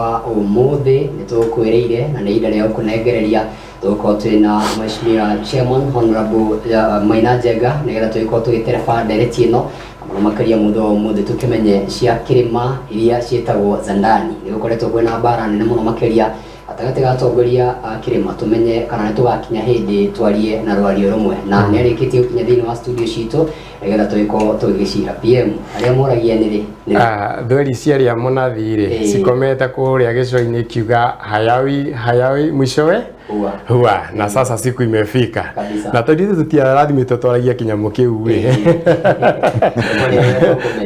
Wa ũmũthĩ nĩ tũkwĩrĩire na nĩ ihinda rĩa gũkũnengereria. Tũgũkorwo twĩ na Mheshimiwa Chairman Honorable Maina Njenga nĩgetha tũgĩkorwo tũgĩtereba ndereti ĩno na mũno makĩria mũthenya wa ũmũthĩ tũkĩmenye cia kĩrĩma iria ciĩtagwo Zandani. Nĩ gũkoretwo kwĩna mbara nene mũno makĩria gatagatĩ ga atongoria a kĩrĩma, tũmenye kana nĩ tũgakinya hĩndĩ twarie na rwario rũmwe, na nĩ arĩkĩtie gũkinya thĩinĩ wa studio citũ nĩgetha tũgĩkorwo tũgĩgĩcira. PM, arĩa moragia nĩ rĩ? Nĩ rĩ? Ah, thweri cia rĩa mũnathi rĩ cikomete kũrĩa gĩcũa-inĩ ikiuga hayawi hayawi mwishowe Huwa. Huwa na sasa siku imefika. Kabisa. Na tondũ ithuĩ tũtiarathimĩtwo twaragia kĩnyamũ kĩu rĩ,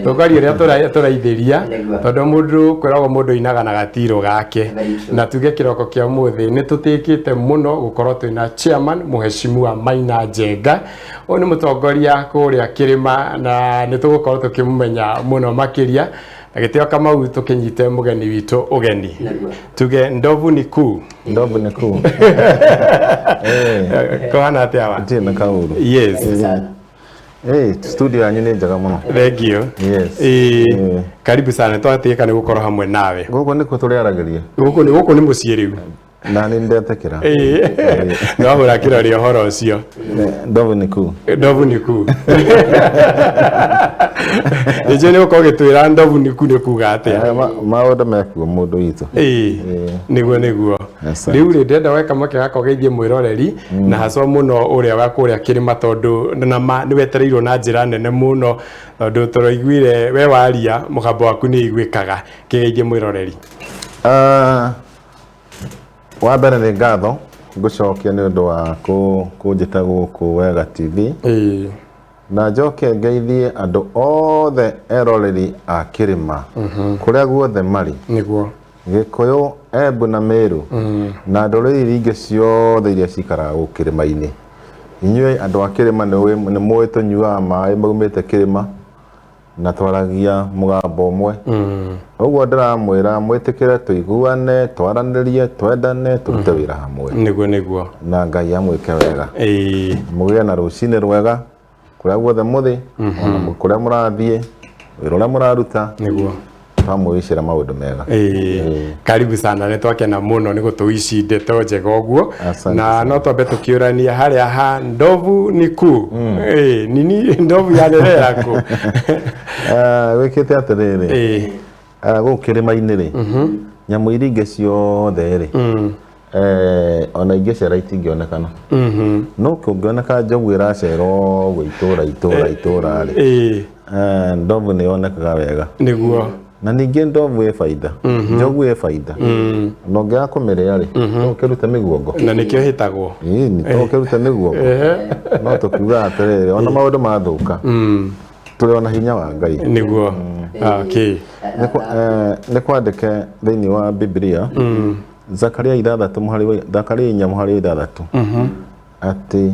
tũkaria ũrĩa tũraithĩria. Nĩguo. Tondũ mũndũ kwĩragwo mũndũ ainaga na gatirũ gake. Very true. Na tuge kĩroko kĩa ũmũthĩ nĩ tũtĩkĩte mũno gũkorwo twĩna chairman Mũheshimiwa Maina Njenga. Ũyũ nĩ mũtongoria kũrĩa kĩrĩma na nĩ tũgũkorwo tũkĩmũmenya mũno makĩria. Na gĩtĩo Kamau, tũkĩnyite mũgeni witũ ũgeni. Nĩguo. Tuge ndovu ni kuu. Ndovu nĩ kuu. Kũhana atĩa wa? Ndirĩ na kaũru. Yes. Sana. Studio yanyu nĩ njega mũno. Thank you. Yes. Karibu sana, twatĩka nĩ gũkorwo hamwe nawe. Gũkũ nĩkuo tũrĩaragĩria. Gũkũ nĩ mũciĩ rĩu. Na nĩ ndetĩkĩra. Nwahũra kĩrore ũhoro ũcio. Ndovu nĩ kuu. Ndovu nĩ kuu. Nĩnjũĩ nĩ ũkorwo ũgĩtwĩra ndovu nĩ kuu nĩ kuga atĩa. Maũndũ mekuo mũndũ witũ. Nĩguo. Asante. Rĩu rĩ, ndĩrenda weka mweke gaka ũgeithie mwĩroreri na haswa mũno ũrĩa wa kũrĩa kĩrĩma, tondũ na ma nĩ wetereirwo na njĩra nene mũno, tondũ tũraiguire we waria mũgambo waku nĩ iguĩkaga. Kĩgeithie mwĩroreri. Ah, wa mbere nĩ ngatho ngũcokia nĩ ũndũ wa kũnjĩta gũkũ Wega TV. Na njoke ngeithie andũ othe eroreri a kĩrĩma kũrĩa guothe marĩ. Gĩkũyũ, Embu na Meru na ndũrĩrĩ iria ingĩ ciothe iria cikaraga gũkũ kĩrĩma-inĩ. Inyuĩ andũ a kĩrĩma nĩ mũĩ tũnyuaga maĩ maumĩte kĩrĩma na twaragia mũgambo ũmwe. Ũguo ndĩramwĩra mwĩtĩkĩre tũiguane, twaranĩrie, twendane, tũrute wĩra hamwe. Nĩguo. Na Ngai amwĩke wega. Mũgĩe na rũcinĩ rwega kũrĩa guothe mũthĩ, ona kũrĩa mũrathiĩ, wĩra ũrĩa mũraruta. Twamwĩcĩra maũndũ mega. Karibu sana, nĩ twakena mũno nĩ gũtũici ndeto njega ũguo. Asante na sana. No twambe tũkĩũrania harĩa ha ndovu ni kuu. Nini ndovu yarerera kũ? Wĩkĩte atĩrĩrĩ, gũkũ kĩrĩma-inĩ rĩ, nyamũ iria ingĩ ciothe rĩ, ona ingĩcera itingĩonekana, no kũngĩoneka njogu ĩracera ũguo itũra itũra itũra rĩ, ndovu nĩ yonekaga wega. Na ningĩ ndovu ĩ baida, njogu ĩ baida, na ũngĩaga kũmĩrĩa rĩ, no ũkĩrute mĩguongo. Na nĩkĩo hĩtagwo. Ĩĩ, no ũkĩrute mĩguongo. No tũkiugaga atĩrĩrĩ, ona maũndũ mathũka, tũrĩ ona hinya wa Ngai. Nĩguo. Okay. Nĩ kwandĩke thĩinĩ wa Biblia, Zakaria 6 mũhari wa Zakaria 4 mũhari wa 6, atĩ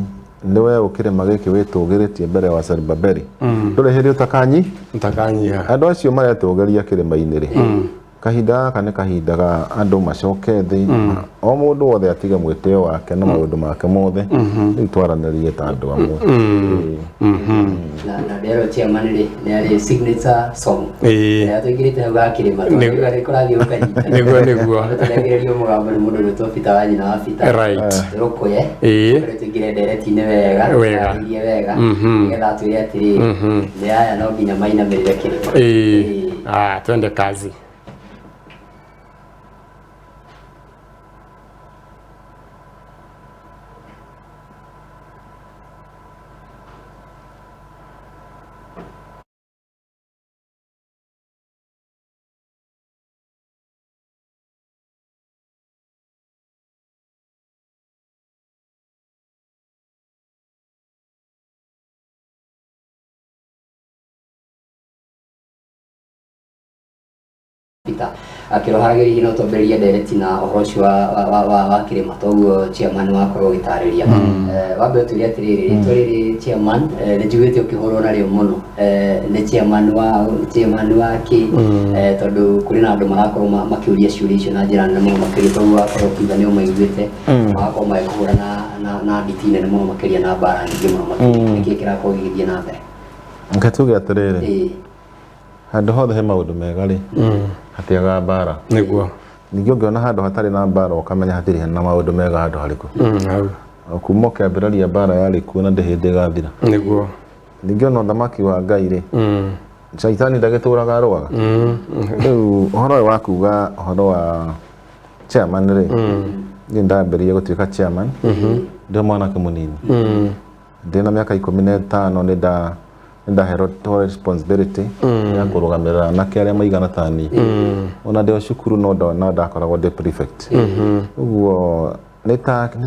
nĩwe ũkĩrĩma gĩkĩ wĩtũgĩrĩtie mbere wa Zerubabeli, ndũrĩ hĩndĩ ũtakanyi Ũtakanyiha. Andũ acio maretũgĩria kĩrĩma-inĩ rĩ, kahinda gaka nĩ kahinda ga andũ macoke thĩ, o mũndũ wothe atige mwĩtĩo wake na maũndũ make mothe, rĩu twaranĩrie ta andũ amwe. Na ndero chairman rĩ, nĩ arĩ signature song. Ĩrĩa tũingĩrĩte hau ga kĩrĩma, tondũ nĩ kũrathiĩ gũkanyita. Nĩguo. Tũnengererio mũgambo nĩ mũndũ ũgwĩtwo Peter wa nyina wa Peter. Tũrũkũye. Tũrĩ tũingĩre ndereti-inĩ wega, tũtarĩrie wega, nĩgetha atwĩre atĩrĩrĩ, nĩ aya no nginya mainamĩrĩre kĩrĩma. Ah, twende kazi. Peter akĩroharagĩria hihi no twambĩrĩrie ndereti na ũhoro ũcio wa kĩrĩma, toguo chairman wakorwo ũgĩtarĩria. Wambe ũtwĩre atĩrĩrĩ, rĩtwa rĩrĩ chairman, nĩ njiguĩte ũkĩhũrwo narĩo mũno, nĩ chairman wa chairman wa kĩ? Tondũ kũrĩ na andũ marakorwo makĩũria ciũria icio na njĩra nene mũno makĩria, toguo wakorwo ũkiuga nĩ ũmaiguĩte, magakorwo magĩkũhũra na nditi nene mũno makĩria na mbara nyingĩ mũno makĩria. Nĩkĩ kĩrakorwo gĩgĩthiĩ na mbere? Reke tuge atĩrĩrĩ, handũ hothe he maũndũ mega rĩ, hatiagaga mbara. Nĩguo. Ningĩ ũngĩona handũ hatarĩ na mbara ũkamenya hatirĩ na maũndũ mega handũ harĩkũ. Hau. Kuma ũkĩambĩrĩria mbara yarĩ kuo na ndĩ hĩndĩ ĩgathira. Nĩguo. Ningĩ ona ũthamaki wa Ngai rĩ, caitani ndagĩtũraga arũaga. Rĩu ũhoro ũyũ wa kuga ũhoro wa chairman rĩ, niĩ ndambĩrĩirie gũtuĩka chairman ndĩ mwanake mũnini. Ndĩ na mĩaka 15 nĩ ndaheirwo responsibility ya kũrũgamĩrĩra anake arĩa maigana ta niĩ. Ona ndĩ o cukuru no ndakoragwo ndĩ prefect. Ũguo nĩ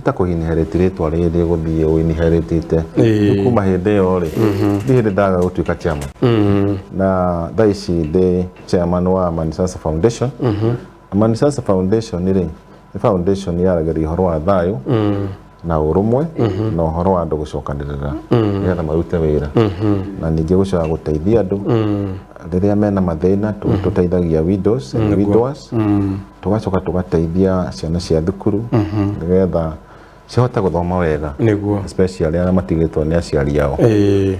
ta kũ-inherit rĩtwa rĩrĩ gũthiĩ ũ-inheritĩte. Rĩu kuma hĩndĩ ĩyo rĩ, ndirĩ hĩndĩ ndaga gũtuĩka chairman. Na thaa ici ndĩ chairman wa Amani Sasa Foundation. Amani Sasa Foundation rĩ, nĩ foundation yaragĩria ũhoro wa thayũ na ũrũmwe na ũhoro wa andũ gũcokanĩrĩra nĩgetha marute wĩra, na ningĩ gũcoka gũteithia andũ rĩrĩa mena mathĩna. Tũteithagia widows and widowers, tũgacoka tũgateithia ciana cia thukuru nĩgetha cihote gũthoma wega, especially arĩa matigĩtwo nĩ aciari ao.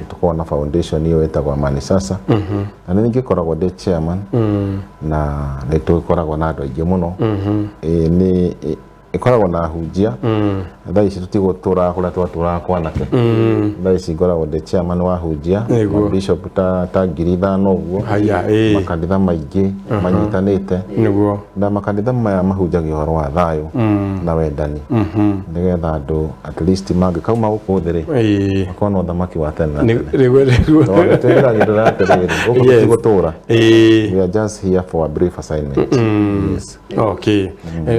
Tũkoragwo na foundation ĩyo ĩtagwo Amani Sasa, na nĩ ngĩkoragwo ndĩ chairman, na nĩ tũkoragwo na andũ aingĩ mũno. Nĩ ĩkoragwo na hunjia. Thaa ici tũtigũtũraga kũrĩa twatũraga kwanake. Thaa ici ngoragwo ndĩ chairman wa hunjia, bishop ta 5,000 ũguo, Haya, ĩĩ. makanitha maingĩ manyitanĩte, na makanitha maya mahunjagia ũhoro wa thayũ na wendani, nĩgetha andũ at least mangĩkauma gũkũ thĩ rĩ, makorwo na ũthamaki wa tene na tene. Nĩguo. Tondũ twĩragĩrĩra atĩrĩrĩ, gũkũ tũtigũtũra. We are just here for a brief assignment, yes. Okay.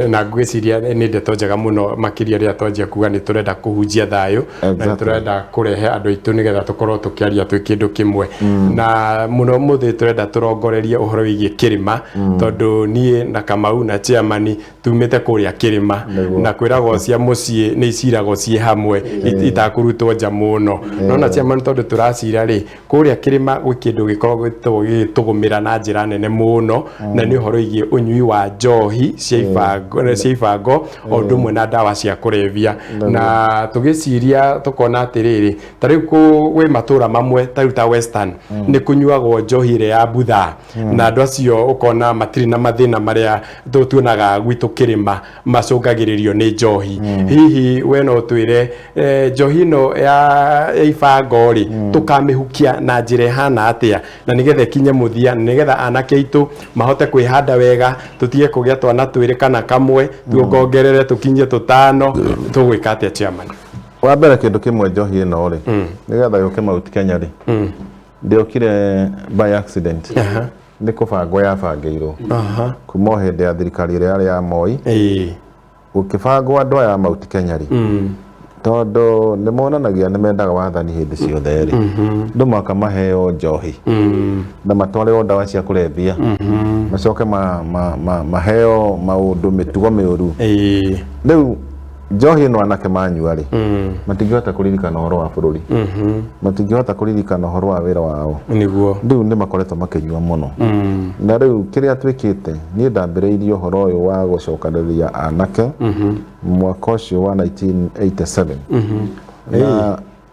Na ngwĩciria nĩ ndeto njega mũno, makĩria rĩrĩa twanjia kuga nĩ tũrenda kũhunjia thayũ na nĩ tũrenda kũrehe andũ aitũ nĩgetha tũkorwo tũkĩaria twĩ kĩndũ kĩmwe. Na mũno mũthĩ tũrenda tũrongorerie ũhoro wĩgiĩ kĩrĩma, tondũ niĩ na Kamau na chairman tumĩte kũrĩa kĩrĩma, na kwĩragwo cia mũciĩ nĩ iciragwo ciĩ hamwe, itakũrutwo nja mũno. Nona chairman, tondũ tũracira rĩ, kũrĩa kĩrĩma gwĩ kĩndũ gĩkoragwo gĩgĩtũgũmĩra na njĩra nene mũno, na nĩ ũhoro wĩgiĩ ũnyui wa njohi cia ibango o ũndũ ũmwe na ndawa cia kũrebia. Na tũgĩciria tũkona atĩrĩrĩ, ta rĩu gwĩ matũra mamwe ta rĩu ta Western nĩ kũnyuagwo njohi ĩrĩa ya buthaa, na andũ acio ũkona matirĩ na mathĩna marĩa tuonaga gwitũ kĩrĩma macũngagĩrĩrio nĩ njohi. Hihi we no ũtwĩre, njohi ĩno ya ibango rĩ, tũkamĩhukia na njĩra ĩhana atĩa, na nĩgetha ĩkinye mũthia, na nĩgetha anake aitũ mahote kwĩhanda wega, tũtige kũgĩa twana twĩrĩ kana kamwe, tuongongerere tũkinyie tũtano? Tũgwĩka atĩa, chairman? Wa mbere, kĩndũ kĩmwe, njohi ĩno rĩ, nĩgetha yũke Mount Kenya rĩ, ndĩokire by accident. Nĩ kũbangwo yabangĩirwo kuma o hĩndĩ ya thirikari ĩrĩa yarĩ ya Moi. Gũkĩbangwo andũ aya a Mount Kenya rĩ, tondũ nĩ monanagia nĩ mendaga wathani hĩndĩ ciothe rĩ, andũ maka maheo njohi na matwarĩrwo ndawa cia kũrebia, macoke maheo maũndũ mĩtugo mĩũru. Rĩu njohi ĩno anake manyua rĩ, matingĩhota kũririkana ũhoro wa bũrũri, matingĩhota kũririkana ũhoro wa wĩra wao. Rĩu nĩ makoretwo makĩnyua mũno. Na rĩu kĩrĩa twĩkĩte, niĩ ndambĩrĩirie ũhoro ũyũ wa gũcokanĩrĩria anake mwaka ũcio wa 1987,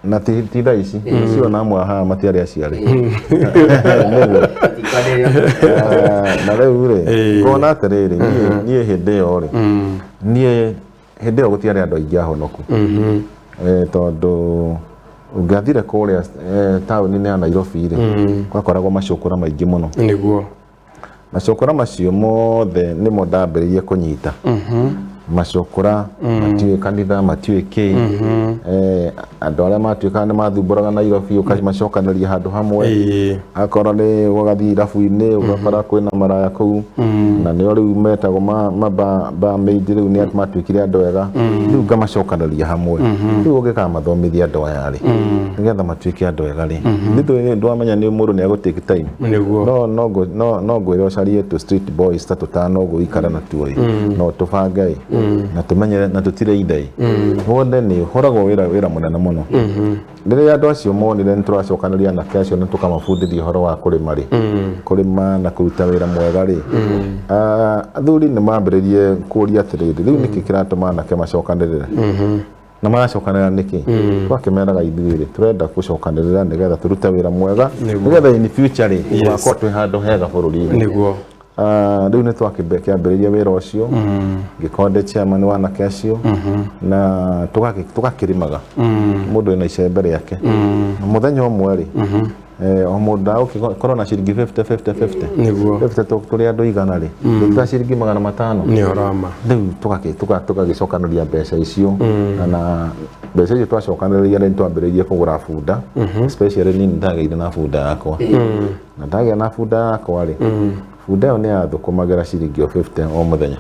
na ti thaa ici cio na amwe haha matiarĩ aciari. Nĩguo. Na rĩu rĩ, ngona atĩrĩrĩ, niĩ hĩndĩ ĩyo rĩ, niĩ hĩndĩ ĩyo gũtiarĩ andũ aingĩ ahonoku. Tondũ ũngĩathire kũrĩa taũni-inĩ ya Nairobi rĩ, gwakoragwo macũkũra maingĩ mũno. Macũkũra macio mothe nĩmo ndambĩrĩirie kũnyita macũkũra, matiũĩ kanitha, matiũĩ kĩ. Andũ arĩa matuĩkaga nĩ mathumbũraga Nairobi, ũkamacokanĩria handũ hamwe. Akorwo nĩ ũgathiĩ irabu-inĩ, ũgakora kwĩna maraya kũu, na nĩo rĩu metagwo ma barmaid. Rĩu nĩ matuĩkire andũ ega. Rĩu ngamacokanĩria hamwe. Rĩu ũngĩkamathomithia andũ aya rĩ, nĩgetha matuĩke andũ ega rĩ, nĩ ndwamenya nĩ mũndũ nĩ egũ take time. No ngwĩre ũcarie tũ street boys ta tũtano ũguo ikara natuo ĩ, no tũbange ĩ, na tũmenye na tũtire ithe ĩ wothe. Nĩ ũhoragwo wĩra mũnene mũno. Rĩrĩa andũ acio monire nĩ tũracokanĩria anake acio na tũkamabundithia ũhoro wa kũrĩma rĩ, kũrĩma na kũruta wĩra mwega rĩ, athuri nĩ mambĩrĩrie kũria atĩrĩrĩ, rĩu nĩkĩ kĩratũma anake macokanĩrĩre na maracokanĩrĩra nĩkĩ? Twakĩmeraga ithuĩ rĩ, tũrenda gũcokanĩrĩra nĩgetha tũrute wĩra mwega, nĩgetha in future rĩ, tũgakorwo twĩ handũ hega bũrũri-inĩ. Rĩu nĩ twakĩambĩrĩria wĩra ũcio, ngĩkorwo ndĩ chairman wa anake acio, na tũgakĩrĩmaga mũndũ ena icembe rĩake. Mũthenya ũmwe rĩ, o mũndũ ndagũkorwo na ciringi 50 50 50. Nĩguo. 50 tũrĩ andũ 100 rĩ, nĩ ciringi 500. Nĩ ũhoro wa ma. Rĩu tũgagĩcokanĩria mbeca icio, na mbeca icio twacokanĩrĩria nĩ twambĩrĩirie kũgũra bunda. Especially niĩ nĩ ndagĩire na bunda yakwa, na ndagĩa na bunda yakwa rĩ, bunda ĩyo nĩ yathũkũmagĩra ciringi o 50 o mũthenya,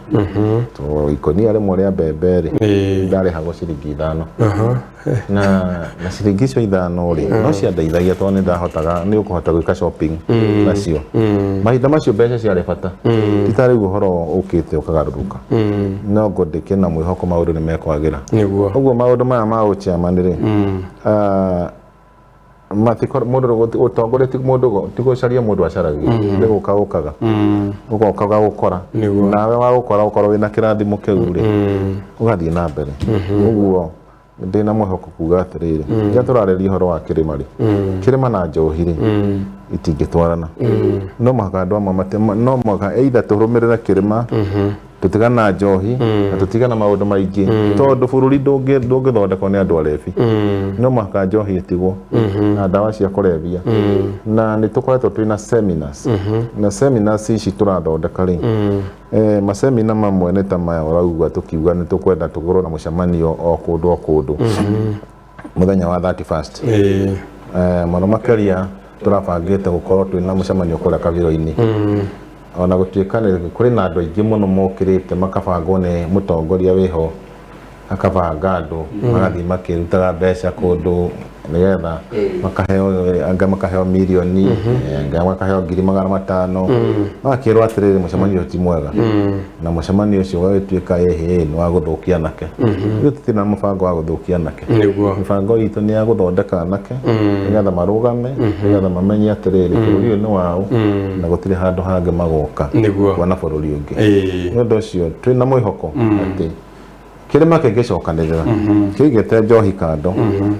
to ikũnia rĩmwe rĩa mbembe rĩ, ndarĩhagwo ciringi 5, na ciringi icio 5 rĩ, no ciandeithagia tondũ nĩ ndahotaga, nĩ ũkũhota gwĩka shopping nacio. Mahinda macio mbeca ciarĩ bata, ti ta rĩu ũhoro ũkĩte ũkagarũrũka. No ngo ndĩkĩna mwĩhoko maũndũ nĩ mekwagĩra. Nĩguo. Ũguo maũndũ maya ma ũchairman rĩ, mũndũ ũtongoria ti mũndũ, ti gũcaria mũndũ acaragia, nĩ gũka ũkaga, ũgoka ũgagũkora. Nĩguo. Nawe wagũkora ũkorwo wĩna kĩrathimo kĩu rĩ, ũgathiĩ na mbere. Ũguo ndĩna mwĩhoko kuga atĩrĩrĩ, rĩrĩa tũrarĩria ũhoro wa kĩrĩma rĩ, kĩrĩma na njohi rĩ, itingĩtwarana. No mũhaka andũ amwe no mũhaka either tũrũmĩrĩre kĩrĩma, tũtigane na njohi, na tũtigane na maũndũ maingĩ, tondũ bũrũri ndũngĩthondekwo nĩ andũ arebi. No mũhaka njohi ĩtigwo na ndawa cia kũrebia. Na nĩ tũkoretwo twĩna seminars, na seminars ici tũrathondeka rĩ, masemina mamwe nĩ ta maya ũrauga, tũkiuga nĩ tũkwenda tũkorwo na mũcemanio o kũndũ o kũndũ mũthenya wa 31st. Mũno makĩria tũrabangĩte gũkorwo twĩna mũcemanio kũrĩa Kabiro-inĩ, ona gũtuĩka nĩ kũrĩ na andũ aingĩ mũno mokĩrĩte makabangwo nĩ mũtongoria wĩho, akabanga andũ magathiĩ makĩrutaga mbeca kũndũ nĩgetha makaheo, angĩ makaheo mirioni, angĩ makaheo 500,000, magakĩrwo atĩrĩrĩ, mũcemanio ũcio ti mwega, na mũcemanio ũcio ũgagĩtuĩka ĩhĩ nĩ wa gũthũkia anake. Ithuĩ tũtirĩ na mũbango wa gũthũkia anake. Nĩguo. Mĩbango itũ nĩ ya gũthondeka anake nĩgetha marũgame, nĩgetha mamenye atĩrĩrĩ, bũrũri ũyũ nĩ wao na gũtirĩ handũ hangĩ magoka Nĩguo. kuona bũrũri ũngĩ. Nĩ ũndũ ũcio twĩna mwĩhoko atĩ kĩrĩma kĩngĩcokanĩrĩra, kĩigĩte njohi kando,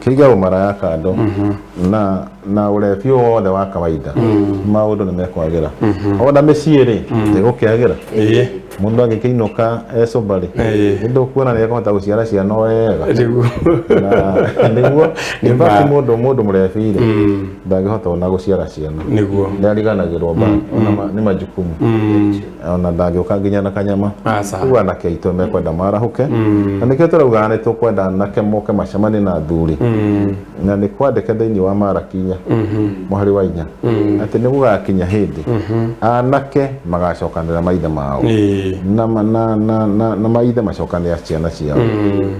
kĩige ũmaraya kando, na ũrebi wothe wa kawaida, maũndũ nĩ mekwagĩra. Ona mĩciĩ rĩ, ĩgũkĩagĩra. Mũndũ angĩkĩinũka ecoba rĩ, nĩ ndũkuona nĩ ekũhota gũciara ciana wega. Nĩguo. Na nĩguo, in fact, mũndũ mũrebi rĩ, ndangĩhota ona gũciara ciana. Nĩguo. Nĩ ariganagĩrwo ba ona nĩ majukumu, ona ndangĩũka nginya na kanyama. Aca. Ũguo anake aitũ mekwenda marahũke, na nĩkĩo tũraugaga nĩ tũkwenda anake moke macemanie na athuri, na nĩ kwandĩke thĩinĩ wa Maraki 4 mũhari wa 4 atĩ nĩ gũgakinya hĩndĩ anake magacokanĩra maithe mao, na maithe macokanĩra ciana ciao.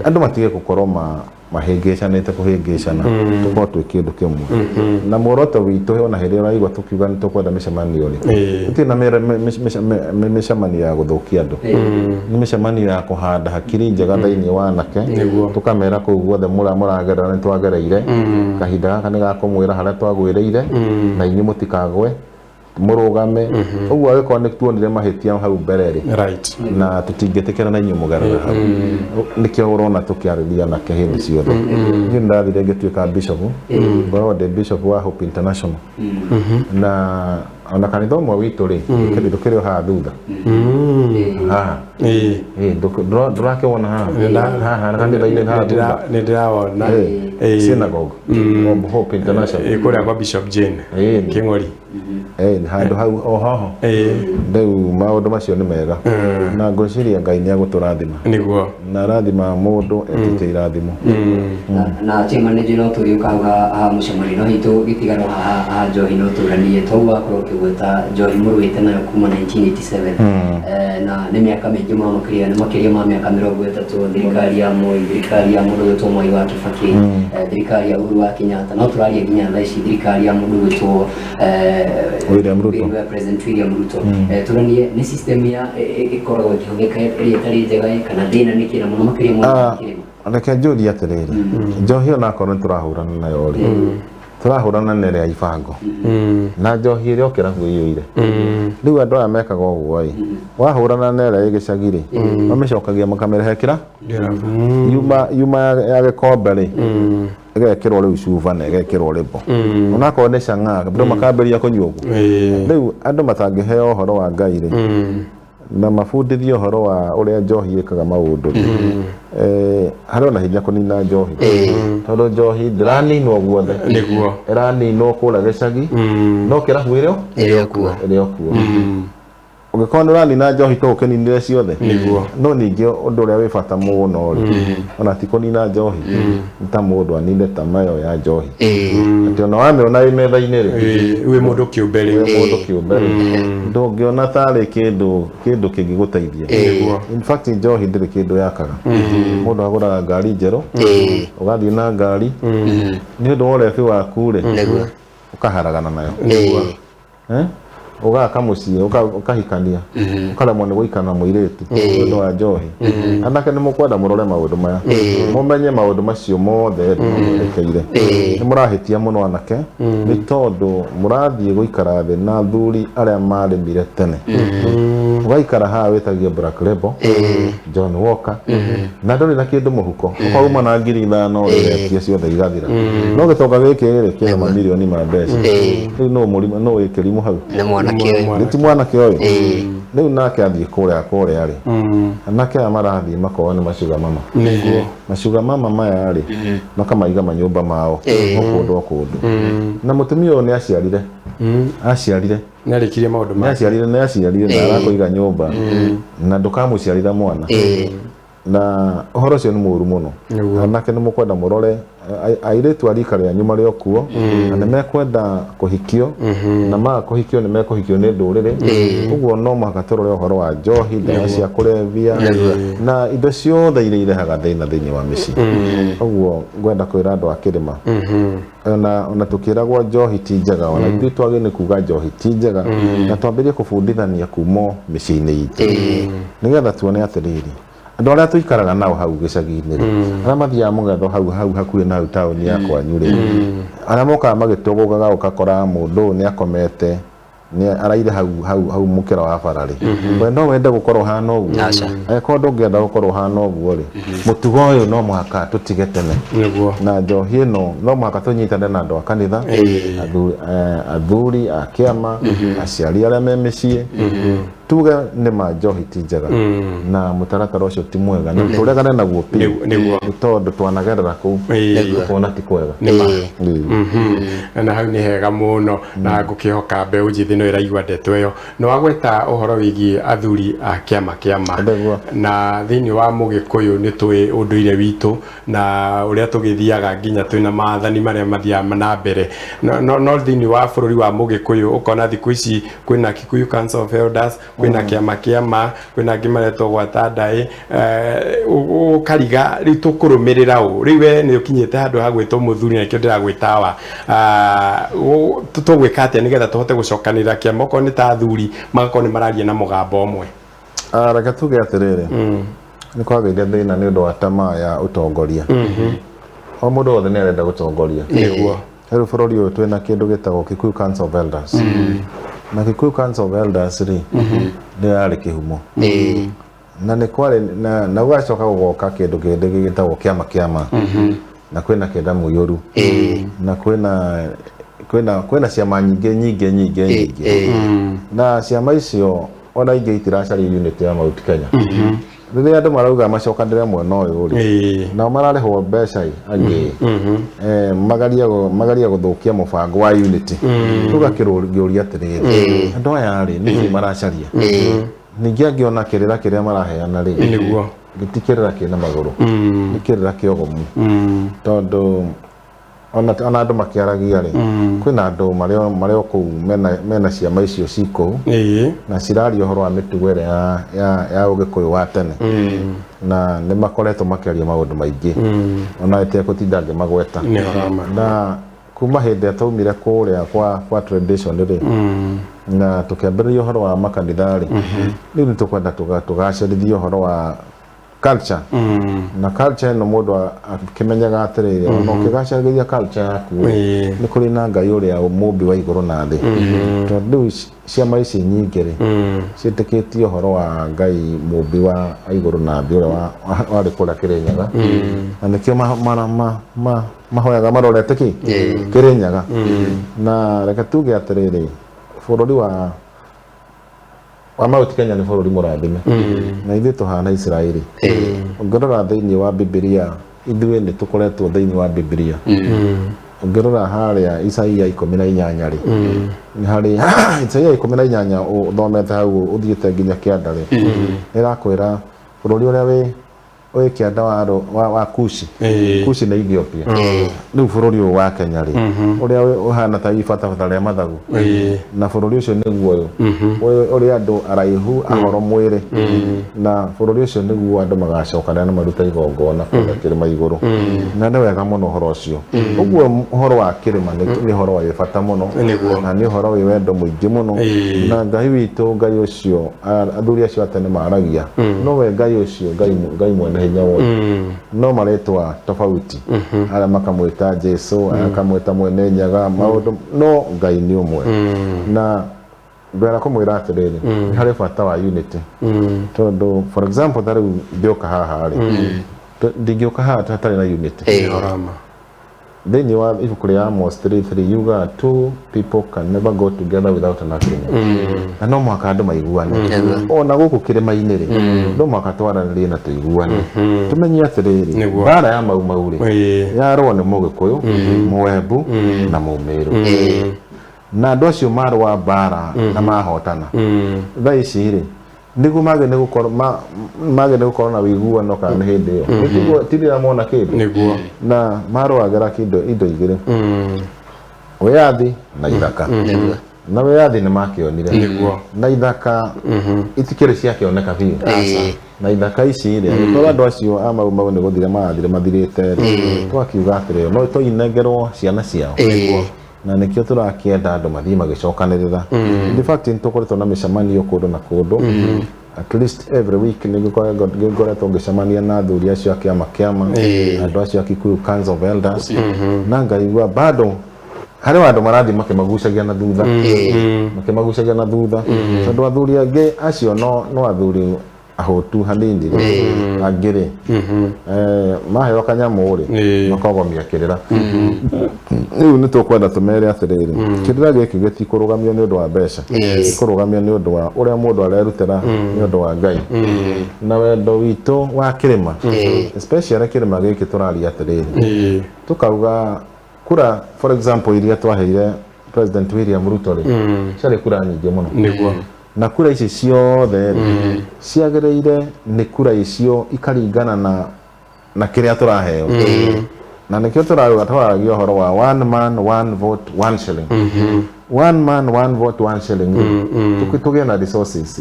Andũ matige gũkorwo mahĩngĩcanĩte kũhĩngĩcana, tũkorwo twĩ kĩndũ kĩmwe. Na muoroto witũ, ona hĩndĩ ĩrĩa ũraigua tũkiuga nĩ tũkwenda mĩcemanio rĩ, tũtirĩ na mĩcemanio ya gũthũkia andũ, nĩ mĩcemanio ya kũhanda hakiri njega thĩinĩ wa anake. Nĩguo. Tũkamera kũu guothe mũragerera nĩ twagereire, kahinda gaka nĩ gakũmwĩra harĩa twagwĩrĩire, na inyuĩ mũtikagwe, mũrũgame. Ũguo angĩkorwo nĩ tuonire mahĩtia hau mbere rĩ, na tũtingĩtĩkĩra na inyuĩ mũgerere hau. Nĩkĩo ũrona tũkĩarĩria anake hĩndĩ ciothe. Niĩ nĩndathire ngĩtuĩka bishop, ngoragwo ndĩ bishop wa Hope International, na ona kanitha ũmwe witũ rĩ, ndũkĩrĩ o haha thutha haha. Ndũrakĩwona haha haha kanitha-inĩ haha thutha? Nĩ ndĩrawona. Synagogue of Hope International. Kũrĩa kwa Bishop Jane Kĩng'ori. Handũ hau o haho. Rĩu maũndũ macio nĩ mega, na ngwĩciria Ngai nĩ agũtũrathima. Nĩguo. Na arathima mũndũ etĩtie irathimo. Na chairman, nĩ no tũgĩũka hau ha mũcemanio, no hihi tũgĩtigarwo haha ha njohi, no tũranie tondũ wakorwo ũkĩgweta njohi mũrũĩte nayo kuma 1987, na nĩ mĩaka mĩingĩ mũno, makĩria nĩ makĩria ma mĩaka 30, thirikari ya Moi, thirikari ya mũndũ gwĩtwo Mwai wa Kibaki, thirikari ya Uhuru wa Kenyatta, no tũraria nginya thaa ici thirikari ya mũndũ gwĩtwo William Ruto. President William Ruto. Tũranie nĩ system ya ĩkoragwo ĩkĩhũthĩka ĩrĩa ĩtarĩ njega, kana thĩna nĩ kĩna mũno makĩria mũno kĩrĩma? Reke njũrie atĩrĩrĩ, njohi onakorwo nĩ tũrahũrana nayo rĩ, tũrahũrana na ĩrĩa ya ibango na njohi ĩrĩa ũkĩrabu ĩiyũire. Rĩu andũ aya mekaga ũguo ĩ, wahũrana na ĩrĩa ĩ gĩcagi rĩ, mamĩcokagia makamĩrehe kĩra yuma ya gĩkombe rĩ. Ĩgekĩrwo rĩu cuba na ĩgekĩrwo rĩbo, onakorwo nĩ cang'aa, andũ makambĩrĩria kũnyua ũguo. Rĩu andũ matangĩheo ũhoro wa Ngai rĩ, na mabundithio ũhoro wa ũrĩa njohi ĩkaga maũndũ rĩ, harĩ ona hinya kũnina njohi, tondũ njohi ndĩraninwo guothe. Ĩraninwo kũrĩa gĩcagi, no kĩrabu ĩrĩ o Ĩrĩ o kuo. Ĩrĩ o kuo. Ũngĩkorwo nĩ ũranina njohi, to ũkĩninire ciothe. No ningĩ ũndũ ũrĩa wĩ bata mũno rĩ, ona ti kũnina njohi, nĩ ta mũndũ anine tamaa ĩyo ya njohi, atĩ ona wamĩona ĩ metha-inĩ rĩ, Wĩ mũndũ kĩũmbe wĩ rĩu. Mũndũ kĩũmbe rĩ, ndũngĩona tarĩ kĩndũ kĩngĩgũteithia. In fact, njohi ndĩrĩ kĩndũ yakaga. Mũndũ agũraga ngari njerũ, ũgathiĩ na ngari, nĩ ũndũ wa ũrebi waku rĩ, ũkaharagana nayo. Eh? Ũgaka mũciĩ, ũkahikania, ũkaremwo nĩ gũikara na mũirĩtu nĩ ũndũ wa njohi. Anake, nĩ mũkwenda mũrore maũndũ maya, mũmenye maũndũ macio mothe mwerekeire. Nĩ mũrahĩtia mũno anake, nĩ tondũ mũrathiĩ gũikara thĩ na athuri arĩa marĩmire tene. Ũgaikara haha wĩtagia Black Label, John Walker, na ndũrĩ na kĩndũ mũhuko, ũkauma na 5,000 rĩ, ciothe igathira, no gĩtonga gĩkĩ rĩ, kĩna mamirioni ma mbeca. Rĩu nũ mũrimũ, nũ wĩ kĩrimũ hau? Nĩ mwanake ũyũ. Nĩ ti mwanake ũyũ rĩu nake athiĩ kũrĩa rĩ, anake aya marathiĩ makorwo nĩ macuga mama. Macuga mama maya rĩ, makamaiga manyũmba mao o kũndũ o kũndũ, na mũtumia ũyũ nĩ aciarire, aciarire. Nĩ arĩkirie maũndũ nĩ make. Aciarire, nĩ aciarire na arakũiga nyũmba na ndũkamũciarĩra mwana, na ũhoro ũcio nĩ mũũru mũno. Anake, nĩ mũkwenda mũrore airĩtu a rika rĩanyu marĩ o kuo, na nĩ mekwenda kũhikio, na maga kũhikio nĩ mekũhikio nĩ ndũrĩrĩ. Ũguo no mũhaka tũrore ũhoro wa njohi, ndawa cia kũrebia na indo ciothe iria irehaga thĩna thĩinĩ wa mĩciĩ. Ũguo ngwenda kwĩra andũ a kĩrĩma, ona tukĩragwo njohi ti njega, ona ithuĩ twagĩrĩirwo nĩ kuga njohi ti njega, na twambĩrĩrie kũbundithania kuma mĩciĩ-inĩ itũ, nĩgetha tuone atĩrĩrĩ, andũ arĩa tũikaraga nao hau gĩcagi-inĩ rĩ, arĩa mathiaga mũgetho hau hakuhĩ na hau taũni ya kwanyu rĩ, arĩa mokaga magĩtũgũgaga, ũgakora mũndũ ũyũ nĩ akomete, nĩ araire hau mũkĩra wa bara rĩ, we no wende gũkorwo hana ũguo? Aca. Angĩkorwo ndũngĩenda gũkorwo hana ũguo rĩ, mũtugo ũyũ no mũhaka tũtige tene. Na njohi ĩno no mũhaka tũnyitane na andũ a kanitha, athuri a kĩama, aciari arĩa me mĩciĩ, tuge nĩ ma njohi ti njega na mũtaratara ũcio ti mwega na tũregane naguo biũ. Nĩ tondũ twanagerera kũu, tũkona ti kwega. Na hau nĩ hega mũno, na ngũkĩhoka mbeũ njĩthĩ no ĩraigua ndeto ĩyo. Nĩ wagweta ũhoro wĩgiĩ athuri a kĩama na thĩinĩ wa mũgĩkũyũ nĩ tũĩ ũndũire witũ na ũrĩa tũgĩthiaga nginya twĩna maathani marĩa mathiaga na mbere, no thĩinĩ wa bũrũri wa mũgĩkũyũ ũkona thikũ ici kwĩna Kikuyu Council of Elders, kwĩna kĩama, kwĩna angĩ maretwo gwata ndaĩ, ũkariga rĩu tũkũrũmĩrĩra ũ? Rĩu we nĩ ũkinyĩte handũ ha gwĩtwo mũthuri, na nĩkĩo ndĩragwĩtawa. Tũgwĩka atĩa nĩgetha tũhote gũcokanĩrĩra kĩama, okorwo nĩ ta athuri magakorwo nĩ mararia na mũgambo ũmwe? Reke tuge atĩrĩrĩ, nĩ kwagĩire thĩna nĩ ũndũ wa tamaa ya ũtongoria. O mũndũ wothe nĩ arenda gũtongoria. Rĩu bũrũri ũyũ twĩna kĩndũ gĩtagwo Kikuyu Council of Elders, na Kikuyu Council of Elders rĩ, nĩyo yarĩ kĩhumo, na nĩ kwarĩ na gũgacoka gũgoka kĩndũ kĩndĩ gĩtagwo kĩama, na kwĩna kĩenda mũiyũru, na kwĩna ciama nyingĩ nyingĩ nyingĩ nyingĩ, na ciama icio ona ingĩ itiracaria unity ya Mount Kenya. Rĩrĩa andũ marauga macokanĩre mwena ũyũ rĩ, nao mararĩhwo mbeca ĩ angĩ, magaria gũthũkia mũbango wa unity. Tũgakĩũria atĩrĩrĩ, andũ aya rĩ, nĩkĩ maracaria? Ningĩ angĩona kĩrĩra kĩrĩa maraheana rĩ, gĩti kĩrĩra kĩna magũrũ, nĩ kĩrĩra kĩogomu, tondũ ona andũ makĩaragia rĩ, kwĩna andũ marĩ o kũu mena ciama icio ci kũu, na ciraria ũhoro wa mĩtugo ĩrĩa ya ũgĩkũyũ wa tene, na nĩ makoretwo makĩaria maũndũ maingĩ ona ĩtekũtinda ngĩmagweta. Nĩ ũhoro wa ma. Na kuma hĩndĩ ĩrĩa twaumire kũrĩa kwa tradition rĩ, na tũkĩambĩrĩria ũhoro wa makanitha rĩ, rĩu nĩ tũkwenda tũgacĩrithie ũhoro wa Culture na culture ĩno mũndũ akĩmenyaga atĩrĩrĩ, ona ũkĩgacagĩria culture yaku rĩ, nĩ kũrĩ na Ngai ũrĩa mũmbi wa igũrũ na thĩ, tondũ rĩu ciama ici nyingĩ rĩ, ciĩtĩkĩtie ũhoro wa Ngai mũmbi wa igũrũ na thĩ ũrĩa warĩ kũrĩa Kĩrĩnyaga, na nĩkĩo mahoyaga marorete kĩ Kĩrĩnyaga. Na reke tuge atĩrĩrĩ, bũrũri wa Mount Kenya nĩ bũrũri mũrathime, na ithuĩ tũhana Isiraeli. Ũngĩrora thĩinĩ wa Bibilia, ithuĩ nĩ tũkoretwo thĩinĩ wa Bibilia. Ũngĩrora harĩa Isaia 18 rĩ, nĩ harĩ Isaia 18, ũthomete hau ũthiĩte nginya kĩanda rĩ, ĩrakwĩra bũrũri ũrĩa wĩ kĩanda wa Kushi. Kushi nĩ Ethiopia. Rĩu bũrũri ũyũ wa Kenya rĩ, ũrĩa ũhana ta ibatabata rĩa mathagu, na bũrũri ũcio nĩguo ũyũ. Ũyũ ũrĩa andũ araihu ahoro mwĩrĩ, na bũrũri ũcio nĩguo andũ magacokanĩra na marute igongona kũrĩa kĩrĩma igũrũ. Na nĩ wega mũno ũhoro ũcio. Ũguo ũhoro wa kĩrĩma nĩ ũhoro wĩ bata mũno, na nĩ ũhoro wĩ wendo mũingĩ mũno. Na Ngai witũ, Ngai ũcio athuri acio a tene maragia, nowe Ngai ũcio, Ngai mwene hinya wothe, no marĩtwa tofauti, arĩa makamwĩta Jesu, arĩa makamwĩta mwene nyaga maũndũ, no Ngai nĩ ũmwe. Na ngwenda kũmwĩra atĩrĩrĩ, nĩ harĩ bata wa unity, tondũ for example ta rĩu ngĩũka haha rĩ, ndingĩũka haha hatarĩ na unity. Horama. Thĩinĩ wa ibuku rĩa Amos 3:3 yugaga, "Two people can never go together without an agreement." Na no mũhaka andũ maiguane. Ona gũkũ kĩrĩma-inĩ rĩ, no mũhaka twaranĩrie na tũiguane, tũmenye atĩrĩrĩ, mbara ya Mau Mau rĩ, yarũa nĩ Mũgĩkũyũ, Mũembu na Mũmĩrũ, na andũ acio marũa mbara na mahotana. Thaa ici rĩ, nĩguo mage nĩ gũkorwo mage nĩ gũkorwo na ũiguano, kana nĩ hĩndĩ ĩyo nĩtiguo tirira mona kĩndũ. Na marũagĩra kĩndũ indo igĩrĩ, wĩyathi na ithaka. Na wĩyathi nĩ makĩonire, na ithaka itikĩrĩ ciakĩoneka biũ. Na ithaka ici rĩ, angĩkorwo andũ acio a Mau Mau nĩ gũthira marathire mathirĩte rĩ, twakiuga atĩrĩrĩ, no toinengerwo ciana ciao. Na nĩkĩo tũrakĩenda andũ mathiĩ magĩcokanĩrĩra. In fact, nĩ tũkoretwo na mĩcemanio kũndũ na kũndũ, at least every week nĩ ngĩkoretwo ngĩcemania na athuri acio a kĩama, andũ acio a Kikuyu Council of Elders, na ngaigua bado harĩ andũ marathiĩ makĩmagucagia na thutha, makĩmagucagia na thutha, tondũ athuri angĩ acio no athuri ahũtu hanini rĩ, angĩ rĩ, maheo kanyamũ rĩ, makogomia kĩrĩra. Rĩu nĩ tũkwenda tũmere atĩrĩrĩ, kĩrĩra gĩkĩ gĩtikũrũgamio nĩ ũndũ wa mbeca, gĩkũrũgamio nĩ ũndũ wa ũrĩa mũndũ arerutĩra nĩ ũndũ wa Ngai na wendo witũ wa kĩrĩma, especially kĩrĩma gĩkĩ tũraria atĩrĩrĩ, tukauga kura, for example, iria twaheire President William Ruto rĩ, ciarĩ kura nyingĩ mũno. Na kura ici ciothe rĩ, ciagĩrĩire nĩ kura icio ikaringana na kĩrĩa tũraheo. Na nĩkĩo tũrauga, twaragia ũhoro wa one man, one vote, one shilling. One man, one vote, one shilling rĩ, tũgĩe na resources,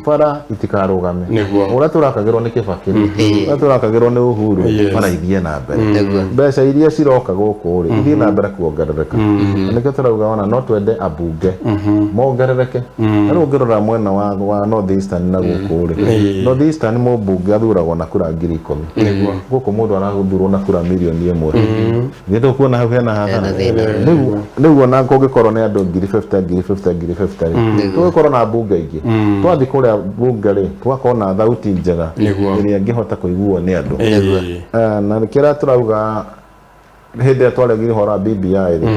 bara itikarũgame. Ũrĩa tũrakagĩrwo nĩ Kĩbakĩ rĩ, ũrĩa tũrakagĩrwo nĩ Uhuru, bara ithiĩ na mbere. Mbeca iria ciroka gũkũ rĩ, ithiĩ na mbere kuongerereka. Na nĩkĩo tũrauga ona no twende ambunge mongerereke. Na rĩu ũngĩrora mwena wa North Eastern na gũkũ rĩ, North Eastern mũmbunge athuragwo na kura 10,000. Gũkũ mũndũ arathurwo na kura 1 mirioni. Nĩ tũkuona hau hena hathara. Hena thĩna. Rĩu ona kũngĩkorwo nĩ andũ 50,000, 50,000, 50,000 rĩ, tũgĩkorwo na mbunge aingĩ. Twathiĩ kũrĩa mbunge rĩ, tũgakorwo na thauti njega ĩrĩa ĩngĩhota kũiguo nĩ andũ. Na kĩrĩa tũrauga, hĩndĩ ĩrĩa twaragire ũhoro wa BBI rĩ,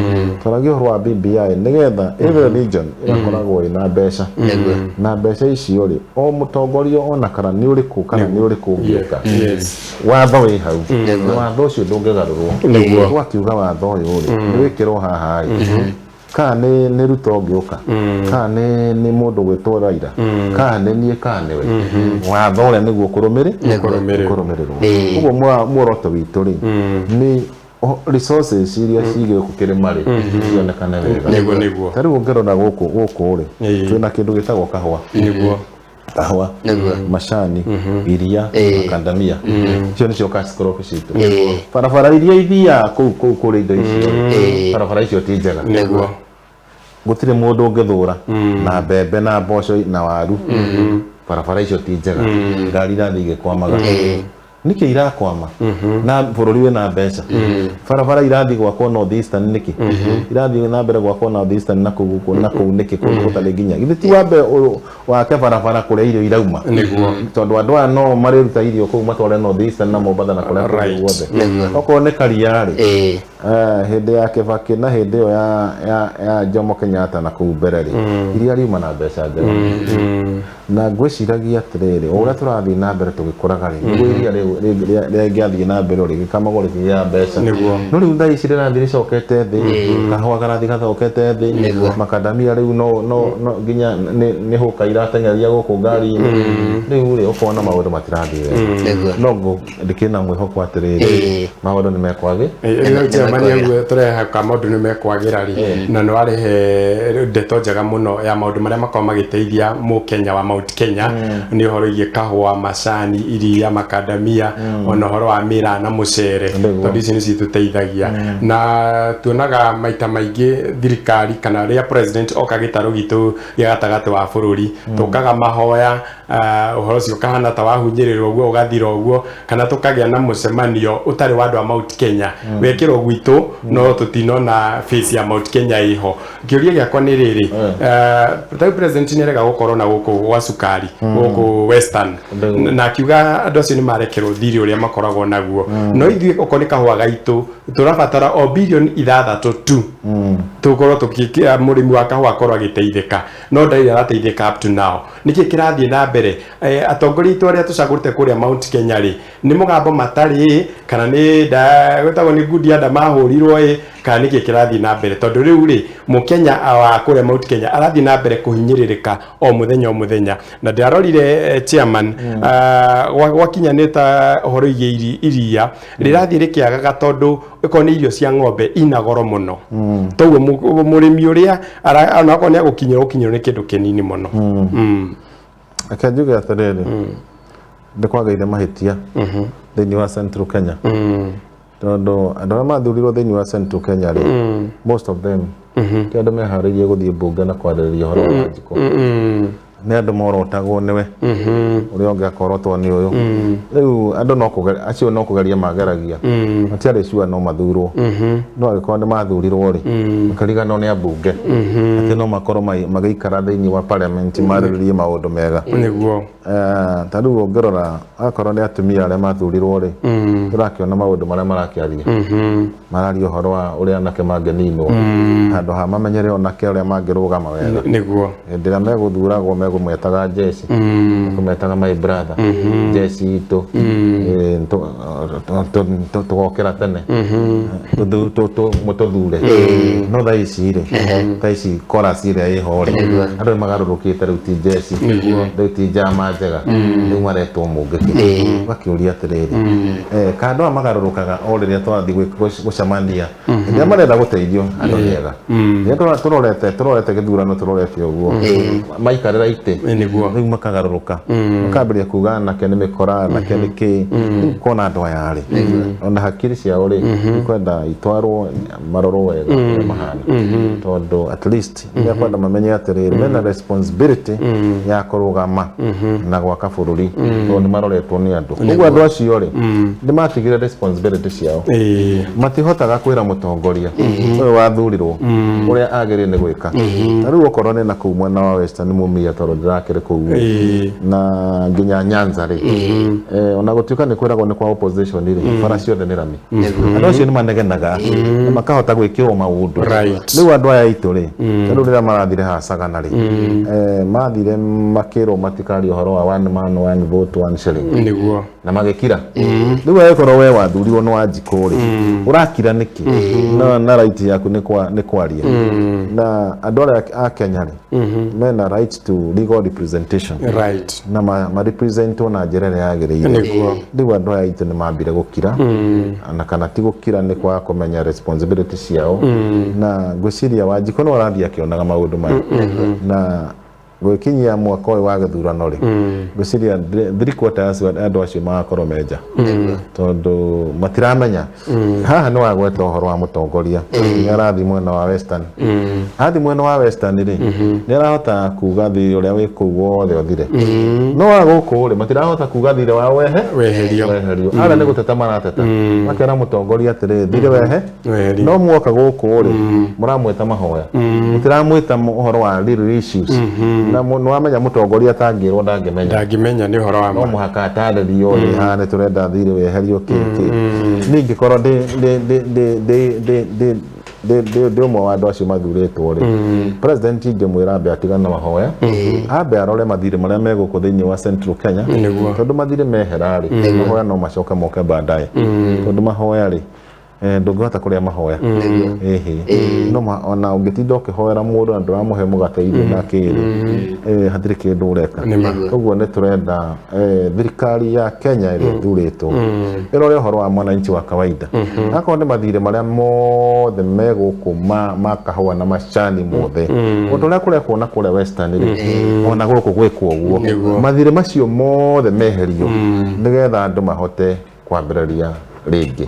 twaragia ũhoro wa BBI nĩgetha every region ĩgakoragwo ĩna mbeca, na mbeca icio rĩ, o mũtongoria ona kana nĩ ũrĩkũ kana nĩ ũrĩkũ ũngĩũka, watho wĩ hau, na watho ũcio ndũngĩgarũrwo. Twakiuga watho ũyũ rĩ, nĩ wĩkĩrwo haha rĩ, kana nĩ Ruto ũngĩũka, kana nĩ mũndũ gwĩtwo Raila, kana nĩ niĩ, kana nĩwe, watho ũrĩa nĩguo Kũrũmĩrĩrwo. kũrũmĩrĩrwo. Ũguo muoroto witũ rĩ, nĩ resources iria cigĩ gũkũ kĩrĩma rĩ, cionekane wega. Nĩguo nĩguo. Ta rĩu ũngĩrora gũkũ rĩ, twĩna kĩndũ gĩtagwo kahũa, kahũa, macani, iria, makandamia. Icio nĩcio cash crop citũ. Barabara iria ithiaga kũu kũrĩ indo icio rĩ, barabara icio ti njega. Gũtirĩ mũndũ ũngĩthũra na mbembe na mboco na waru. Barabara icio ti njega, ngari irathiĩ igĩkwamaga. Nĩkĩ irakwama na bũrũri wĩna mbeca? Barabara irathiĩ gwakwo North Eastern nĩkĩ? Irathiĩ na mbere gwakwo North Eastern na kũu gũkũ na kũu nĩkĩ, kũndũ gũtarĩ nginya? Githĩ ti wambe wake barabara kũrĩa irio irauma? Nĩguo. Tondũ andũ aya no marĩruta irio kũu matware North Eastern na Mombatha na kũrĩa kũngĩ guothe. Okorwo nĩ karia rĩ, hĩndĩ ya Kibaki na hĩndĩ ĩyo ya Jomo Kenyatta na kũu mbere rĩ, iria riuma na mbeca njega. Na ngwĩciragia atĩrĩrĩ, o ũrĩa tũrathiĩ na mbere tũgĩkũraga rĩ, nĩguo iria rĩngĩathiĩ na mbere rĩgĩkamagwo rĩkĩgĩa mbeca. No rĩu thaa ici rĩrathiĩ rĩcokete thĩ, kahũa karathiĩ gacokete thĩ, makadamia rĩu no no no nginya nĩ hũka irateng'eria gũkũ ngari-inĩ. Rĩu rĩ, ũkona maũndũ matirathiĩ wega. No ndĩkĩrĩ na mwĩhoko atĩrĩrĩ, maũndũ nĩ mekwagĩ. Rĩu chairman ũguo tũrehoka maũndũ nĩ mekwagĩra rĩ, na nĩ warehe ndeto njega mũno ya maũndũ marĩa makoragwo magĩteithia mũkenya wa Mount Kenya, nĩ ũhoro wĩgiĩ kahũa, macani, iria, makadamia, ona ũhoro wa mĩraa na mũcere, tondũ ici nĩcio itũteithagia. Na tuonaga maita maingĩ thirikari kana rĩrĩa president oka gĩtarũ gitũ gĩa gatagatĩ wa bũrũri, tũkaga mahoya, ũhoro ũcio ũkahana ta wahunyĩrĩrwo ũguo ũgathira ũguo, kana tũkagĩa na mũcemanio ũtarĩ wa andũ a Mount Kenya wekĩrwo gwitũ, no tũtinona face ya Mount Kenya ĩho. Kĩũria gĩakwa nĩ rĩrĩ, ta president nĩ arega gũkorwo na gũkũ gwa cukari gũkũ Western, na akiuga andũ acio nĩ marekerwo thirĩ ũrĩa makoragwo naguo, no ithuĩ okorwo nĩ kahũa gaitũ tũrabatara o 6 bilioni tu tũkorwo tũkĩ mũrĩmi wa kahũa akorwo agĩteithĩka, no ndarĩ arateithĩka up to now. Nĩkĩ kĩrathiĩ na mbere? Atongoria aitũ arĩa tũcagũrĩte kũrĩa Mount Kenya rĩ, nĩ mũgambo matarĩ, kana nĩ gwĩtagwo nĩ ngundi anda mahũrirwo ĩ, kana nĩkĩ kĩrathiĩ na mbere? Tondũ rĩu rĩ, mũkenya wa kũrĩa Mount Kenya arathiĩ na mbere kũhinyĩrĩrĩka o mũthenya o mũthenya. Na ndĩrarorire, chairman, gwakinya nĩ ta ũhoro wĩgiĩ iria rĩrathiĩ rĩkĩagaga, tondũ ĩkorwo nĩ irio cia ng'ombe ina goro mũno, toguo mũrĩmi ũrĩa onakorwo nĩ agũkinyĩrwo gũkinyĩrwo nĩ kĩndũ kĩnini mũno. Reke njuge atĩrĩrĩ, nĩ kwagĩire mahĩtia thĩinĩ wa Central Kenya, tondũ andũ arĩa mathurirwo thĩinĩ wa Central Kenya rĩ, most of them ti andũ meharĩirie gũthiĩ mbunge na kwarĩrĩria ũhoro wa Wanjikũ. Nĩ andũ morotagwo nĩwe, ũrĩa ũngĩ akorotwo nĩ ũyũ. Rĩu andũ no kũgeria, acio no kũgeria mageragia, matiarĩ sure no mathurwo. No angĩkorwo nĩ mathurirwo rĩ, makariganwo nĩ ambunge atĩ no makorwo magĩikara thĩinĩ wa parliament marĩrĩrie maũndũ mega. Ta rĩu ũngĩrora akorwo nĩ atumia arĩa mathurirwo rĩ, tũrakĩona maũndũ marĩa marakĩaria. Mararia ũhoro wa ũrĩa anake mangĩninwo, handũ ha mamenyere onake ũrĩa mangĩrũgama wega. Hĩndĩ ĩrĩa megũthuragwo megũmetaga jeci, mekũmetaga my brother, jeci itũ. Tũgokĩra tene mũtũthure. No thaa ici rĩ, thaa ici chorus ĩrĩa ĩho rĩ, andũ nĩ magarũrũkĩte. Rĩu ti jeci, rĩu ti njama njega, rĩu maretwo mũngĩkĩ. Ũgakĩũria atĩrĩrĩ, ka andũ aya magarũrũkaga o rĩrĩa twathiĩ gũcemania? Hĩndĩ ĩrĩa marenda gũteithio, andũ nĩ ega. Rĩrĩa tũrorete gĩthurano, tũrorete ũguo maikarĩra itĩ, rĩu makagarũrũka, makambĩrĩria kuga anake nĩ mĩkora, anake nĩ kĩ. Rĩu kona andũ aya rĩ, ona hakiri ciao rĩ, ikwenda itwarwo marorwo wega ũrĩa mahana, tondũ at least nĩ kwenda mamenye atĩrĩrĩ, mena responsibility ya kũrũgama na gwaka bũrũri, tondũ nĩ maroretwo nĩ andũ. Koguo andũ acio rĩ, nĩ matigire responsibility ciao. Matihotaga kwĩra mũtongoria ũyũ wathurirwo ũrĩa agĩrĩire nĩ gwĩka. Ta rĩu okorwo nĩ na kũu mwena wa Western Mumia, tondũ ndĩrakĩrĩ kũu na nginya Nyanza rĩ, ona gũtuĩka nĩ kwĩragwo nĩ kwa opposition rĩ, bara ciothe nĩ rami. Andũ acio nĩ manegenaga na makahota gwĩkĩrwo maũndũ. Rĩu andũ aya aitũ rĩ, ta rĩu rĩrĩa marathire haha Sagana rĩ, mathire makĩrwo matikarie ũhoro wa one man one vote one shilling, na magĩkira. Rĩu angĩkorwo we wathurirwo nĩ Wanjikũ rĩ, ũrakira nĩkĩ? Na right yaku nĩ kwaria. Na andũ arĩa a Kenya rĩ, mena right to legal representation, na ma representwo na njĩra ĩrĩa yagĩrĩire. Rĩu andũ aya aitũ nĩ mambire gũkira, na kana ti gũkira, nĩ kwaga kũmenya responsibility ciao. Na ngwĩciria Wanjikũ no arathiĩ akĩonaga maũndũ maya na Gwĩkinyia mwaka ũyũ wa gĩthurano rĩ, ngwĩciria 3/4 acio andũ acio magakorwo menja, tondũ matiramenya. Haha nĩ wagweta ũhoro wa mũtongoria nĩ arathiĩ mwena wa Western. Athiĩ mwena wa Western rĩ, nĩ arahota kuga thirĩ ũrĩa wĩ kũu wothe ũthire, no wa gũkũ rĩ, matirahota kuga thirĩ wao wehe Weherio. Weherio. Arĩa nĩ gũteta marateta, makera mũtongoria atĩrĩ, thirĩ wehe. Weherio. No muoka gũkũ rĩ, mũramwĩta mahoya, mũtiramwĩta ũhoro wa real issues. Na nĩwamenya mũtongoria atangĩrwo ndangĩmenya. Ndangĩmenya nĩ ũhoro wa no ma. Mũhaka atarĩrio rĩ, haha nĩ tũrenda thirĩ weherio kĩ kĩ. Niĩ ingĩkorwo ndĩ ndĩ ndĩ ndĩ ndĩ ndĩ ndĩ ndĩ ndĩ ndĩ ũmwe wa andũ acio mathurĩtwo rĩ, president ingĩmwĩra ambe atigane na mahoya, ambe arore mathirĩ marĩa me gũkũ thĩinĩ wa Central Kenya. Tondũ mathirĩ mehera rĩ, mahoya no macoke moke baadaye, tondũ mahoya rĩ, ndũngĩhota kũrĩa mahoya. Ĩhĩ, no ona ũngĩtinda ũkĩhoera mũndũ na ndũramũhe mũgate, irio na kĩrĩ, hatirĩ kĩndũ ũreka. Ũguo nĩ tũrenda thirikari ya Kenya ĩrĩa ĩthurĩtwo ĩrore ũhoro wa mwananchi wa kawaida. Akorwo nĩ mathirĩ marĩa mothe me gũkũ ma kahũa na macani mothe, ũndũ ũrĩa kũrekwo na kũrĩa Western rĩ, ona gũkũ gwĩkwo ũguo, mathirĩ macio mothe meherio nĩgetha andũ mahote kwambĩrĩria rĩngĩ.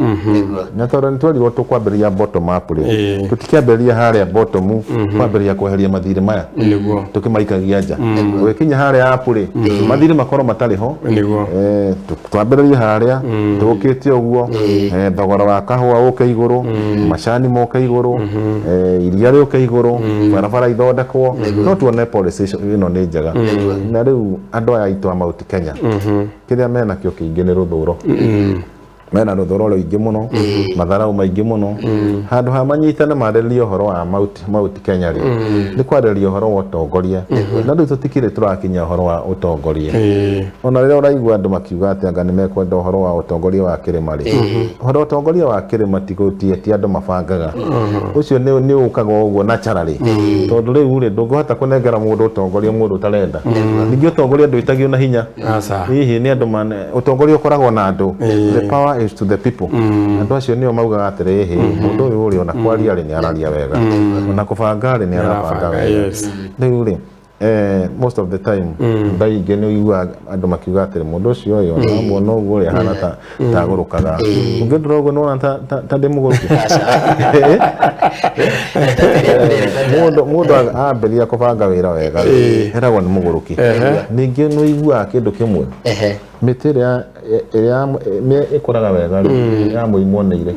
Na tondũ nĩ twerirwo tũkwambĩrĩria bottom up rĩ, tũtikĩambĩrĩria harĩa bottom kwambĩrĩria kweheria mathirĩ maya tũkĩmaikagia nja. Ũgĩkinya harĩa up rĩ, mathirĩ makorwo matarĩ ho. Twambĩrĩrie harĩa tũkĩte ũguo, thogora wa kahũa ũke igũrũ, macani moke igũrũ, iria rĩũke igũrũ, barabara ithondekwo, no tuone policy ĩno nĩ njega. Na rĩu andũ aya aitũ a Mount Kenya, kĩrĩa menakĩo kĩingĩ nĩ rũthũro. Mena rũthũro rũingĩ mũno, matharau maingĩ mũno. Handũ ha manyitane marĩrĩrie ũhoro wa Mount Kenya rĩ, nĩ kwarĩrĩria ũhoro wa ũtongoria, na rĩu tũtikĩrĩ tũrakinya ũhoro wa ũtongoria. Ona rĩrĩa ũraigua andũ makiuga atĩ anga nĩ mekwenda ũhoro wa ũtongoria wa kĩrĩma rĩ, ũhoro wa ũtongoria wa kĩrĩma ti andũ mabangaga, ũcio nĩ ũkaga ũguo naturally, tondũ rĩu rĩ, ndũngĩhota kũnengera mũndũ ũtongoria mũndũ ũtarenda. Ningĩ ũtongoria ndwĩtagio na hinya. Aca. Hihi nĩ andũ mane ũtongoria ũkoragwo na andũ. The power is to the people. Andũ acio nĩo maugaga atĩrĩ, hĩ, mũndũ ũyũ rĩ, ona kwaria rĩ, nĩ araria wega, ona kũbanga rĩ, nĩ arabanga wega. Rĩu rĩ, most of the time ndaingĩ nĩ ũiguaga andũ makiuga atĩrĩ, mũndũ ũcio ũyũ ona muona ũguo rĩ, ahana ta tagũrũkaga. Ũngĩndora ũguo nĩwona ta ndĩ mũgũrũki. Mũndũ ambĩrĩria kũbanga wĩra wega rĩ, eragwo nĩ mũgũrũki. Ningĩ nĩ ũiguaga kĩndũ kĩmwe, mĩtĩ ĩrĩa ĩkũraga wega rĩ, ya mũimwo nĩ ire.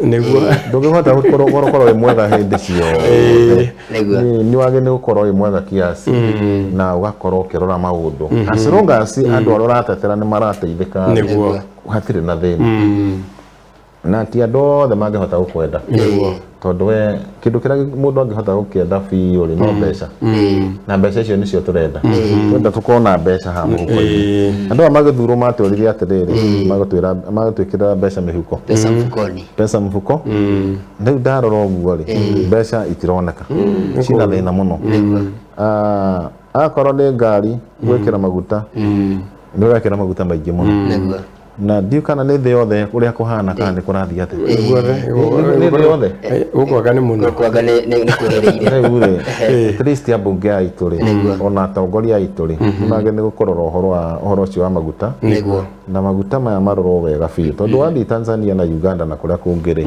Ndũngĩhota gũkorwo wĩ mwega hĩndĩ ciothe. Nĩ wagĩrĩire gũkorwo wĩ mwega kiasi na ũgakorwo ũkĩrora maũndũ. As long as andũ arĩa ũratetera nĩ marateithĩka rĩ, hatirĩ na thĩna. Na ti andũ othe mangĩhota gũkwenda, tondũ we kĩndũ kĩrĩa mũndũ angĩhota gũkĩenda biũ rĩ, no mbeca, na mbeca icio nĩcio tũrenda. Twenda tũkorwo na mbeca haha mũhuko-inĩ. Andũ aya magĩthurwo matwĩrire atĩrĩrĩ, magũtwĩra magũtwĩkĩrĩra mbeca mĩhuko. Pesa mfukoni. Mbeca mfuko. Rĩu ndarora ũguo rĩ, mbeca itironeka, cina thĩna mũno. Ah, akorwo nĩ ngari gwĩkĩra maguta, nĩ ũrekĩra maguta maingĩ mũno. Na ndiũ kana nĩ thĩ yothe ũrĩa kũhana, kana nĩ kũrathiĩ atĩa. Guothe. Nĩ thĩ yothe. Gũkũ anga nĩ mũno. Kwanga nĩ kwĩhĩrĩire. Rĩu rĩ, at least ambunge aitũ rĩ, ona atongoria aitũ rĩ, nĩ magĩrĩire gũkũrora ũhoro wa ũhoro ũcio wa maguta, na maguta maya marorwo wega biũ, tondũ wathiĩ Tanzania na Uganda na kũrĩa kũngĩ rĩ,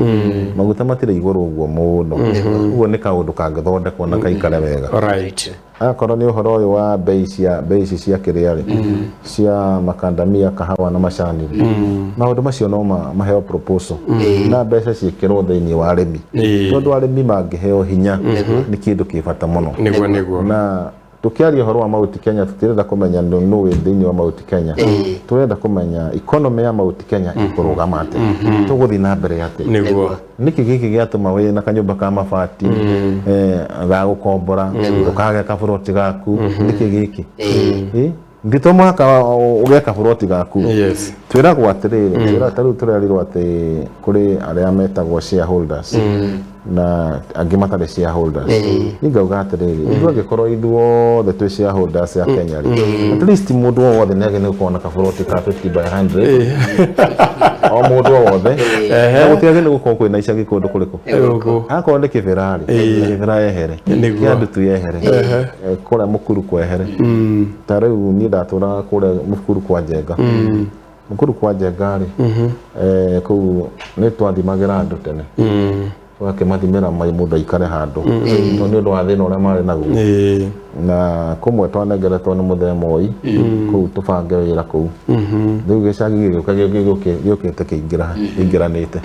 maguta matirĩ igũrũ ũguo mũno. Ũguo nĩ kaũndũ kangĩthondekwo na kaikare wega. Akorwo nĩ ũhoro ũyũ wa bei ici cia kĩrĩa rĩ, cia makandamia, kahawa na macani rĩ, maũndũ macio no maheo proposal na mbeca ciĩkĩrwo thĩinĩ wa arĩmi, tondũ arĩmi mangĩheo hinya nĩ kĩndũ kĩ bata mũno. Nĩguo nĩguo. Na tukiaria ũhoro wa Mount Kenya, tũtirenda kũmenya nũ wĩ thĩinĩ wa Mount Kenya. Tũrenda kũmenya economy ya Mount Kenya ĩkũrũgama atĩa, tũgũthiĩ na mbere atĩa. Nĩkĩ gĩkĩ gĩatũma wĩ na kanyũmba ka mabati, ga gũkombora, ũkagĩa kaburoti gaku? Nĩkĩ gĩkĩ? Ndi to mũhaka ũgĩe kaburoti gaku. Twĩragwo atĩrĩrĩ, ta rĩu tũrerirwo atĩ kũrĩ arĩa metagwo shareholders. Na angĩ matarĩ shareholders. Niĩ ngauga atĩrĩrĩ, ithuĩ angĩkorwo ithuothe twĩ shareholders ya Kenya rĩ, at least mũndũ o wothe nĩ agĩrĩirwo gũkorwo na kaburoti ka 50 by 100, o mũndũ o wothe, na gũtiagĩrĩirwo gũkorwo kwĩna icagi kũndũ kũrĩkũ. Gũkũ. Akorwo nĩ Kĩbĩra rĩ, Kĩbĩra yehere. Kĩandutu yehere. Kũrĩa Mũkuru kwehere. Ta rĩu niĩ ndatũraga kũrĩa Mũkuru kwa Njenga. Mũkuru kwa Njenga rĩ, kũu nĩ twathimagĩra andũ tene, tũgakĩmathimĩra mai mũndũ aikare handũ, tondũ nĩ ũndũ wa thĩna ũrĩa marĩ naguo. Na kũmwe twanengeretwo nĩ mũthee Moi kũu tũbange wĩra kũu. Rĩu gĩcagi gĩgĩũka gĩũkĩte kĩingĩranĩte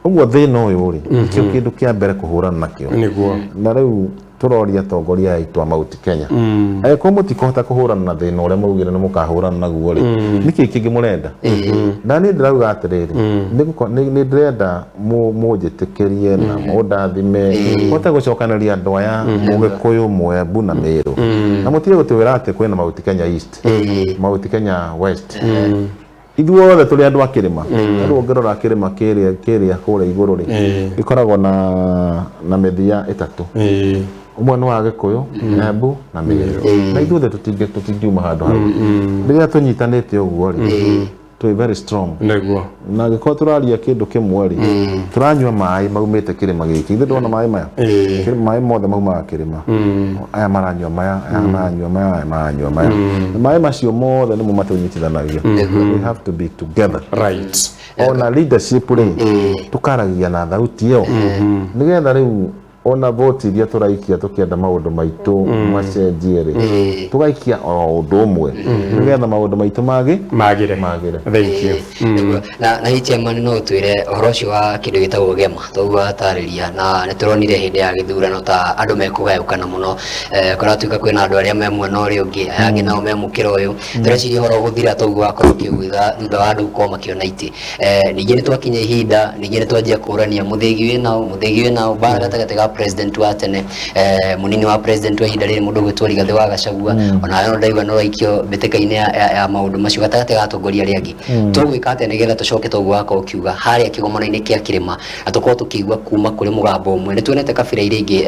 ũguo. Thĩna ũyũ rĩ, nĩkĩo kĩndũ kĩa mbere kũhũrana nakĩo. Na rĩu tũroria atongoria aya aitũ a Mount Kenya, angĩkorwo mũtikũhota kũhũrana na thĩna ũrĩa maugire nĩ mũkahũrana naguo rĩ, nĩkĩ kĩngĩ mũrenda? Na niĩ ndĩrauga atĩrĩrĩ, nĩ ndĩrenda mũnjĩtĩkĩrie na mũndathime hote gũcokanĩria andũ aya, Mũgĩkũyũ, Mwembu na Mĩrũ, na mũtige gũtwĩra atĩ kwĩna Mount Kenya East, Mount Kenya West. Ithuothe tũrĩ andũ a kĩrĩma. Rĩu ũngĩrora kĩrĩma kĩrĩa kũrĩa igũrũ rĩ, gĩkoragwo na mĩthia ĩtatũ. Ũmwe nĩ wa Gĩkũyũ, Embu na Mĩrũ, na ithuothe tũtingiuma handũ hau. Rĩrĩa tũnyitanĩte ũguo rĩ, twĩ very strong. Na angĩkorwo tũraria kĩndũ kĩmwe rĩ, tũranyua maĩ maumĩte kĩrĩma gĩkĩ. Ithuĩ ndona maĩ maya. Maĩ mothe maumaga kĩrĩma. Aya maranyua maya, aya maranyua maya, aya maranyua maya. Na maĩ macio mothe nĩmo matũnyitithanagia. We have to be together. Ona leadership rĩ, tũkaragia na thauti ĩyo, nĩgetha rĩu ona vote iria tũraikia tũkĩenda maũndũ maitũ macenjie rĩ, tũgaikia o ũndũ ũmwe, nĩgetha maũndũ maitũ magi magire. Magire. Thank you. Nĩguo. Na hihi chairman, no ũtwĩre ũhoro ũcio wa kĩndũ gĩtagwo gema toguo watarĩria, na nĩ tũronire hĩndĩ ya gĩthurano ta andũ mekũgayũkana mũno, kũratuĩka kwĩna andũ arĩa me mwena ũrĩa ũngĩ, aya angĩ nao me mũkĩra ũyũ. Tũreciria ũhoro ũgũthira toguo wakorwo ũkĩuga thutha wa andũ gũkorwo makĩona itĩ. Ningĩ nĩ twakinya ihinda ningĩ nĩ twanjia kũrania mũthĩgi wĩ nao, mũthĩgi wĩ nao, mbara gatagatĩ ga president wa tene, mũnini wa president wa ihinda rĩrĩ, mũndũ ũgwĩtwo Rigathĩ wa Gachagua. Ona no ndaigua no raikio mbĩtĩka-inĩ ya maũndũ macio gatagatĩ ga atongoria arĩa angĩ. Tũgwĩka atĩa nĩgetha tũcoke toguo wakorwo ũkiuga harĩa kĩgomano-inĩ kĩa kĩrĩma, na tũkorwo tũkĩigua kuma kũrĩ mũgambo ũmwe? Nĩ tuonete kabira iria ingĩ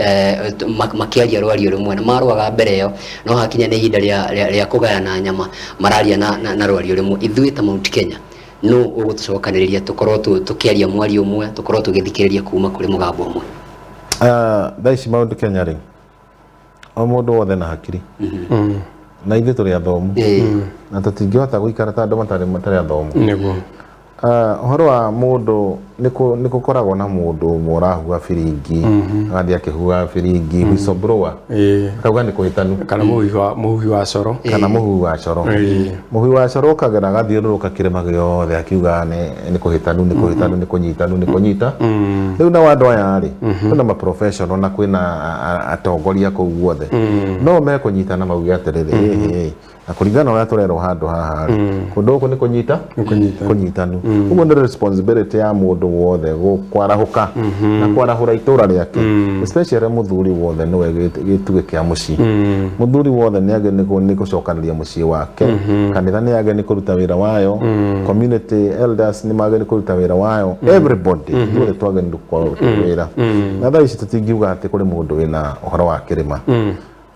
makĩaria rwario rũmwe, na marũaga mbere ĩyo, no hakinya nĩ ihinda rĩa kũgayana nyama, mararia na rwario rũmwe. Ithuĩ ta Mount Kenya, no ũgũtũcokanĩrĩria tũkorwo tũkĩaria mwario ũmwe, tũkorwo tũgĩthikĩrĩria kuma kũrĩ mũgambo ũmwe? Thaa ici Mount Kenya rĩ, o mũndũ wothe na hakiri, na ithuĩ tũrĩ athomu, na tũtingĩhota gũikara ta andũ matarĩ athomu. Ũhoro wa mũndũ nĩ gũkoragwo na mũndũ ũmwe ũrahuha biringi, agathiĩ akĩhuha biringi, whistleblower, akauga nĩ kũhĩtanu. Kana mũhuhi wa coro. Kana mũhuhi wa coro. Mũhuhi wa coro ũkagera agathiũrũrũka kĩrĩma gĩothe akiuga nĩ kũhĩtanu, nĩ kũhĩtanu, nĩ kũnyitanu, nĩ kũnyita. Rĩu nao andũ aya rĩ, kwĩna maprofessional na kwĩna atongoria kũu guothe, no mekũnyitana mauge atĩrĩrĩ, ĩhĩ, na kũringana na ũrĩa tũrerwo handũ haha rĩ, kũndũ gũkũ nĩ kũnyita. Nĩ kũnyita. Kũnyitanu. Ũguo nĩ responsibility ya mũndũ wothe kwarahũka na kwarahũra itũra rĩake, especially mũthuri wothe nĩwe gĩtugĩ kĩa mũciĩ. Mũthuri wothe nĩ agĩ nĩ gũcokanĩria mũciĩ wake. Kanitha nĩ agĩ nĩ kũruta wĩra wayo. Community elders nĩ magĩ nĩ kũruta wĩra wayo. Everybody, ithuothe twagĩrĩirwo kũruta wĩra. Na thaa ici tũtingiuga atĩ kũrĩ mũndũ wĩna ũhoro wa kĩrĩma,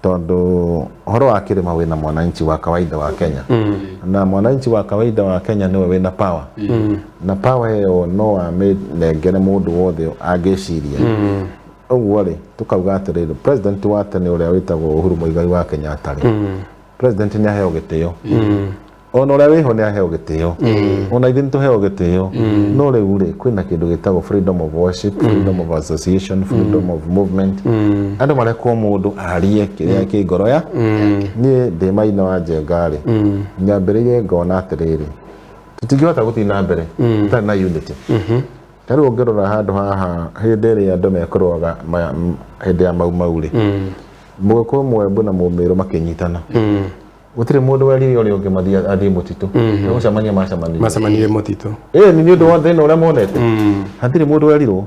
tondũ ũhoro wa kĩrĩma wĩna mwananchi wa kawaida wa Kenya, na mwananchi wa kawaida wa Kenya nĩwe wĩna power, na power ĩyo no amĩnengere mũndũ wothe angĩciria. Ũguo rĩ, tũkauga atĩrĩrĩ, president wa tene ũrĩa wĩtagwo Uhuru Muigai wa Kenyatta rĩ, president nĩ aheo gĩtĩo, ona ũrĩa wĩho nĩ aheo gĩtĩo, ona ithuĩ nĩ tũheo gĩtĩo. No rĩu rĩ, kwĩna kĩndũ gĩtagwo freedom of worship, freedom of association, freedom of movement. Andũ marekwo mũndũ arie kĩrĩa kĩ ngoro ya. Niĩ ndĩ Maina wa Njenga rĩ, nyambĩrĩirie ngona atĩrĩrĩ, tũtingĩhota gũthiĩ na mbere tũtarĩ na unity. Ta rĩu ũngĩrora handũ haha, hĩndĩ ĩrĩa andũ mekũrũaga hĩndĩ ya Mau Mau rĩ, Mũgĩkũyũ, Mwembu na Mũmĩrũ makĩnyitana. Gũtirĩ mũndũ werire ũrĩa ũngĩ mathiĩ athiĩ mũtitũ. Nĩ gũcemania macemanirie. Macemanirie mũtitũ. Ĩĩ, nĩ ũndũ wa thĩna ũrĩa monete. Hatirĩ mũndũ werirwo,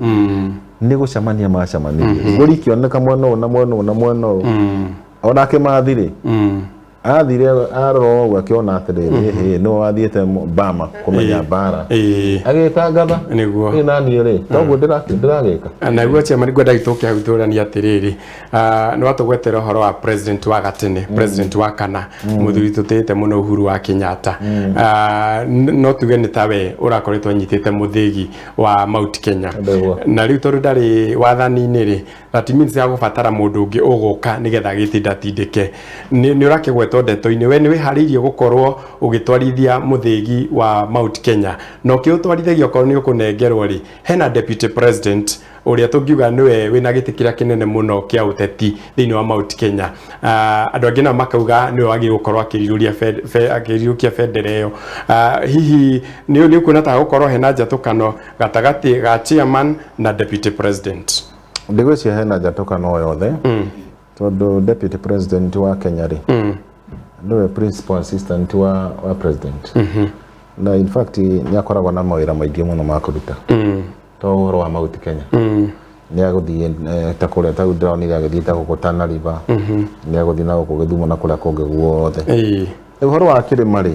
nĩ gũcemania macemanirie. Mbũri ikĩoneka mwena ũyũ na mwena ũyũ na mwena ũyũ. Onake mathi rĩ, Athire arora ũguo akĩona atĩrĩrĩ, hĩ nĩwe wathiĩte Bama kũmenya mbara, agĩtangatha. Nĩguo. Niĩ naniĩ rĩ, toguo ndĩragĩka. Naguo chairman, ngwenda gĩtũke hau tũrania atĩrĩrĩ, nĩ watũgwetera ũhoro wa president wa gatene, president wa kana, mũthuri tũtĩĩte mũno Uhuru wa Kenyatta. No tuge nĩ tawe ũrakoretwo anyitĩte mũthĩgi wa Mount Kenya. Nĩguo. Na rĩu tondũ ndarĩ wathani-inĩ rĩ, that means agũbatara mũndũ ũngĩ ũgũka nĩgetha agĩtindatindĩke. Nĩ ũrakĩgwetwo ndeto-inĩ, we nĩ wĩharĩirie gũkorwo ũgĩtwarithia mũthĩgi wa Mount Kenya? Na ũkĩũtwarithagia, okorwo nĩ ũkũnengerwo rĩ, hena deputy president ũrĩa tũngiuga nĩwe wĩna gĩtĩ kĩrĩa kĩnene mũno kĩa ũteti thĩinĩ wa Mount Kenya. Andũ angĩ nao makauga nĩwe wagĩrĩirwo gũkorwo akĩrirũkia bendera ĩyo. Hihi nĩ ũkuona ta gũkorwo hena njatũkano gatagatĩ ga chairman na deputy president? Ndigwĩciria hena njatũkano o yothe, tondũ deputy president wa Kenya rĩ, nĩwe principal assistant wa president, na in fact nĩ akoragwo na mawĩra maingĩ mũno ma kũruta, to ũhoro wa Mount Kenya. Nĩ agũthiĩ ta kũrĩa, ta rĩu ndĩronire agĩthiĩ ta gũkũ Tana River, nĩ agũthiĩ na gũkũ Gĩthumo na kũrĩa kũngĩ guothe. Rĩu ũhoro wa kĩrĩma rĩ,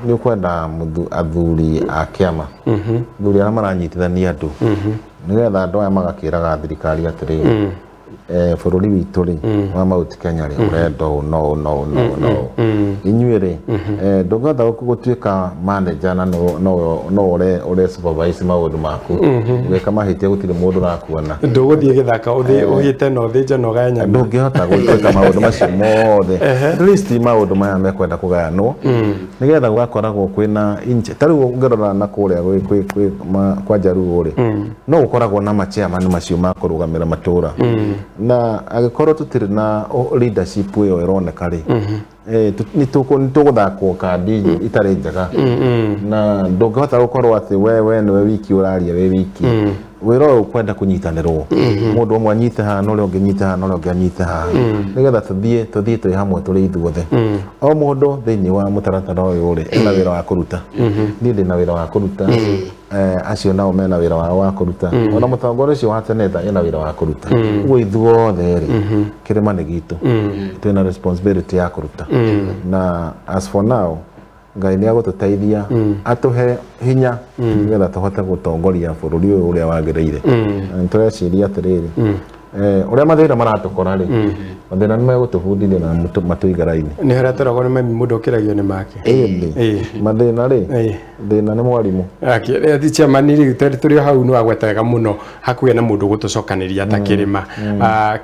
nĩ ũkwenda athuri a kĩama, athuri arĩa maranyitithania andũ, nĩgetha andũ aya magakĩraga thirikari atĩrĩrĩ, bũrũri witũ rĩ wa Mount Kenya rĩ, ũrenda ũũ no ũũ no ũũ no ũũ no ũũ. Inyuĩ rĩ, ndũngĩhota gũtuĩka manager na no ũre supervise maũndũ maku, ũgĩka mahĩtia gũtirĩ mũndũ ũrakuona. Ndũgũthiĩ gĩthaka ũhĩte na ũthĩnje na ũgae nyama. Ndũngĩhota gwĩka maũndũ macio mothe. At least maũndũ maya mekwenda kũgayanwo nĩgetha gũgakoragwo kwĩna inch. Ta rĩu ũngĩrora na kũrĩa kwa Jaruo rĩ, no gũkoragwo na machairman macio ma kũrũgamĩra matũra, na angĩkorwo tũtirĩ na leadership ĩyo ĩroneka rĩ, nĩ tũgũthakwo kandi itarĩ njega, na ndũngĩhota gũkorwo atĩ we nĩwe wiki ũraria wĩ wiki. Wĩra ũyũ ũkwenda kũnyitanĩrwo, mũndũ ũmwe anyite haha na ũrĩa ũngĩ anyite haha na ũrĩa ũngĩ anyite haha, nĩgetha tũthiĩ twĩ hamwe tũrĩ ithuothe. O mũndũ thĩinĩ wa mũtaratara ũyũ rĩ, ena wĩra wa kũruta. Niĩ ndĩna wĩra wa kũruta, acio nao mena wĩra wao wa kũruta, ona mũtongoria ũcio wa teneta ena wĩra wa kũruta. Ũguo ithuothe rĩ, kĩrĩma nĩ gitũ, twĩna responsibility ya kũruta, na as for now Ngai nĩ agũtũteithia, atũhe hinya nĩgetha tũhote gũtongoria bũrũri ũyũ ũrĩa wagĩrĩire. Na nĩ tũreciria atĩrĩrĩ, ũrĩa mathĩna maratũkora rĩ, mathĩna nĩ megũtũbundithia na matũige raini. Nĩ harĩa tũragwo nĩ mami, mũndũ ũkĩragio nĩ make. Ĩndĩ mathĩna rĩ, thĩna nĩ mwarimũ. Ati chairman, rĩu tũrĩ o hau, nĩ wagweta wega mũno hakuhĩ na mũndũ gũtũcokanĩria ta kĩrĩma.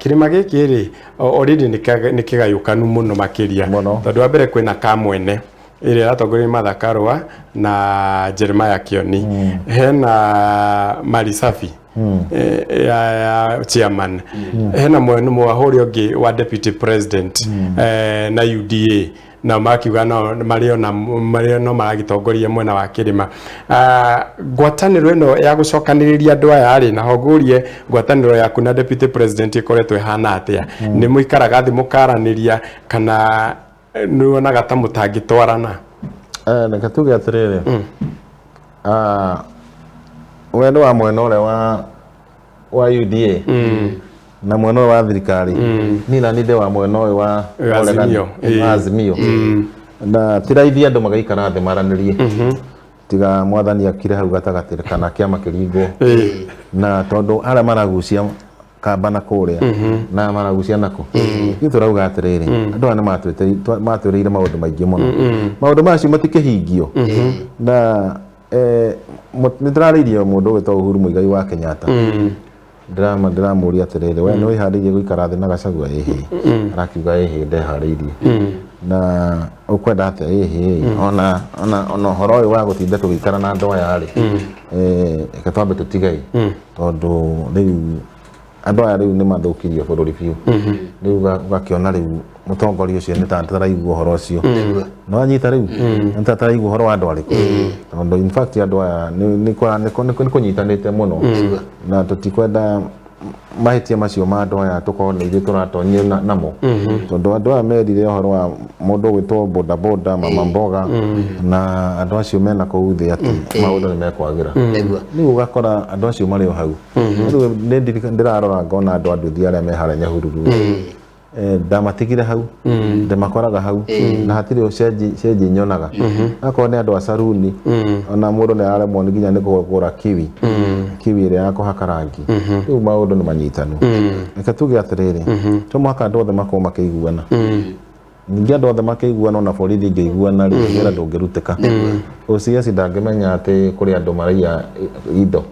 Kĩrĩma gĩkĩ rĩ, already nĩ kĩgayũkanu mũno makĩria. Mũno. Tondũ wa mbere kwĩna Kamwene ĩrĩa ĩratongorio nĩ Martha Karũa na Jeremiah Kioni, hena Malisafi ya chairman, hena mwena ũrĩa ũngĩ wa deputy president na UDA na makiuga no marĩ ona marĩ no maragĩtongoria mwena wa kĩrĩma. Ngwatanĩro ĩno ya gũcokanĩrĩria andũ aya rĩ, na hongũrie ngwatanĩro yaku na deputy president ĩkoretwo ĩhana atĩa? Nĩ mũikaraga thĩ mũkaranĩria, kana nĩ wonaga ta mũtangĩtwarana? Reke tuge atĩrĩrĩ, we nĩ wa mwena ũrĩa wa UDA na mwena ũyũ wa thirikari, niĩ na niĩ ndĩ wa mwena ũyũ wa Wa ũregani, Azimio. wa Azimio, na ti raithi andũ magaikara thĩ maranĩrie, tiga mwathani akire hau gatagatĩ kana kĩama kĩringwo, na tondũ arĩa maragucia kamba na kũrĩa na maragucia nako. Ithuĩ tũrauga atĩrĩrĩ, andũ aya nĩ matwĩrĩire maũndũ maingĩ mũno, maũndũ macio matikĩhingio, na nĩ ndĩrarĩirie mũndũ ũgwĩtwo Uhuru Muigai wa Kenyatta. Ndĩramũria atĩrĩrĩ, we nĩ wĩharĩirie gũikara thĩ na Gachagua? Ĩhĩ, arakiuga ĩhĩ, ndeharĩirie. Na ũkwenda atĩa? Ĩhĩ, ona ũhoro ũyũ wa gũtinda tũgĩikara na andũ aya rĩ, reke twambe tũtige, tondũ rĩu andũ aya rĩu nĩ mathũkirie bũrũri biũ. Rĩu ũgakĩona rĩu mũtongoria ũcio nĩ ta taraigua ũhoro ũcio, nĩ wanyita, rĩu nĩ ta taraigua ũhoro wa andũ arĩkũ, tondũ in fact andũ aya nĩ kũnyitanĩte mũno, na tũtikwenda mahĩtia macio ma andũ aya tũkorwo nĩ ithuĩ tũratonyio namo, tondũ andũ aya merire ũhoro wa mũndũ ũgwĩtwo boda boda, mama mboga, na andũ acio mena kũu thĩ atĩ maũndũ nĩ mekwagĩra. Rĩu ũgakora andũ acio marĩ o hau. Rĩu nĩ ndĩrarora ngona andũ a nduthi arĩa me harĩa Nyahururu. Ndamatigire hau, ndĩmakoraga hau na hatirĩ ũcenji cenji nyonaga. Akorwo nĩ andũ a saruni, ona mũndũ nĩ araremwo nĩ nginya nĩ kũgũra kiwi, kiwi ĩrĩa ya kũhaka rangi. Rĩu maũndũ nĩ manyitanu. Reke tuge atĩrĩrĩ, to mũhaka andũ othe makorwo makĩiguana. Ningĩ andũ othe makĩiguana, ona borithi ingĩiguana rĩ, wĩra ndũngĩrutĩka. OCS ndangĩmenya atĩ kũrĩ andũ maraiya indo.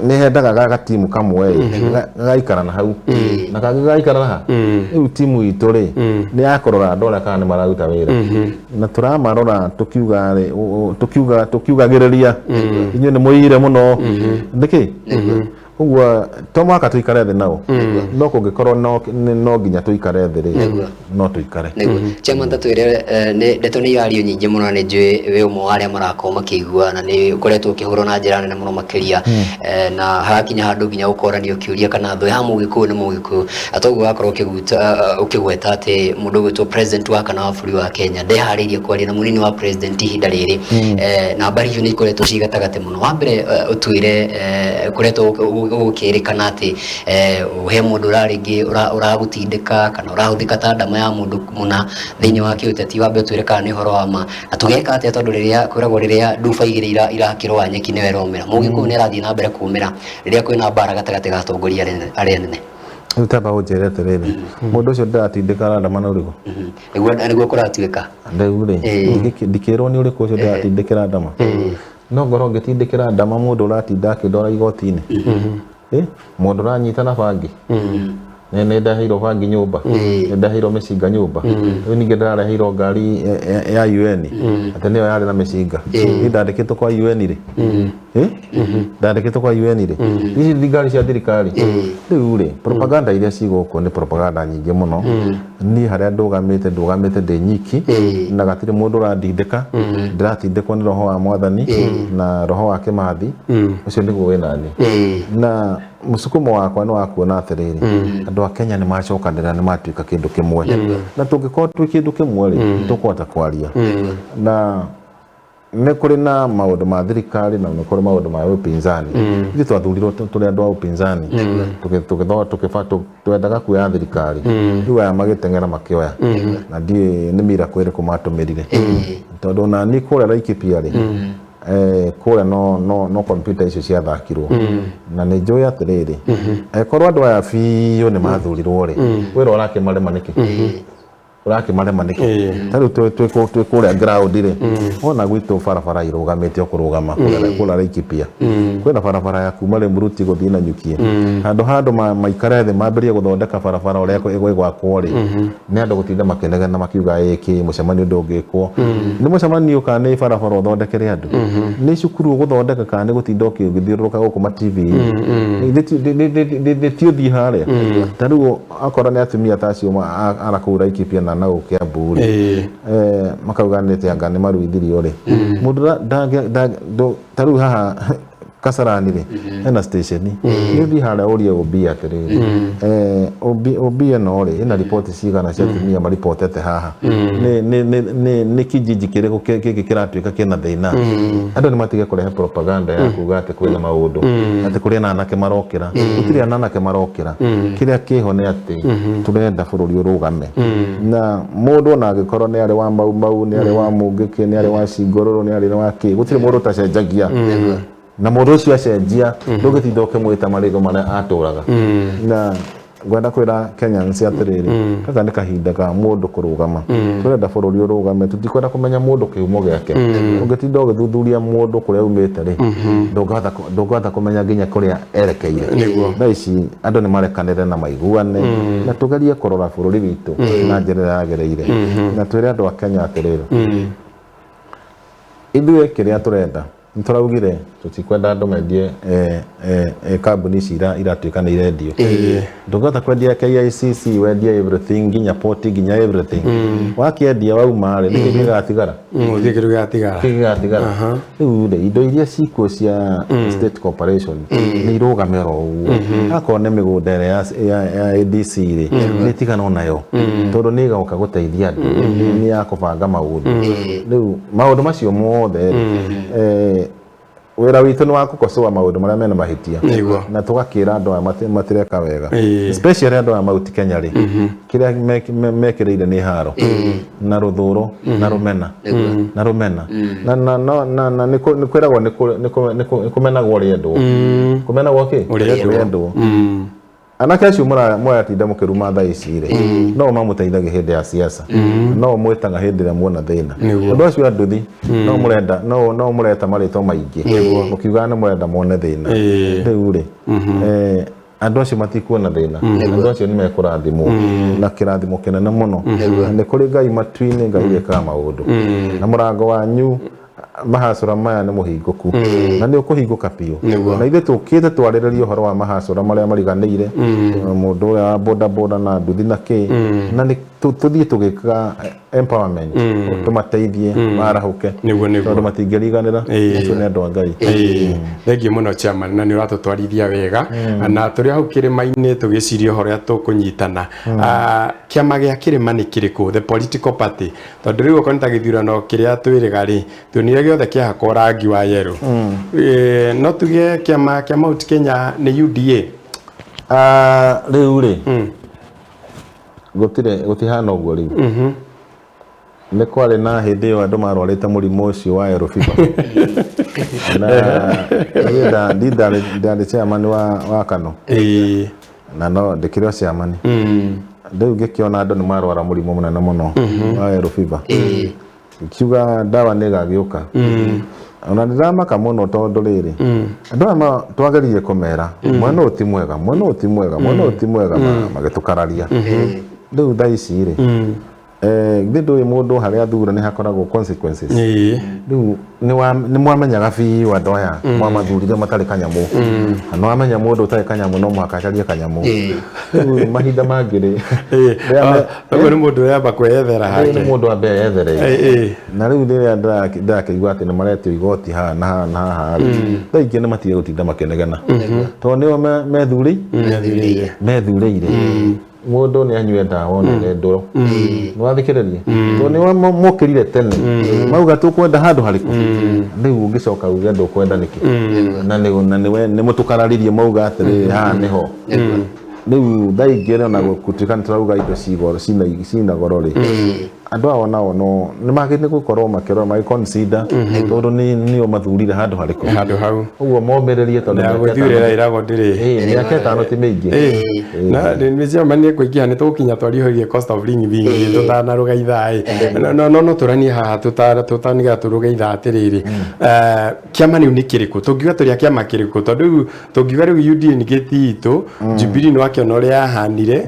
Nĩ hendaga gatimu kamwe ĩ, gagaikara na hau na kangĩ gagaikara haha. Rĩu timu itũ rĩ, nĩ ya kũrora andũ arĩa kana nĩ mararuta wĩra, na tũramarora tukiuga rĩ, tukiuga tukiugagĩrĩria, inyuĩ nĩ mũiyire mũno nĩkĩ. Ũguo to mũhaka tũikare thĩ nao, no kũngĩkorwo no nginya tũikare thĩ rĩ, no tũikare. Nĩguo, chairman, ta twĩre, nĩ ndeto nĩ irario nyingĩ mũno, na nĩ njũĩ wĩ ũmwe wa arĩa marakorwo makĩigua na nĩ ũkoretwo ũkĩhũrwo na njĩra nene mũno makĩria. Na harakinya handũ nginya ũkoranio kĩũria kana thũ ya Mũgĩkũyũ nĩ Mũgĩkũyũ, na toguo wakorwo ũkĩguta ũkĩgweta atĩ mũndũ ũgwĩtwo president wa kana wa bũrũri wa Kenya ndeharĩirie kwaria na mũnini wa president ihinda rĩrĩ. Na mbari icio nĩ ikoretwo ciĩ gatagatĩ mũno. Wa mbere, ũtwĩre, koretwo gũkĩrĩkana atĩ he mũndũ ũrarĩngĩ ũragũtindĩka kana ũrahũthĩka ta ndama ya mũndũ mũna thĩinĩ wa kĩũteti. Wambe ũtwĩre kana nĩ ũhoro wa ma, na tũgeka atĩa, tondũ rĩrĩa kwĩragwo rĩrĩa nduba igĩrĩ irakĩrũa nyeki nĩyo ĩromĩra. Mũgĩkũyũ nĩ arathiĩ na mbere kũmĩra rĩrĩa kwĩna mbara gatagatĩ ga atongoria arĩa anene. Rĩu tamba ũnjĩre atĩrĩrĩ, mũndũ ũcio ndĩratindĩka arandamana ũrĩkũ? Nĩguo kũratuĩka. Rĩu rĩ, ndikĩrwo nĩ ũrĩkũ ũcio ndĩratindĩkĩra ndama. No ngorwo ngĩtindĩkĩra ndama mũndũ ũratinda akĩndwara igoti-inĩ. Mũndũ ũranyita na bangi. Nĩ ndaheirwo bangi nyũmba, nĩ ndaheirwo mĩcinga nyũmba. Rĩu ningĩ ndĩrareheirwo ngari ya UN atĩ nĩyo yarĩ na mĩcinga. Niĩ ndandĩkĩtwo kwa UN rĩ? Ndandĩkĩtwo kwa UN rĩ? Ici ti ngari cia thirikari. Rĩu rĩ, propaganda iria ci gũkũ nĩ propaganda nyingĩ mũno. Niĩ harĩa ndũgamĩte, ndũgamĩte ndĩ nyiki na gatirĩ mũndũ ũrandindĩka. Ndĩratindĩkwo nĩ roho wa Mwathani na roho wa Kĩmathi, ũcio nĩguo wĩ nani. Na mũsukumo wakwa nĩ wa kuona atĩrĩrĩ, andũ a Kenya nĩ macokanĩrĩra, nĩ matuĩka kĩndũ kĩmwe, na tũngĩkorwo twĩ kĩndũ kĩmwe rĩ, nĩ tũkũhota kwaria. Na nĩ kũrĩ na maũndũ ma thirikari na nĩ kũrĩ maũndũ ma upinzani. Ithuĩ twathurirwo tũrĩ andũ a upinzani, twendaga kuoya thirikari. Rĩu aya magĩteng'era makĩoya, na ndiũĩ nĩ miracle ĩrĩkũ matũmĩrire, tondũ ona niĩ kũrĩa Laikipia rĩ, kũrĩa no computer icio ciathakirwo. Na nĩ njũĩ atĩrĩrĩ, angĩkorwo andũ aya biũ nĩ mathurirwo rĩ, wĩra ũrakĩmarema nĩkĩ? Ũrakĩmarema nĩkĩ? Ta rĩu twĩ kũrĩa ground rĩ, wona gwitũ barabara irũgamĩte o kũrũgama kũrĩa Laikipia. Kwĩna barabara ya kuma Rĩmũruti gũthiĩ na Nyukie. Handũ ha andũ maikare thĩ mambĩrĩrie gũthondeka barabara ũrĩa ĩgwakwo rĩ, nĩ andũ gũtinda makĩnegena makiuga ĩkĩ mũcemanio ndũngĩkwo. Nĩ mũcemanio kana nĩ barabara ũthondekere andũ? Nĩ cukuru ũgũthondeka kana nĩ gũtinda ũgĩthiũrũrũka gũkũ ma TV? Nĩ ti ũthiĩ harĩa. Ta rĩu akorwo nĩ atumia ta acio ara kũu Laikipia na gũkũ Kiambu rĩ, makauga nĩ atĩ anga nĩ maruithirio rĩ, mũndũ ta rĩu haha Kasarani rĩ, hena station. Nĩ ũthiĩ harĩa ũrie OB atĩrĩrĩ, OB ĩno rĩ, ĩna riboti cigana cia atumia maribotete haha? Nĩ kijiji kĩrĩkũ gĩkĩ kĩratuĩka kĩna thĩna? Andũ nĩ matige kũrehe propaganda ya kuga atĩ kwĩna maũndũ, atĩ kũrĩ na anake marokĩra. Gũtirĩ anake marokĩra. Kĩrĩa kĩho nĩ atĩ tũrenda bũrũri ũrũgame, na mũndũ ona angĩkorwo nĩ arĩ wa Mau Mau, nĩ arĩ wa Mũngĩkĩ, nĩ arĩ wa Cingũrũrũ, nĩ arĩ wa kĩ, gũtirĩ mũndũ ũtacenjagia. Na mũndũ ũcio acenjia, ndũngĩtinda ũkĩmwĩta marĩtwa marĩa atũraga. Na ngwenda kwĩra Kenyans atĩrĩrĩ, gaka nĩ kahinda ka mũndũ kũrũgama. Tũrenda bũrũri ũrũgame, tũtikwenda kũmenya mũndũ kĩhumo gĩake. Ũngĩtinda ũgĩthuthuria mũndũ kũrĩa aumĩte rĩ, ndũngĩhota kũmenya nginya kũrĩa erekeire. Thaa ici andũ nĩ marekanĩre na maiguane, na tũgerie kũrora bũrũri witũ na njĩra ĩrĩa yagĩrĩire. Na twĩre andũ a Kenya atĩrĩrĩ, ithuĩ kĩrĩa tũrenda, nĩ tũraugire tũtikwenda andũ mendie kambuni ici iratuĩka nĩ irendio. Ndũngĩhota kwendia KICC, wendie everything, nginya port, nginya everything. Wakĩendia wauma rĩ, nĩkĩ gĩgatigara? Gũtirĩ kĩndũ gĩgatigara. Kĩ gĩgatigara? Rĩu rĩ, indo iria cikuo cia state corporation nĩ irũgame oro ũguo. Akorwo nĩ mĩgũnda ĩrĩa ya ADC rĩ, nĩ ĩtiganwo nayo, tondũ nĩ ĩgoka gũteithia andũ, nĩ ya kũbanga maũndũ. Rĩu maũndũ macio mothe rĩ, Wĩra witũ nĩ wa gũkocoa maũndũ marĩa mena mahĩtia Nĩguo. na tũgakĩra andũ aya matireka wega, Ĩĩ. especially andũ aya Mount Kenya rĩ, kĩrĩa mekĩrĩire nĩ haro na rũthũro na rũmena na rũmena na na na na na nĩ kwĩragwo nĩ kũmenagwo ũrĩendwo, kũmenagwo kĩ? Ũrĩendwo. Ũrĩendwo. Anake acio mũratinda mũkĩruma thaa ici rĩ, no mamũteithagia hĩndĩ ya siasa, no mwĩtaga hĩndĩ ĩrĩa muona thĩna. Nĩguo. Andũ acio a nduthi no mũrenda, no mũreta marĩtwa maingĩ mũkiugaga nĩ mũrenda mone thĩna. Rĩu rĩ, andũ acio matikuona thĩna, andũ acio nĩ mekũrathimwo na kĩrathimo kĩnene mũno. Na nĩ kũrĩ Ngai matu-inĩ, Ngai wĩkaga maũndũ, na mũrango wanyu mahacũra maya nĩ mũhingũku na nĩ ũkũhingũka biũ. Nĩguo. Na ithuĩ tũkĩte twarĩrĩrie ũhoro wa mahacũra marĩa mariganĩire, mũndũ ũrĩa wa boda boda na nduthi na kĩ, na nĩ tũthiĩ tũgĩkaga empowerment, tũmateithie marahũke. Nĩguo, nĩguo. Tondũ matingĩriganĩra. Acio nĩ andũ a Ngai. Ĩĩ, thengiũ mũno chairman, na nĩ ũratũtwarithia wega na tũrĩ hau kĩrĩma-inĩ tũgĩciria ũhoro ũrĩa tũkũnyitana. Ah, kĩama gĩa kĩrĩma nĩ kĩrĩkũ, the political party? Tondũ rĩu okorwo nĩ ta gĩthurano kĩrĩa twĩrĩga rĩ, tuonire gĩothe kĩahakwo rangi wa yellow. No tuge kĩama kĩa Mount Kenya nĩ UDA? Ah, rĩu rĩ, gũtirĩ, gũtihana ũguo. Rĩu nĩ kwarĩ na hĩndĩ ĩyo andũ marwarĩte mũrimũ ũcio wa yellow fever, na niĩ ndarĩ chairman wa Kano, na no ndĩkĩrĩ o chairman rĩu. Ngĩkĩona andũ nĩ marwara mũrimũ mũnene mũno wa yellow fever, ngiuga ndawa nĩ ĩgagĩũka. Ona ndĩramaka mũno tondũ rĩrĩ, andũ aya twageririe kũmera mwena ũyũ ti mwega, mwena ũyũ ti mwega, mwena ũyũ ti mwega, magĩtũkararia. Rĩu thaa ici rĩ, githĩ ndũĩ mũndũ harĩa athura nĩ hakoragwo consequences? Rĩu nĩ mwamenyaga biũ andũ aya mwamathurire matarĩ kanyamũ, na nĩ wamenya mũndũ ũtarĩ kanyamũ no mũhaka acarie kanyamũ. Rĩu mahinda mangĩ rĩ, Ũguo nĩ mũndũ ũramba kweyethera rĩu hake. Nĩ mũndũ ambe eyethereire. Na rĩu rĩrĩa ndĩrakĩigua atĩ nĩ maretio igoti haha na haha na haha rĩ, thaa ingĩ nĩ matige gũtinda makĩnegena tondũ nĩo Methurĩire. methurĩire. Mũndũ nĩ anyue ndawa ona ĩrĩ ndũrũ, nĩ wathikĩrĩria, tondũ nĩo mokĩrire tene mauga tũkwenda handũ harĩkũ. Rĩu ũngĩcoka uge ndũkwenda nĩkĩ, na nĩwe nĩ mũtũkararirie mauga atĩrĩrĩ, haha nĩho. Rĩu thaa ingĩ ona gũtuĩka nĩ tũrauga indo ci goro, cina goro rĩ, andũ aya nao no nĩ magĩrĩire gũkorwo makĩrora, magĩconsider, tondũ nĩo mathurire handũ harĩkũ. Handũ hau. Ũguo momĩrĩrie tondũ Na mĩaka gũthurĩra ĩragwo ndĩrĩ. Ĩĩ, mĩaka 5 ti mĩingĩ. Na nĩ chairman nĩ kũingĩha nĩ tũgũkinya twarie ũhoro cost of living tũtanarũga ithaa ĩ. No tũranie haha tũtaniga tũrũge ithaa atĩrĩrĩ. Kĩama rĩu nĩ kĩrĩkũ? Tũngiuga tũrĩ a kĩama kĩrĩkũ? Tondũ rĩu tũngiuga rĩu UDA nĩ gĩti itũ, Jubilee nĩ wakĩona ũrĩa yahanire.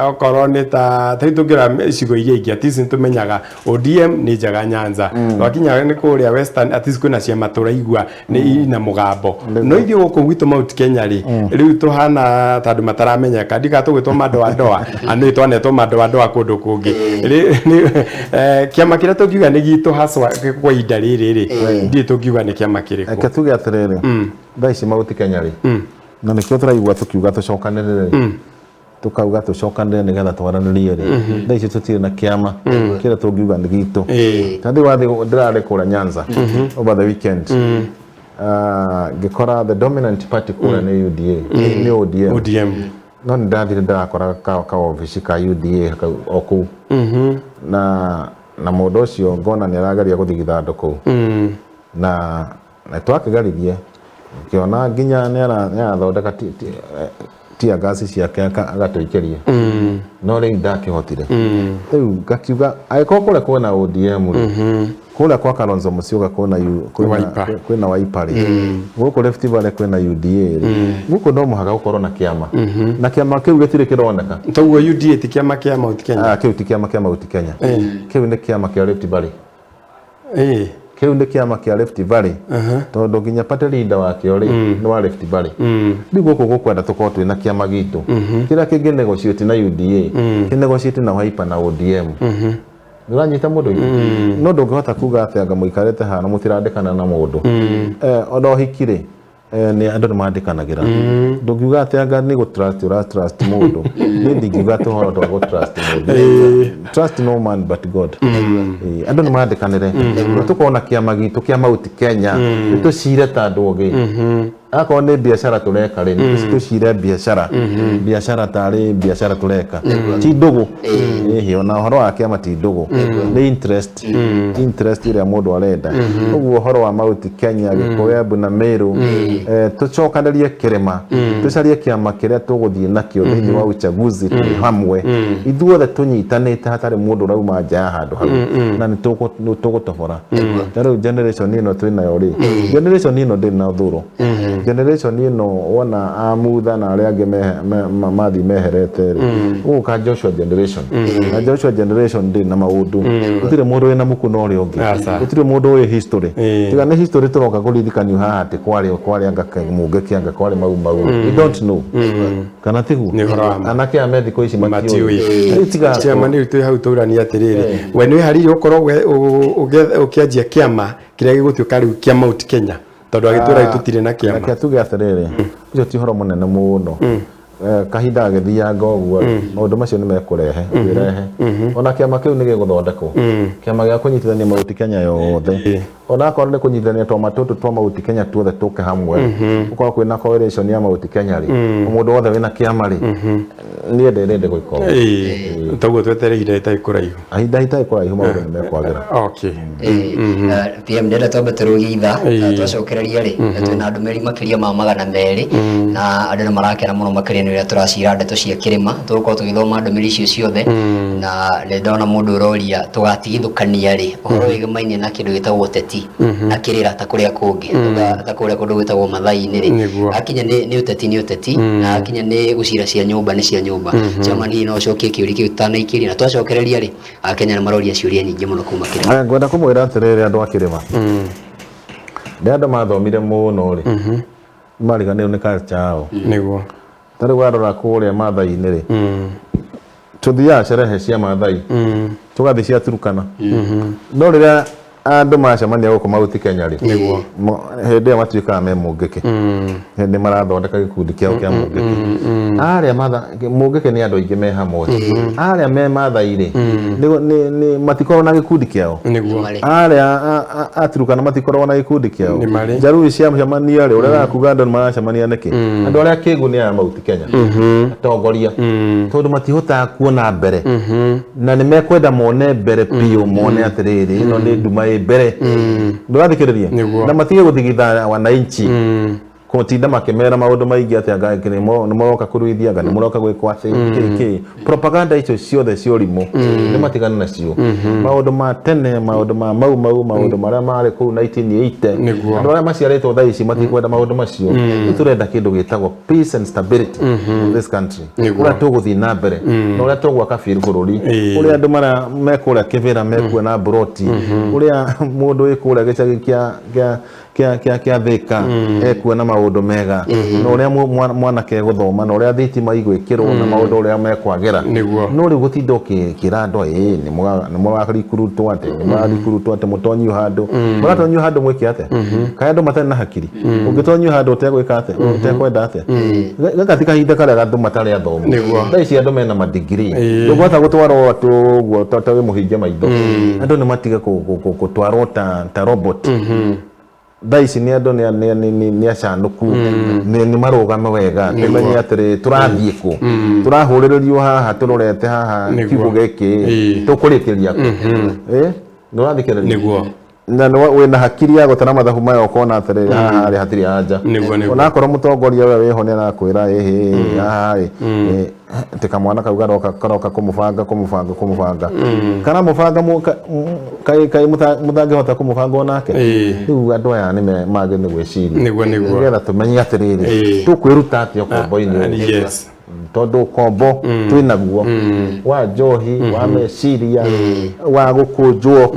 Okorwo nĩ ta rĩu tũngĩrora icigo iria ingĩ, at least nĩ tũmenyaga ODM nĩ njega Nyanza. Twakinya nĩ kũrĩa Western, at least kwĩna ciama tũraigua nĩ ina mũgambo. No ithuĩ gũkũ gwitũ Mount Kenya rĩ, rĩu tũhana ta andũ mataramenyeka, ndika tũgwĩtwo madoadoa, anũ twanetwo madoadoa kũndũ kũngĩ. Kĩama kĩrĩa tũngiuga nĩ gitũ haswa kwa ihinda rĩrĩ rĩ, ndiĩ tũngiuga nĩ kĩama kĩrĩkũ? Reke tuge atĩrĩrĩ, thaa ici Mount Kenya rĩ, na nĩkĩo tũraigua tũkiuga tũcokanĩrĩre rĩ, tukauga tũcokanĩrĩre nĩgetha twaranĩrie rĩ, thaa ici tũtirĩ na kĩama kĩrĩa tũngiuga nĩ gitũ. Ta rĩu wathiĩ, ndĩrarĩ kũrĩa Nyanza over the weekend, ngĩkora the dominant party kũrĩa nĩ UDA, nĩ ODM. ODM. No nĩ ndathire ndĩrakora ka obici ka UDA o kũu, na mũndũ ũcio ngona nĩ arageria gũthigitha andũ kũu, na twakĩgeririe ngĩona nginya nĩ arathondeka tear gas ciake agatũikĩria, no rĩu ndakĩhotire. Rĩu ngakiuga angĩkorwo kũrĩa kwĩna ODM rĩ, kũrĩa kwa Kalonzo Musyoka kwĩna Wiper. Kwĩna Wiper rĩ, gũkũ Rift Valley kwĩna UDA rĩ, gũkũ no mũhaka gũkorwo na kĩama, na kĩama kĩu gĩtirĩ kĩroneka. Toguo UDA ti kĩama kĩa Mount Kenya? Ah, kĩu ti kĩama kĩa Mount Kenya, kĩu nĩ kĩama kĩa Rift Valley. Kĩu nĩ kĩama kĩa Rift Valley, tondũ nginya party leader wakĩo rĩ, nĩ wa Rift Valley. Rĩu gũkũ gũkwenda tũkorwo twĩna kĩama gitũ kĩrĩa kĩngĩ negotiate na UDA, kĩ negotiate na Wiper na ODM. Nĩũranyita mũndũ witũ? No ndũngĩhota kuga atĩ anga mũikarĩte haha na mũtirandĩkana na mũndũ. Ona ũhiki rĩ, Nĩ andũ nĩ mandĩkanagĩra. Ndũngiuga atĩ anga nĩ gũ trust ũra trust mũndũ. Niĩ ndingiuga atĩ ũhoro wa gũ trust mũndũ. Trust no man but God. Andũ nĩ mandĩkanĩre. Tũkorwo na kĩama gitũ kĩa Mount Kenya, nĩ tũcire ta andũ ogĩ. Akorwo nĩ biacara tũreka rĩ, nĩ tũcire biacara, biacara tarĩ biacara tũreka, ti ndũgũ. Ĩhĩ, ona ũhoro wa kĩama ti ndũgũ, nĩ interest, interest ĩrĩa mũndũ arenda. Ũguo ũhoro wa Mount Kenya, Gĩkũyũ, Embu na Meru, tũcokanĩrie kĩrĩma, tũcarie kĩama kĩrĩa tũgũthiĩ nakĩo thĩinĩ wa uchaguzi twĩ hamwe ithuothe tũnyitanĩte, hatarĩ mũndũ ũrauma nja ya handũ hau, na nĩ tũgũtobora. Ta rĩu generation ĩno twĩnayo rĩ, generation ĩno ndĩrĩ na thũro. Generation ĩno wona amutha na arĩa angĩ mathiĩ meherete rĩ, gũgũka Joshua generation, na Joshua generation ndĩrĩ na maũndũ. Gũtirĩ mũndũ wĩna muku na ũrĩa ũngĩ. Aca. Gũtirĩ mũndũ ũĩ history. Tiga nĩ history tũroka kũririkanio haha atĩ kwarĩ anga mũngĩki, anga kwarĩ mau mau, we don't know, kana tiguo? Nĩ ũhoro wa ma. Anake a me thikũ ici matiũĩ. Matiũĩ. Rĩu tiga Chairman, rĩu twĩ hau tũrania atĩrĩrĩ, we nĩ wĩharĩirie gũkorwo we ũkĩanjia kĩama kĩrĩa gĩgũtuĩka rĩu kĩa Mount Kenya, tondũ agĩtwĩra rĩu tũtirĩ na kĩama? Reke tuge atĩrĩrĩ, ũcio ti ũhoro mũnene mũno. Kahinda gagĩthianga ũguo, maũndũ macio nĩ mekũrehe kwĩrehe. Ona kĩama kĩu nĩ gĩgũthondekwo, kĩama gĩa kũnyitithania Mount Kenya yothe, ona akorwo nĩ kũnyitithania twama tũtũ twa Mount Kenya tuothe tũke hamwe, gũkorwo kwĩna coalition ya Mount Kenya rĩ, mũndũ wothe wĩna kĩama rĩ, niĩ ndĩrende gwĩka ũguo. Ĩĩ, toguo twetereire ihinda rĩtarĩ kũraihu. Ihinda itarĩ kũraihu maũndũ nĩ mekwagĩra. Okay. PM, ndĩrenda twambe tũrũgie ithaa. Twacokereria rĩ, twĩna ndũmĩrĩri makĩria ma 200, na andũ nĩ marakena mũno makĩria nĩ ũrĩa tũracira ndeto cia kĩrĩma. Tũgũkorwo tũgĩthoma ndũmĩrĩri icio ciothe, na nĩ ndona mũndũ ũroria tũgatigithũkania rĩ ũhoro wĩgĩmainie na kĩndũ gĩtagwo ũteti na kĩrĩra ta kũrĩa kũngĩ, ta kũrĩa kũndũ gwĩtagwo Mathai-inĩ rĩ. Akinya nĩ ũteti nĩ ũteti, na akinya nĩ gũcira cia nyũmba nĩ cia nyũmba. Chairman, hihi no ũcokie kĩũria kĩu tũtanaikĩria? Na twacokereria rĩ, Akenya nĩ maroria ciũria nyingĩ mũno kuma kĩrĩma. Ngwenda kũmwĩra atĩrĩrĩ, andũ a kĩrĩma, nĩ andũ mathomire mũno rĩ, mariganĩrwo nĩ culture yao. Ta rĩu warora kũrĩa Mathai-inĩ rĩ, tũthiaga cerehe cia Mathai, tũgathiĩ cia Turukana, no rĩrĩa andũ macemania gũkũ Mount Kenya rĩ, hĩndĩ ĩyo matuĩkaga me mũngĩkĩ, hĩndĩ marathondeka gĩkundi kĩao kĩa mũngĩkĩ. Arĩa mũngĩkĩ nĩ andũ aingĩ me hamwe. Arĩa me Mathai rĩ, matikoragwo na gĩkundi kĩao. Arĩa a Turukana matikoragwo na gĩkundi kĩao. Nĩ marĩ. Njarui ciacemania rĩ, ũrĩa kuga andũ nĩ maracemania nĩkĩ? Andũ arĩa akĩgu nĩ aya Mount Kenya atongoria, tondũ matihotaga kuona mbere, na nĩ mekwenda mone mbere biũ, mone atĩrĩrĩ, ĩno nĩ nduma ĩ mbere. Ndũrathikĩrĩria? Nĩguo. Na matige gũthigitha wananchi, kũtinda makĩmera maũndũ maingĩ atĩ anga nĩ mũroka kũruithia, anga nĩ mũroka gwĩkwo atĩ kĩ kĩ, propaganda icio ciothe cia ũrimũ nĩ matigane nacio. Maũndũ ma tene, maũndũ ma mau mau, maũndũ marĩa marĩ kũu 1980, andũ arĩa maciarĩtwo thaa ici matikwenda maũndũ macio. Rĩu tũrenda kĩndũ gĩtagwo peace and stability of this country, ũrĩa tũgũthiĩ na mbere na ũrĩa tũgwaka biũ bũrũri, ũrĩa andũ marĩa me kũrĩa kĩbĩra mekuona mburoti, ũrĩa mũndũ wĩ kũrĩa gĩcagi kĩa Thĩka ekuona maũndũ mega, na ũrĩa mwanake egũthoma, na ũrĩa thitima igwĩkĩrwo, na maũndũ ũrĩa mekwagĩra. No rĩu gũtinda ũkĩra andũ ĩ nĩ mũrarikurutwo atĩ nĩ mũrarikurutwo atĩ mũtonyio handũ, mũratonyio handũ mwĩke atĩa? Kaĩ andũ matarĩ na hakiri? Ũngĩtonyio handũ ũtegwĩka atĩa, ũtekwenda atĩa? Gaka ti kahinda karĩa andũ matarĩ athomu. Thaa ici andũ mena madigiri. Ndũngĩhota gũtwarwo atĩ ũguo ta wĩ mũhinge maitho. Andũ nĩ matige gũtwarwo ta robot. Thaa ici nĩ andũ nĩ acanũku, nĩ marũgame wega, tũmenye atĩrĩ, tũrathiĩ kũ, tũrahũrĩrĩrio haha, tũrorete haha kiugũ gĩkĩ, tũkũrĩkĩria kũ? Nĩũrathikĩrĩria? Nĩguo. Na nĩ wĩna hakiri ya gũtara mathabu maya, ũkona atĩrĩrĩ, haha rĩ hatirĩ anja. Nĩguo. Onakorwo mũtongoria ũrĩa wĩho nĩ arakwĩra ĩhĩ haha rĩ, atĩ kamwana kau karoka kũmũbanga kũmũbanga kũmũbanga, kana mũbanga kaĩ mũtangĩhota kũmũbanga onake. Rĩu andũ aya nĩ magĩ nĩ gwĩciria Nĩguo. nĩgetha tũmenye atĩrĩrĩ, tũkwĩruta atĩa ũkombo-inĩ ũyũ. Tondũ ũkombo twĩnaguo wa njohi, wa meciria, wa gũkũnjwo,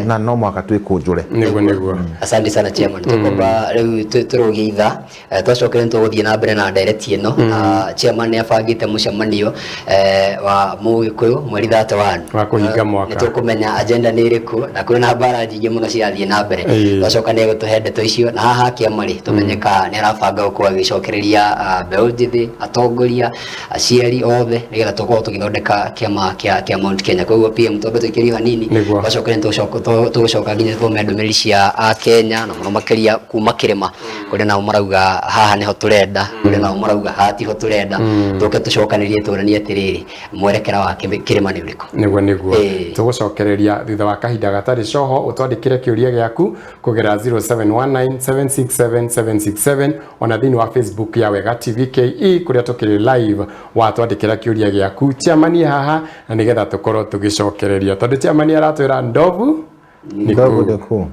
na no mũhaka twĩkũnjũre. Nĩguo nĩguo. Asante sana chairman. Tukomba rĩu tũrũgie ithaa, twacokere nĩ tũgũthiĩ na mbere na ndereti ĩno. Chairman nĩ abangĩte mũcemanio wa Mũgĩkũyũ mweri 31 wa kũhinga mwaka. Nĩ tũkũmenya agenda nĩ ĩrĩkũ na kwĩna mbara nyingĩ mũno cirathiĩ na mbere. Twacoka nĩ egũtũhe ndeto icio na haha kĩama rĩ tũmenye ka nĩ arabanga gũkorwo agĩcokereria mbeũ njĩthĩ, atongoria, aciari othe nĩgetha tũkorwo tũgĩthondeka kĩama kĩa Mount Kenya. Koguo PM twambe tũikĩrie hanini, twacoka nĩ tũgũcoka nginya tũthome ndũmĩrĩri cia Akenya na mũno makĩria kuma kĩrĩma kũrĩa nao marauga haha nĩho tũrenda, kũrĩa nao marauga haha tiho tũrenda. Tũke tũcokanĩrie tũranie atĩrĩrĩ, mwerekera wa kĩrĩma nĩ ũrĩkũ? Nĩguo nĩguo. Tũgũcokereria thutha wa kahinda gatarĩ coho. Ũtwandĩkĩre kĩũria gĩaku kũgerera 0719767767 ona thĩinĩ wa Facebook ya Wega TV KE kũrĩa tũkĩrĩ live. Watwandĩkĩra kĩũria gĩaku chairman haha na nĩgetha tũkorwo tũgĩcokereria, tondũ chairman aratwĩra ndovu nĩ kũ.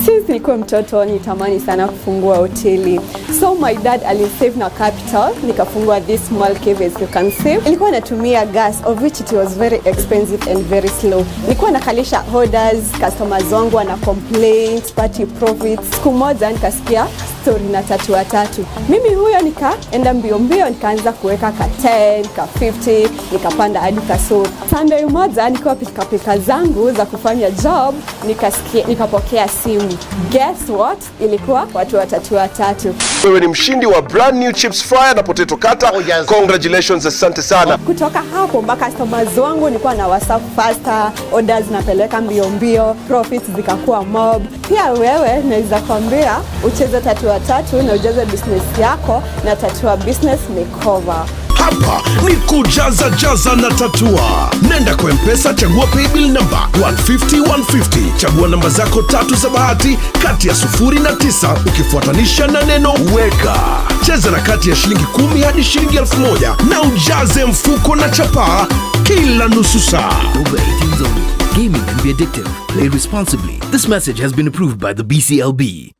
Since nilikuwa mtoto nitamani sana kufungua hoteli. So my dad alisave na capital, nikafungua this small cave as you can see. Nilikuwa natumia gas, of which it was very expensive and very slow. Nilikuwa nakalisha orders, customers wangu wana complaints, party profits. Siku moja nikasikia story na Tatua Tatu. Mimi huyo nikaenda mbio mbio, nikaanza kuweka ka 10, ka 50, nikapanda hadi ka so. Sunday moja nikiwa pika pika zangu za kufanya job, nikasikia, nikapokea simu. Guess what? Ilikuwa watu wa Tatua Tatu. Wewe ni mshindi wa brand new chips fryer na potato cutter. Oh, yes. Congratulations, asante sana. Kutoka hapo mpaka customers wangu nilikuwa na WhatsApp faster, orders napeleka mbio mbio, profits zikakuwa mob. Pia wewe naweza kwambia ucheze Tatua Tatu na ujaze business yako na Tatua Business Makeover. Hapa ni kujaza jaza na tatua. Nenda kwa M-Pesa, chagua paybill number 150 150. Chagua namba zako tatu za bahati kati ya 0 na 9 ukifuatanisha na neno weka. Cheza na kati ya shilingi 10 hadi shilingi 1000 na ujaze mfuko na chapaa kila nusu saa. Over 18 only. Gaming can be addictive. Play responsibly. This message has been approved by the BCLB.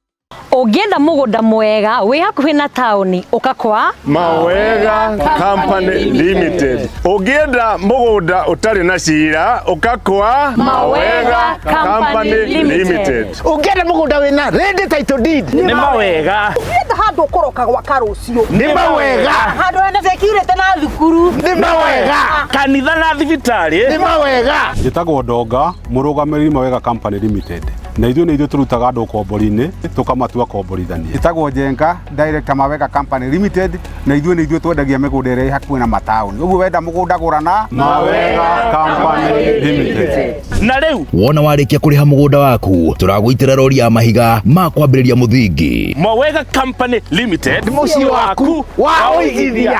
Ũngĩenda mũgũnda mwega wĩ hakuhĩ na taũni ũka kwa Mawega Company Limited. Ũngĩenda mũgũnda ũtarĩ na cira ũka kwa Mawega Company Limited. Ũngĩenda mũgũnda wĩna ready title deed nĩ Mawega. Ũngĩenda handũ ũkũroka gwaka rũciũ nĩ Mawega. Handũ hena security na thukuru nĩ Mawega. Kanitha na thibitarĩ nĩ Mawega. Njĩtagwo Ndonga, mũrũgamĩrĩri Mawega Company Limited. Na ithuĩ nĩ ithuĩ tũrutaga andũ ũkombori-inĩ tũkamatua komborithania. Njĩtagwo Njenga, director Mawega Company Limited, na ithuĩ nĩ ithuĩ twendagia mĩgũnda ĩrĩa ĩ hakuhĩ na mataũni. Ũguo wenda mũgũnda gũra na Mawega Company Limited. Na rĩu wona warĩkia kũrĩha mũgũnda waku tũragũitĩra rori ya mahiga ma kwambĩrĩria mũthingi. Mawega Company Limited, mũciĩ waku wa ũigithia.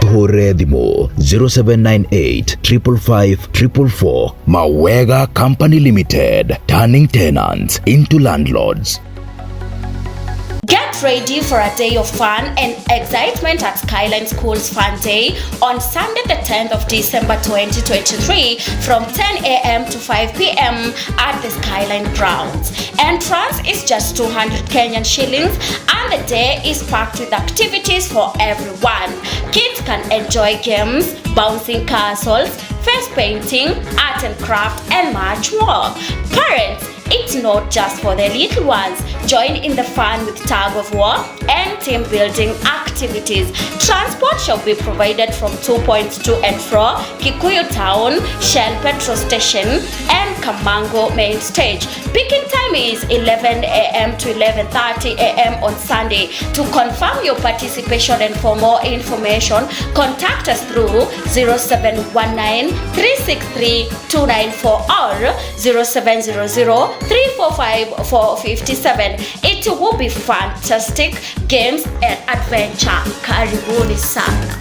Tũhũrĩre thimũ 0798 555 444. Mawega Company Limited, turning tenants into landlords. Get ready for a day of fun and excitement at Skyline School's Fun Day on Sunday the 10th of December 2023 from 10 a.m. to 5 p.m. at the Skyline grounds. Entrance is just 200 Kenyan shillings and the day is packed with activities for everyone. Kids can enjoy games, bouncing castles, face painting, art and craft, and much more. Parents, it's not just for the little ones. Join in the fun with tug of war and team building activities. Transport shall be provided from 2 points to and fro Kikuyu Town, Shell Petrol Station, and Kamango Main Stage. Picking time is 11 a.m. to 11:30 a.m. on Sunday. To confirm your participation and for more information, contact us through 0719 363 294 or 0700 345 457. It will be fantastic games and adventure. Karibuni sana.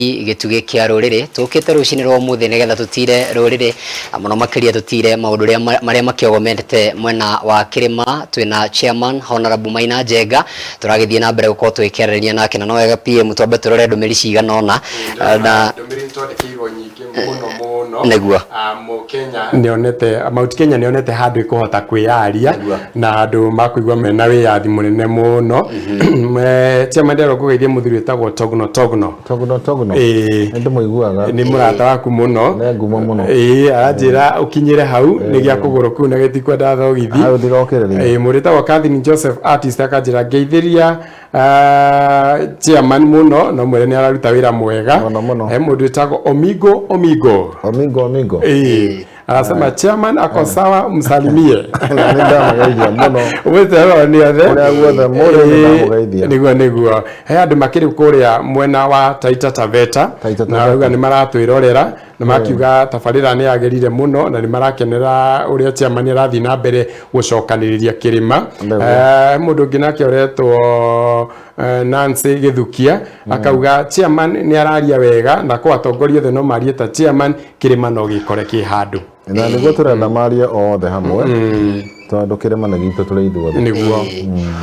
Gĩtugĩ kĩa rũrĩrĩ tũkĩte rũcinĩ rwa ũmũthĩ nĩgetha tũtire rũrĩrĩ na mũno makĩria tũtire maũndũ marĩa makĩogomete mwena wa kĩrĩma. Twĩna chairman Honorable Maina Njenga, tũragĩthiĩ na mbere gũkorwo tũgĩkĩarĩrĩria nake, na no wega PM twambe tũrore ndũmĩrĩri cigana ũna na ndũmĩrĩri twandĩkĩirwo nyingĩ mũno mũno. Nĩguo. Mũkenya nĩonete Mount Kenya nĩonete handũ ĩkũhota kwĩyaria na handũ makũigua mena wĩyathi mũnene mũno. Chairman, ndĩrenda ngũgeithie mũthuri wĩtagwo Togno Togno. Togno Togno. Ĩĩ. Nĩ ndĩmũiguaga. Nĩ mũrata waku mũno. Nĩ ngumo mũno. Ĩĩ, aranjĩra ũkinyĩre hau nĩ gĩa kũgũrũ kũu na gĩtikwenda thogithi. Hau ndigokĩrĩria. Ĩĩ, mũndũ wĩtagwo Catherine Joseph artist akanjĩra ngeithĩria chairman mũno no mwĩre nĩ araruta wĩra mwega. Mũno mũno. He mũndũ wĩtagwo Omigo Omigo. Omigo Omigo. Ĩĩ, anasema chairman ako sawa, msalimie. Na nĩ ndamũgeithia mũno. Wĩte nĩ othe. Kũrĩa guothe mũrĩ nĩ ndamũgeithia. Nĩguo he andũ makĩrĩ kũrĩa mwena wa Taita Taveta Taita na Taveta. rauga nĩ maratwĩrorera na makiuga tabarĩra nĩ yagĩrire mũno na nĩ marakenera ũrĩa chairman arathiĩ na mbere gũcokanĩrĩria kĩrĩma. Nĩguo. Mũndũ ũngĩ nake ũretwo Nancy Gĩthukia akauga chairman nĩ araria wega na kwa atongoria othe no marie ta chairman, kĩrĩma no gĩkore kĩ handũ. Na nĩguo tũrenda marie othe hamwe tondũ kĩrĩma nĩ gitũ tũrĩ ithuothe. Nĩguo.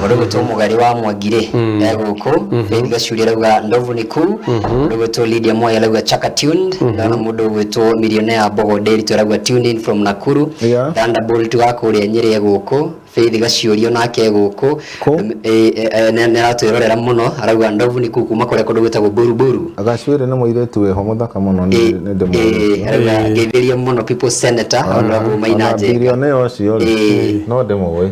Mũndũ gwĩtwo Mũgari wa Mwangirĩ egũkũ, Faith Gacuri arauga ndovu nĩ kuu. Mũndũ gwĩtwo Lydia Moya arauga chaka tuned. Ndona mũndũ gwĩtwo Millionaire Mbogo Nderitu arauga tuned in from Nakuru. Thunderbolt wa kũrĩa Nyĩrĩ egũkũ, Faith Gaciũrio nake egũkũ nĩ aratwĩrorera mũno, arauga ndovu nĩ kuu kuma kũrĩa kũndũ gwĩtagwo Buruburu. Gacuĩrĩ nĩ mũirĩtu wĩho mũthaka mũno, nĩ ndĩmũĩ. Arauga ngeithĩria mũno people senator Honorable Maina Ona Njenga. Bilionea ũcio rĩ, no ndĩmũĩ,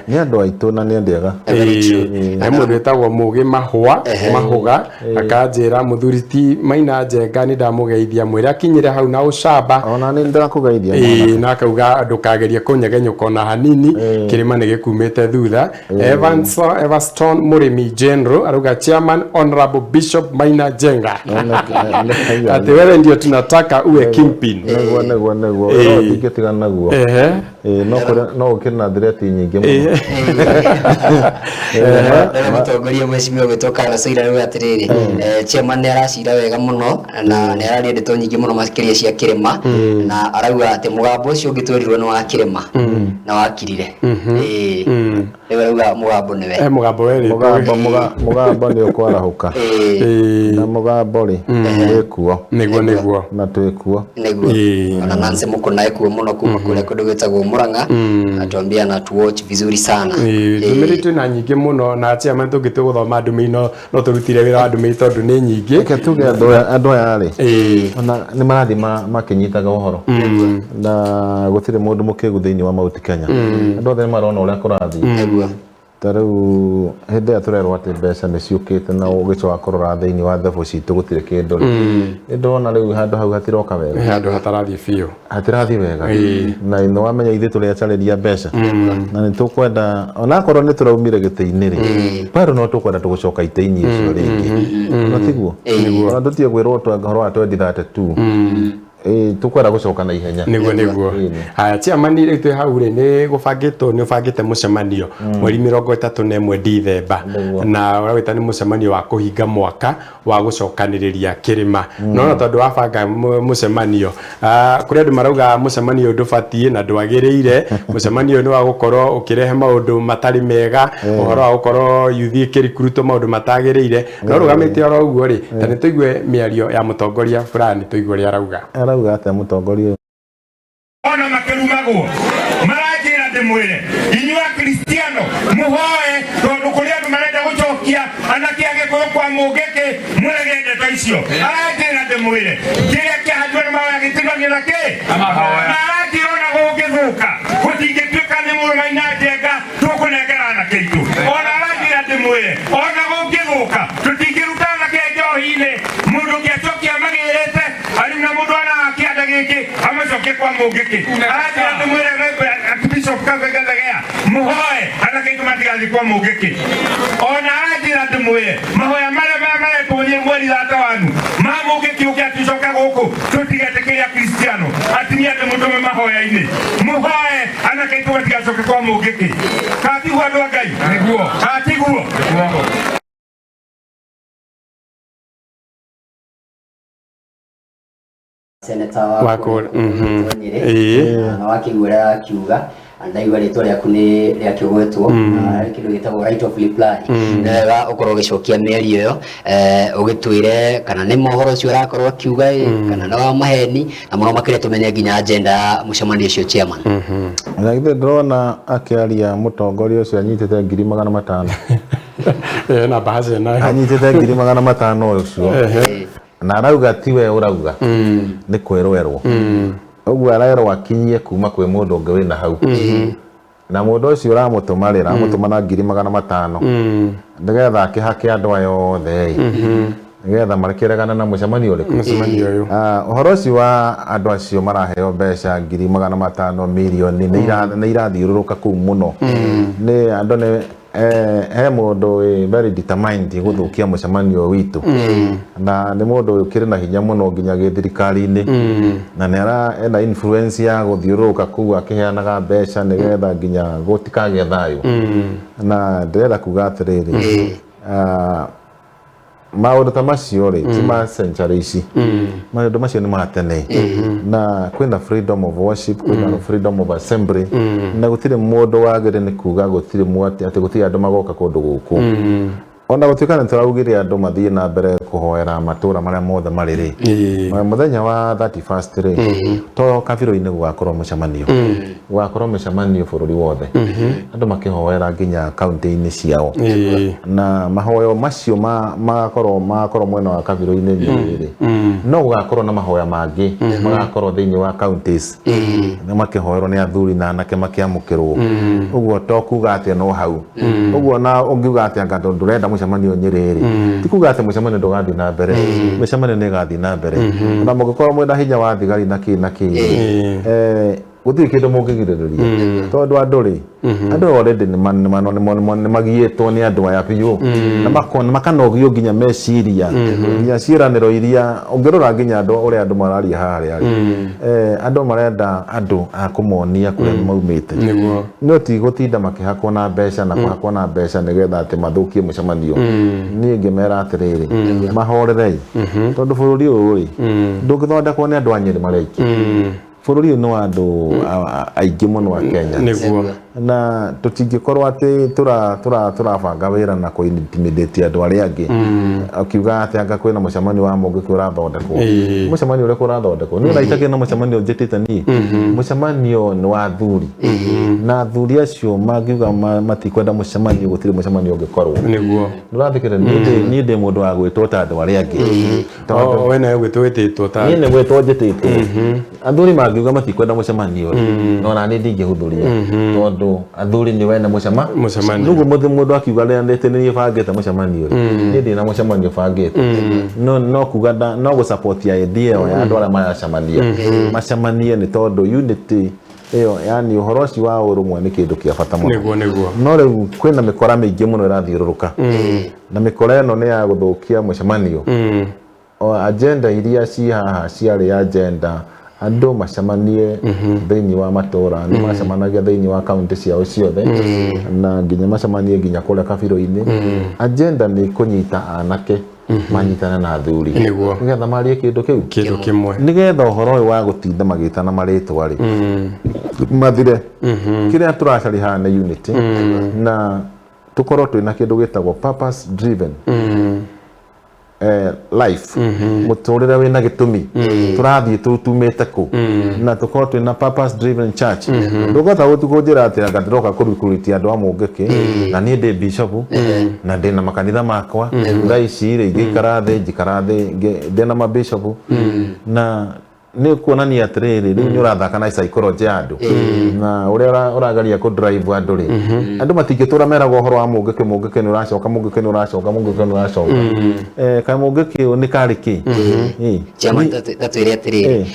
nĩ andũ aitũ na nĩ andĩega. He mũndũ wĩtagwo Mũgĩ Mahũa Mahũga akanjĩra mũthuri ti Maina Njenga nĩ ndamũgeithia, mwĩre akinyĩre hau na ũcamba. Ona nĩ ndĩrakũgeithia. Ĩĩ, na akauga ndũkagerie kũnyegenyũka ona hanini, kĩrĩma nĩ gĩkumĩte thutha. Evans Everston Mũrĩmi General arauga chairman Honorable Bishop Maina Njenga atĩ wewe ndio tunataka uwe kingpin. Nĩguo. Ĩĩ. No ndingĩtigana naguo. Ĩĩ, no kũrĩa no ũkĩrĩ na thireti nyingĩ mũno. Ndona mũtongoria mheshimiwa gwĩtwo Carlos Oira arauga atĩrĩrĩ, chairman nĩ aracira wega mũno na nĩ araria ndeto nyingĩ mũno makĩria cia kĩrĩma, na arauga atĩ mũgambo ũcio ũngĩ twerirwo nĩ wa kĩrĩma na wakirire. Ĩĩ, rĩu arauga mũgambo nĩwe. He mũgambo werĩtwo. Mũgambo nĩ ũkwarahũka na mũgambo rĩ wĩkuo. Nĩguo. Na twĩkuo. Nĩguo, ona Nancy Mũkũna ekuo mũno kuma kũrĩa kũndũ gwĩtagwo Murang'a, atuambia na tu watch vizuri sana. Ndũmĩrĩri twĩna nyingĩ mũno na chairman tũngĩtua gũthoma ndũmĩrĩri no tũrutire wĩra wa ndũmĩrĩri tondũ nĩ nyingĩ. Reke tuge andũ aya rĩ, ona nĩ marathiĩ makĩnyitaga ũhoro na gũtirĩ mũndũ mũkĩgu thĩinĩ wa Mount Kenya. Andũ othe nĩ marona ũrĩa kũrathiĩ. Ta rĩu hĩndĩ ĩrĩa tũrerwo atĩ mbeca nĩ ciũkĩte na ũgĩcoka kũrora thĩinĩ wa thabu citũ gũtirĩ kĩndũ rĩ, nĩ ndĩrona rĩu handũ hau hatiroka wega. He handũ hatarathiĩ biũ. Hatirathiĩ wega na nĩ wamenya ithuĩ tũrĩ acarĩria mbeca na nĩ tũkwenda onakorwo nĩ tũraumire gĩtĩ-inĩ rĩ, bado no tũkwenda tũgũcoka itĩ-inĩ icio rĩngĩ, no tiguo? Ona tũtige kwĩrwo ũhoro wa 2032. Ĩĩ, tũkwenda gũcoka na ihenya. Nĩguo. Haya chairman, rĩu twĩ hau rĩ, nĩ gũbangĩtwo nĩ ũbangĩte mũcemanio mweri 31 Dithemba na ũrawĩta nĩ mũcemanio wa kũhinga mwaka wa gũcokanĩrĩria kĩrĩma. No na tondũ wabanga mũcemanio, kũrĩ andũ marauga mũcemanio ũyũ ndũbatiĩ na ndwagĩrĩire, mũcemanio ũyũ nĩ wa gũkorwo ũkĩrehe maũndũ matarĩ mega, ũhoro wa gũkorwo yuthi ĩkĩrikurutwo maũndũ matagĩrĩire, no rũgamĩte oro ũguo rĩ, ta nĩ tũigue mĩario ya mũtongoria fulani, tũigue ũrĩa arauga. Arauga atĩa mũtongoria ũyũ? Ona makĩrumagwo maranjĩra ndĩmwĩre inyuĩ akristiano mũhoe tondũ kũrĩ andũ marenda gũcokia anake a Gĩkũyũ kwa Mũngĩkĩ, mũrege ndeto icio. Aranjĩra ndĩmwĩre kĩrĩa kĩahandwo nĩ mahoya gĩtinagio na kĩ, na aranjĩra ona gũngĩthũka gũtingĩtuĩka nĩ mũrũ Maina Njenga tũkũnengera anake aitũ. Ona aranjĩra ndĩmwĩre ona gũngĩthũka tũtingĩruta anake njohi-inĩ, mũndũ ũngĩ acokia magĩrĩte arĩ na mũndũ ona kĩanda gĩkĩ amacokie kwa Mũngĩkĩ. Aranjĩra ndĩmwĩre Bishop Kathegea mũhoe anake aitũ matigathiĩ kwa Mũngĩkĩ. Ona aranjĩra ndĩmwĩre mahoya marĩa marekwo nĩ mweri thata wanu ma Mũngĩkĩ ũke atucoke gũkũ tũtigetĩkĩre akristiano atumia ndĩmũtũme mahoya-inĩ mũhoe anake aitũ matigacoke kwa Mũngĩkĩ. Katiguo andũ a Ngai? Nĩguo. Katiguo? Nĩguo. Seneta wa Wa kũrĩa kũrĩa, Nyĩrĩ. Na wakĩigua ũrĩa arakiuga, na ndaigua rĩtwa rĩaku nĩ rĩakĩgwetwo na harĩ kĩndũ gĩtagwo right of reply. Nĩ wega ũkorwo ũgĩcokia mĩario ĩyo, ũgĩtwĩre kana nĩ mohoro ũcio ũrakorwo akiuga ĩ, kana nĩ wa maheni, na mũno makĩria tũmenye nginya agenda ya mũcemanio ũcio, chairman. Na githĩ ndĩrona akĩaria mũtongoria ũcio anyitĩte 500,000? Na bahasha nayo. Anyitĩte 500,000 ũcio. Na arauga tiwe ũrauga, nĩ kwĩrwo erwo ũguo, arerwo akinyie kuma kwĩ mũndũ ũngĩ wĩna hau, na mũndũ ũcio ũramũtũma rĩ, aramũtũma na 500,000 nĩgetha akĩhake andũ aya othe ĩ, nĩgetha makĩregana na mũcemanio ũrĩkũ? Mũcemanio ũyũ. Ah, ũhoro ũcio wa andũ acio maraheo mbeca 500,000 mirioni nĩ irathiũrũrũka kũu mũno. Nĩ andũ nĩ he mũndũ wĩ very determined gũthũkia mũcemanio witũ, na nĩ mũndũ ũkĩrĩ na hinya mũno nginya gĩthirikari-inĩ, na nĩ ara ena influence ya gũthiũrũrũka kũu akĩheanaga mbeca nĩgetha nginya gũtikagĩe thayũ. Na ndĩrenda kuga atĩrĩrĩ, maũndũ ta macio rĩ, ti ma century ici, maũndũ macio nĩ ma tene, na kwĩna freedom of worship, kwĩna freedom of assembly, na gũtirĩ mũndũ wagĩrĩire nĩ kuga gũtirĩ mwati atĩ gũtirĩ andũ magoka kũndũ gũkũ. Ona gũtuĩka nĩ tũraugire andũ mathiĩ na mbere kũhoera matũra marĩa mothe marĩ rĩ, mũthenya wa 31st rĩ, to kabirũ-inĩ gũgakorwo mũcemanio, gũgakorwo mĩcemanio bũrũri wothe, andũ makĩhoera nginya kaunti-inĩ ciao, na mahoyo macio magakorwo mwena wa kabirũ-inĩ Nyĩrĩ rĩ, no gũgakorwo na mahoya mangĩ magakorwo thĩinĩ wa counties, na makĩhoerwo nĩ athuri na anake makĩamũkĩrwo. Ũguo to kuga atĩ no hau ũguo, na ũngiuga atĩ anga ndũrenda mũcemanio Nyĩrĩ rĩ, ti kuga atĩ mũcemanio ndũgathiĩ na mbere. Mĩcemanio nĩ ĩgathiĩ na mbere, ona mũngĩkorwo mwĩna hinya wa thigari na kĩ na kĩ, gũtirĩ kĩndũ mũngĩgirĩrĩria, tondũ andũ rĩ, andũ already nĩ magiĩtwo nĩ andũ aya biũ, na makanogio nginya meciria, nginya ciĩranĩro iria ũngĩrora nginya andũ ũrĩa andũ mararia harĩa rĩ, andũ marenda andũ a kũmonia kũrĩa maumĩte, no ti gũtinda makĩhakwo na mbeca na kũhakwo na mbeca nĩgetha atĩ mathũkie mũcemanio. Niĩ ngĩmera atĩrĩrĩ, mahorerei, tondũ bũrũri ũyũ rĩ, ndũngĩthondekwo nĩ andũ a Nyĩrĩ marĩ aingĩ. Bũrũri ũyũ nĩ wa andũ aingĩ mũno a Kenya. Na tũtingĩkorwo atĩ tũrabanga wĩra na kũ intimidate andũ arĩa angĩ, akiuga atĩ anga kwĩna mũcemanio wa mũngĩkĩ ũrathondekwo. Mũcemanio ũrĩkũ ũrathondekwo? Niĩ ona itakĩrĩ na mũcemanio njĩtĩte niĩ. Mũcemanio nĩ wa athuri, na athuri acio mangiuga matikwenda mũcemanio, gũtirĩ mũcemanio ũngĩkorwo. Ndũrathikĩrĩria? Niĩ ndĩ mũndũ wa gwĩtwo ta andũ arĩa angĩ. We nawe gwĩtwo wĩtĩtwo ta Niĩ nĩ gwĩtwo njĩtĩtwo. Athuri mangiuga matikwenda mũcemanio rĩ, no na niĩ ndingĩhũthũria, tondũ athuri nĩ wene Mũcemanio. Nĩguo mũndũ akiuga rĩrĩa ndĩte nĩ niĩ bangĩte mũcemanio rĩ, niĩ ndĩ na mũcemanio bangĩte, no kuga no gũ support idea ĩyo ya andũ arĩa maracemania macemanie, nĩ tondũ unity ĩyo, yani ũhoro ũcio wa ũrũmwe nĩ kĩndũ kĩa bata mũno. Nĩguo nĩguo. No rĩu kwĩna mĩkora mĩingĩ mũno ĩrathiũrũrũka, na mĩkora ĩno nĩ ya gũthũkia mũcemanio. O agenda iria ci haha ciarĩ agenda andũ macemanie thĩinĩ wa matũra, nĩ macemanagia thĩinĩ wa kaunti ciao ciothe, na nginya macemanie nginya kũrĩa kabirũ-inĩ. Agenda nĩ kũnyita anake manyitane na athuri nĩgetha marie kĩndũ kĩu kĩndũ kĩmwe, nĩgetha ũhoro ũyũ wa gũtinda magĩtana marĩtwa rĩ mathire. Kĩrĩa tũracaria haha nĩ unity, na tũkorwo twĩna kĩndũ gĩtagwo purpose driven life, mũtũrĩre wĩna gĩtũmi, tũrathiĩ tumĩte kũ, na tũkorwo twĩna purpose driven church. Ndũngĩhota kũnjĩra atĩ anga ndĩroka kũrikuruti andũ a mũngĩkĩ, na niĩ ndĩ bishop na ndĩ na makanitha makwa thaa ici rĩ, ingĩikara thĩ njikara thĩ ndĩ na mabishop, na nĩ kuonania atĩrĩrĩ, rĩu nĩ ũrathaka na psychology ya andũ na ũrĩa ũrageria kũ drive andũ rĩ, andũ matingĩtũra meragwo ũhoro wa mũngĩkĩ, mũngĩkĩ nĩ ũracoka, mũngĩkĩ nĩ ũracoka, mũngĩkĩ nĩ ũracoka. Kaĩ mũngĩkĩ ũyũ nĩ karĩ kĩ? Chairman, tatwĩre atĩrĩrĩ,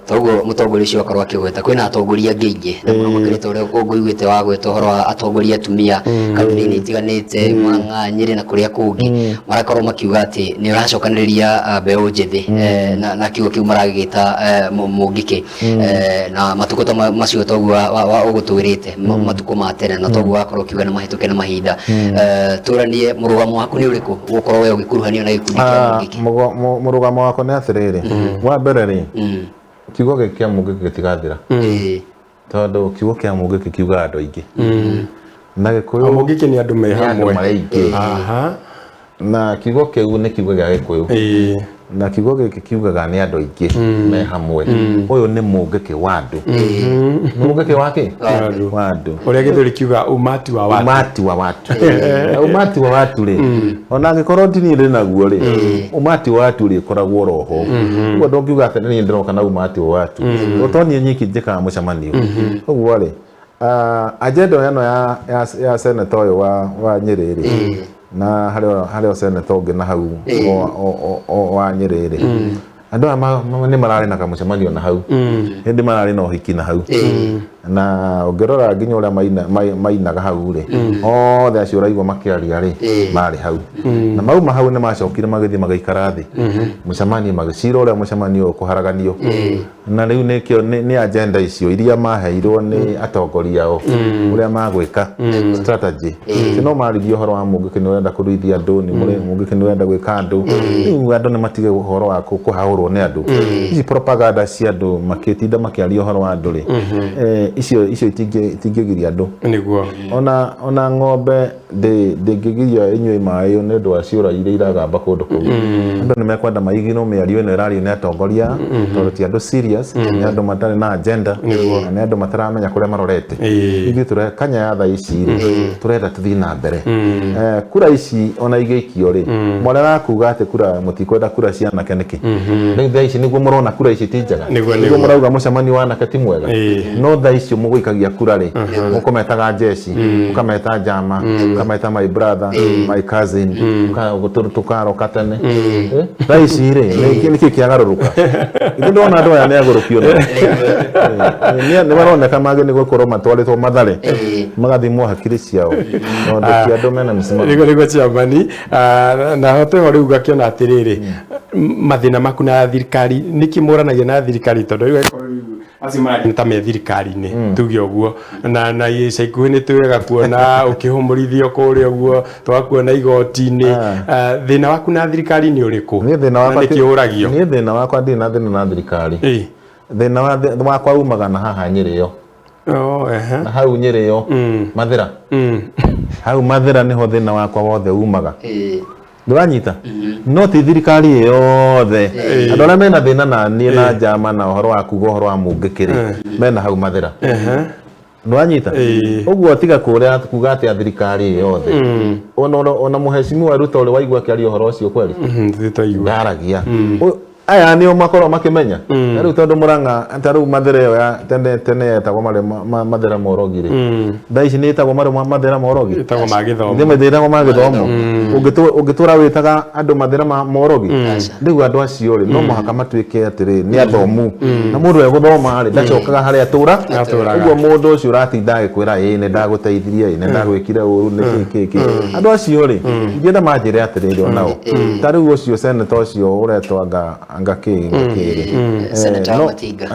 toguo mũtongoria ũcio akorwo akĩgweta kwĩna atongoria angĩ aingĩ, na mũno makĩria ta ũrĩa ũngũiguĩte wagweta ũhoro wa atongoria atumia kaunti-inĩ itiganĩte, Murang'a, Nyĩrĩ na kũrĩa kũngĩ, marakorwo makiuga atĩ nĩ ũracokanĩrĩria mbeũ njĩthĩ, na kiugo kĩu maragĩgĩta kĩa Mũngĩkĩ na matukũ ta macio toguo ũgũtwĩrĩte matukũ ma tene na toguo wakorwo ũkiuga nĩ mahĩtũke na mahinda. Tũranie mũrũgamo waku nĩ ũrĩkũ ũgũkorwo we ũgĩkuruhanio na gĩkundi kĩa Mũngĩkĩ? Mũrũgamo wakwa nĩ atĩrĩrĩ, wa mbere rĩ, kiugo gĩkĩ kĩa Mũngĩkĩ gĩtigathira, tondũ kiugo kĩa Mũngĩkĩ kiugaga andũ aingĩ na Gĩkũyũ. Mũngĩkĩ nĩ andũ me hamwe. Aingĩ. Na kiugo kĩu nĩ kiugo gĩa Gĩkũyũ, na kiugo gĩkĩ kiugaga nĩ andũ aingĩ me hamwe. Ũyũ nĩ Mũngĩkĩ wa andũ. Nĩ Mũngĩkĩ wa kĩ? Wa andũ. Ũrĩa Gĩthweri kiuga umati wa watu. Umati wa watu. Na umati wa watu rĩ, ona angĩkorwo ti niĩ ndĩ naguo rĩ, umati wa watu rĩ ũkoragwo roho. Ũguo ndũngiuga atĩ niĩ ndĩroka na umati wa watu, to niĩ nyiki njĩkaga mũcemanio. Ũguo rĩ, agenda ĩno ya senator ũyũ wa Nyĩrĩ rĩ, na harĩ o senator ũngĩ na hau wa Nyĩrĩ rĩ, andũ aya nĩ mararĩ na kamũcemanio na hau, hĩndĩ mararĩ na ũhiki na hau, na ũngĩrora nginya ũrĩa mainaga hau rĩ, othe acio ũraigua makĩaria rĩ, marĩ hau. Na mauma hau nĩ macokire magĩthiĩ magĩikara thĩ mũcemanio, magĩcira ũrĩa mũcemanio ũkũharaganio. Na rĩu nĩkĩo nĩ agenda icio iria maheirwo nĩ atongoria ao ũrĩa magwĩka strategy. Ti no maririe ũhoro wa Mũngĩkĩ nĩ ũrenda kũruithia andũ, nĩ Mũngĩkĩ nĩ ũrenda gwĩka andũ. Rĩu andũ nĩ matige ũhoro wa kũhahũrwo nĩ andũ. Ici propaganda cia andũ makĩtinda makĩaria ũhoro wa andũ rĩ, icio itingĩgiria andũ. Nĩguo. Ona ng'ombe ndĩngĩgiria ĩnyue maĩ nĩ ũndũ wa ciũra iria iragamba kũndũ kũu. Andũ nĩ mekwenda maigino mĩario ĩno ĩrario nĩ atongoria, tondũ ti andũ serious, nĩ andũ matarĩ na agenda, na nĩ andũ mataramenya kũrĩa marorete. Ithuĩ tũre Kenya ya thaa ici rĩ, tũrenda tũthiĩ na mbere. Kura ici ona igĩikio rĩ, mwarega kuga atĩ kura mũtikwenda kura cia anake nĩkĩ? Rĩu thaa ici nĩguo mũrona kura ici ti njega, nĩguo mũrauga mũcemanio wa anake ti mwega. No thaa icio mũgũikagia kura rĩ, mũkũmetaga jeshi, mũkameta njama, mũkameta my brother, my cousin, tũkaroka tene. Thaa ici rĩ, nĩkĩ kĩagarũrũka? Ithe ndona andũ aya nĩ agũrũkio nĩ maroneka mangĩ nĩ gũkorwo matwarĩtwo Mathare magathimwo hakiri ciao, tondũ ti andũ mena mĩsimamo. Nĩguo chairman, na hote ho rĩu ngakĩona atĩrĩrĩ, mathĩna maku na thirikari nĩkĩ mũranagia na thirikari, tondũ rĩu acio mararia ta me thirikari-inĩ tuge ũguo, na ica ikuhĩ nĩ twega kuona ũkĩhũmũrithio kũrĩa ũguo, twakuona igoti-inĩ. Thĩna waku na thirikari nĩ ũrĩkũ? Niĩ thĩna wakwa nĩkĩ ũragio? Niĩ thĩna wakwa ndirĩ na thĩna na thirikari. Thĩna wakwa umaga na haha Nyĩrĩ ĩyo. Na hau Nyĩrĩ ĩyo Mathĩra. Hau Mathĩra nĩho thĩna wakwa wothe umaga. Ndũranyita? No ti thirikari yothe. Andũ arĩa mena thĩna na niĩ na njama na ũhoro wa kuga ũhoro wa Mũngĩkĩ rĩ, mena hau Mathĩra. Ndũranyita? Ũguo tiga kũrĩa kuga atĩ thirikari yothe. Ona mũhecimiwa Ruto ũrĩa waigua akĩaria ũhoro ũcio kweli? Ndaragia. Aya nĩo makorwo makĩmenya. Na rĩu tondũ Mũrang'a ta rĩu Mathĩra ĩyo ya tene yetagwo Mathĩra Morogi rĩ, thaa ici nĩ ĩtagwo Mathĩra Morogi. Ĩtagwo ma gĩthomo. Ĩtagwo ma gĩthomo. Ũngĩtũra wĩtaga andũ Mathĩra ma Morogi, rĩu andũ acio rĩ, no mũhaka matuĩke atĩrĩ nĩ athomu. Na mũndũ egũthoma rĩ, ndacokaga harĩa atũra. Ũguo mũndũ ũcio ũratinda agĩkwĩra ĩĩ nĩ ndagũteithirie, ĩĩ nĩ ndagwĩkire ũru, nĩ kĩ kĩ kĩ. Andũ acio rĩ, ingĩenda manjĩre atĩrĩrĩ onao. Ta rĩu ũcio senator ũcio ũretwo anga kĩ rĩ, Senator Matinga,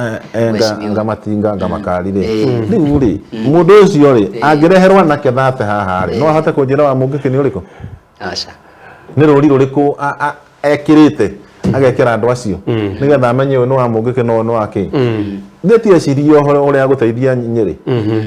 anga Matinga, anga Makari rĩ, rĩu rĩ, mũndũ ũcio rĩ, angĩreherwo anake thate haha rĩ, no ahote kũnjĩra wa Mũngĩkĩ nĩ ũrĩkũ? Aca. Nĩ rũri rũrĩkũ ekĩrĩte agekĩra andũ acio nĩgetha amenye ũyũ nĩ wa Mũngĩkĩ na ũyũ nĩ wa kĩ? Ndĩti ecirie ũhoro ũrĩa gũteithia Nyĩrĩ.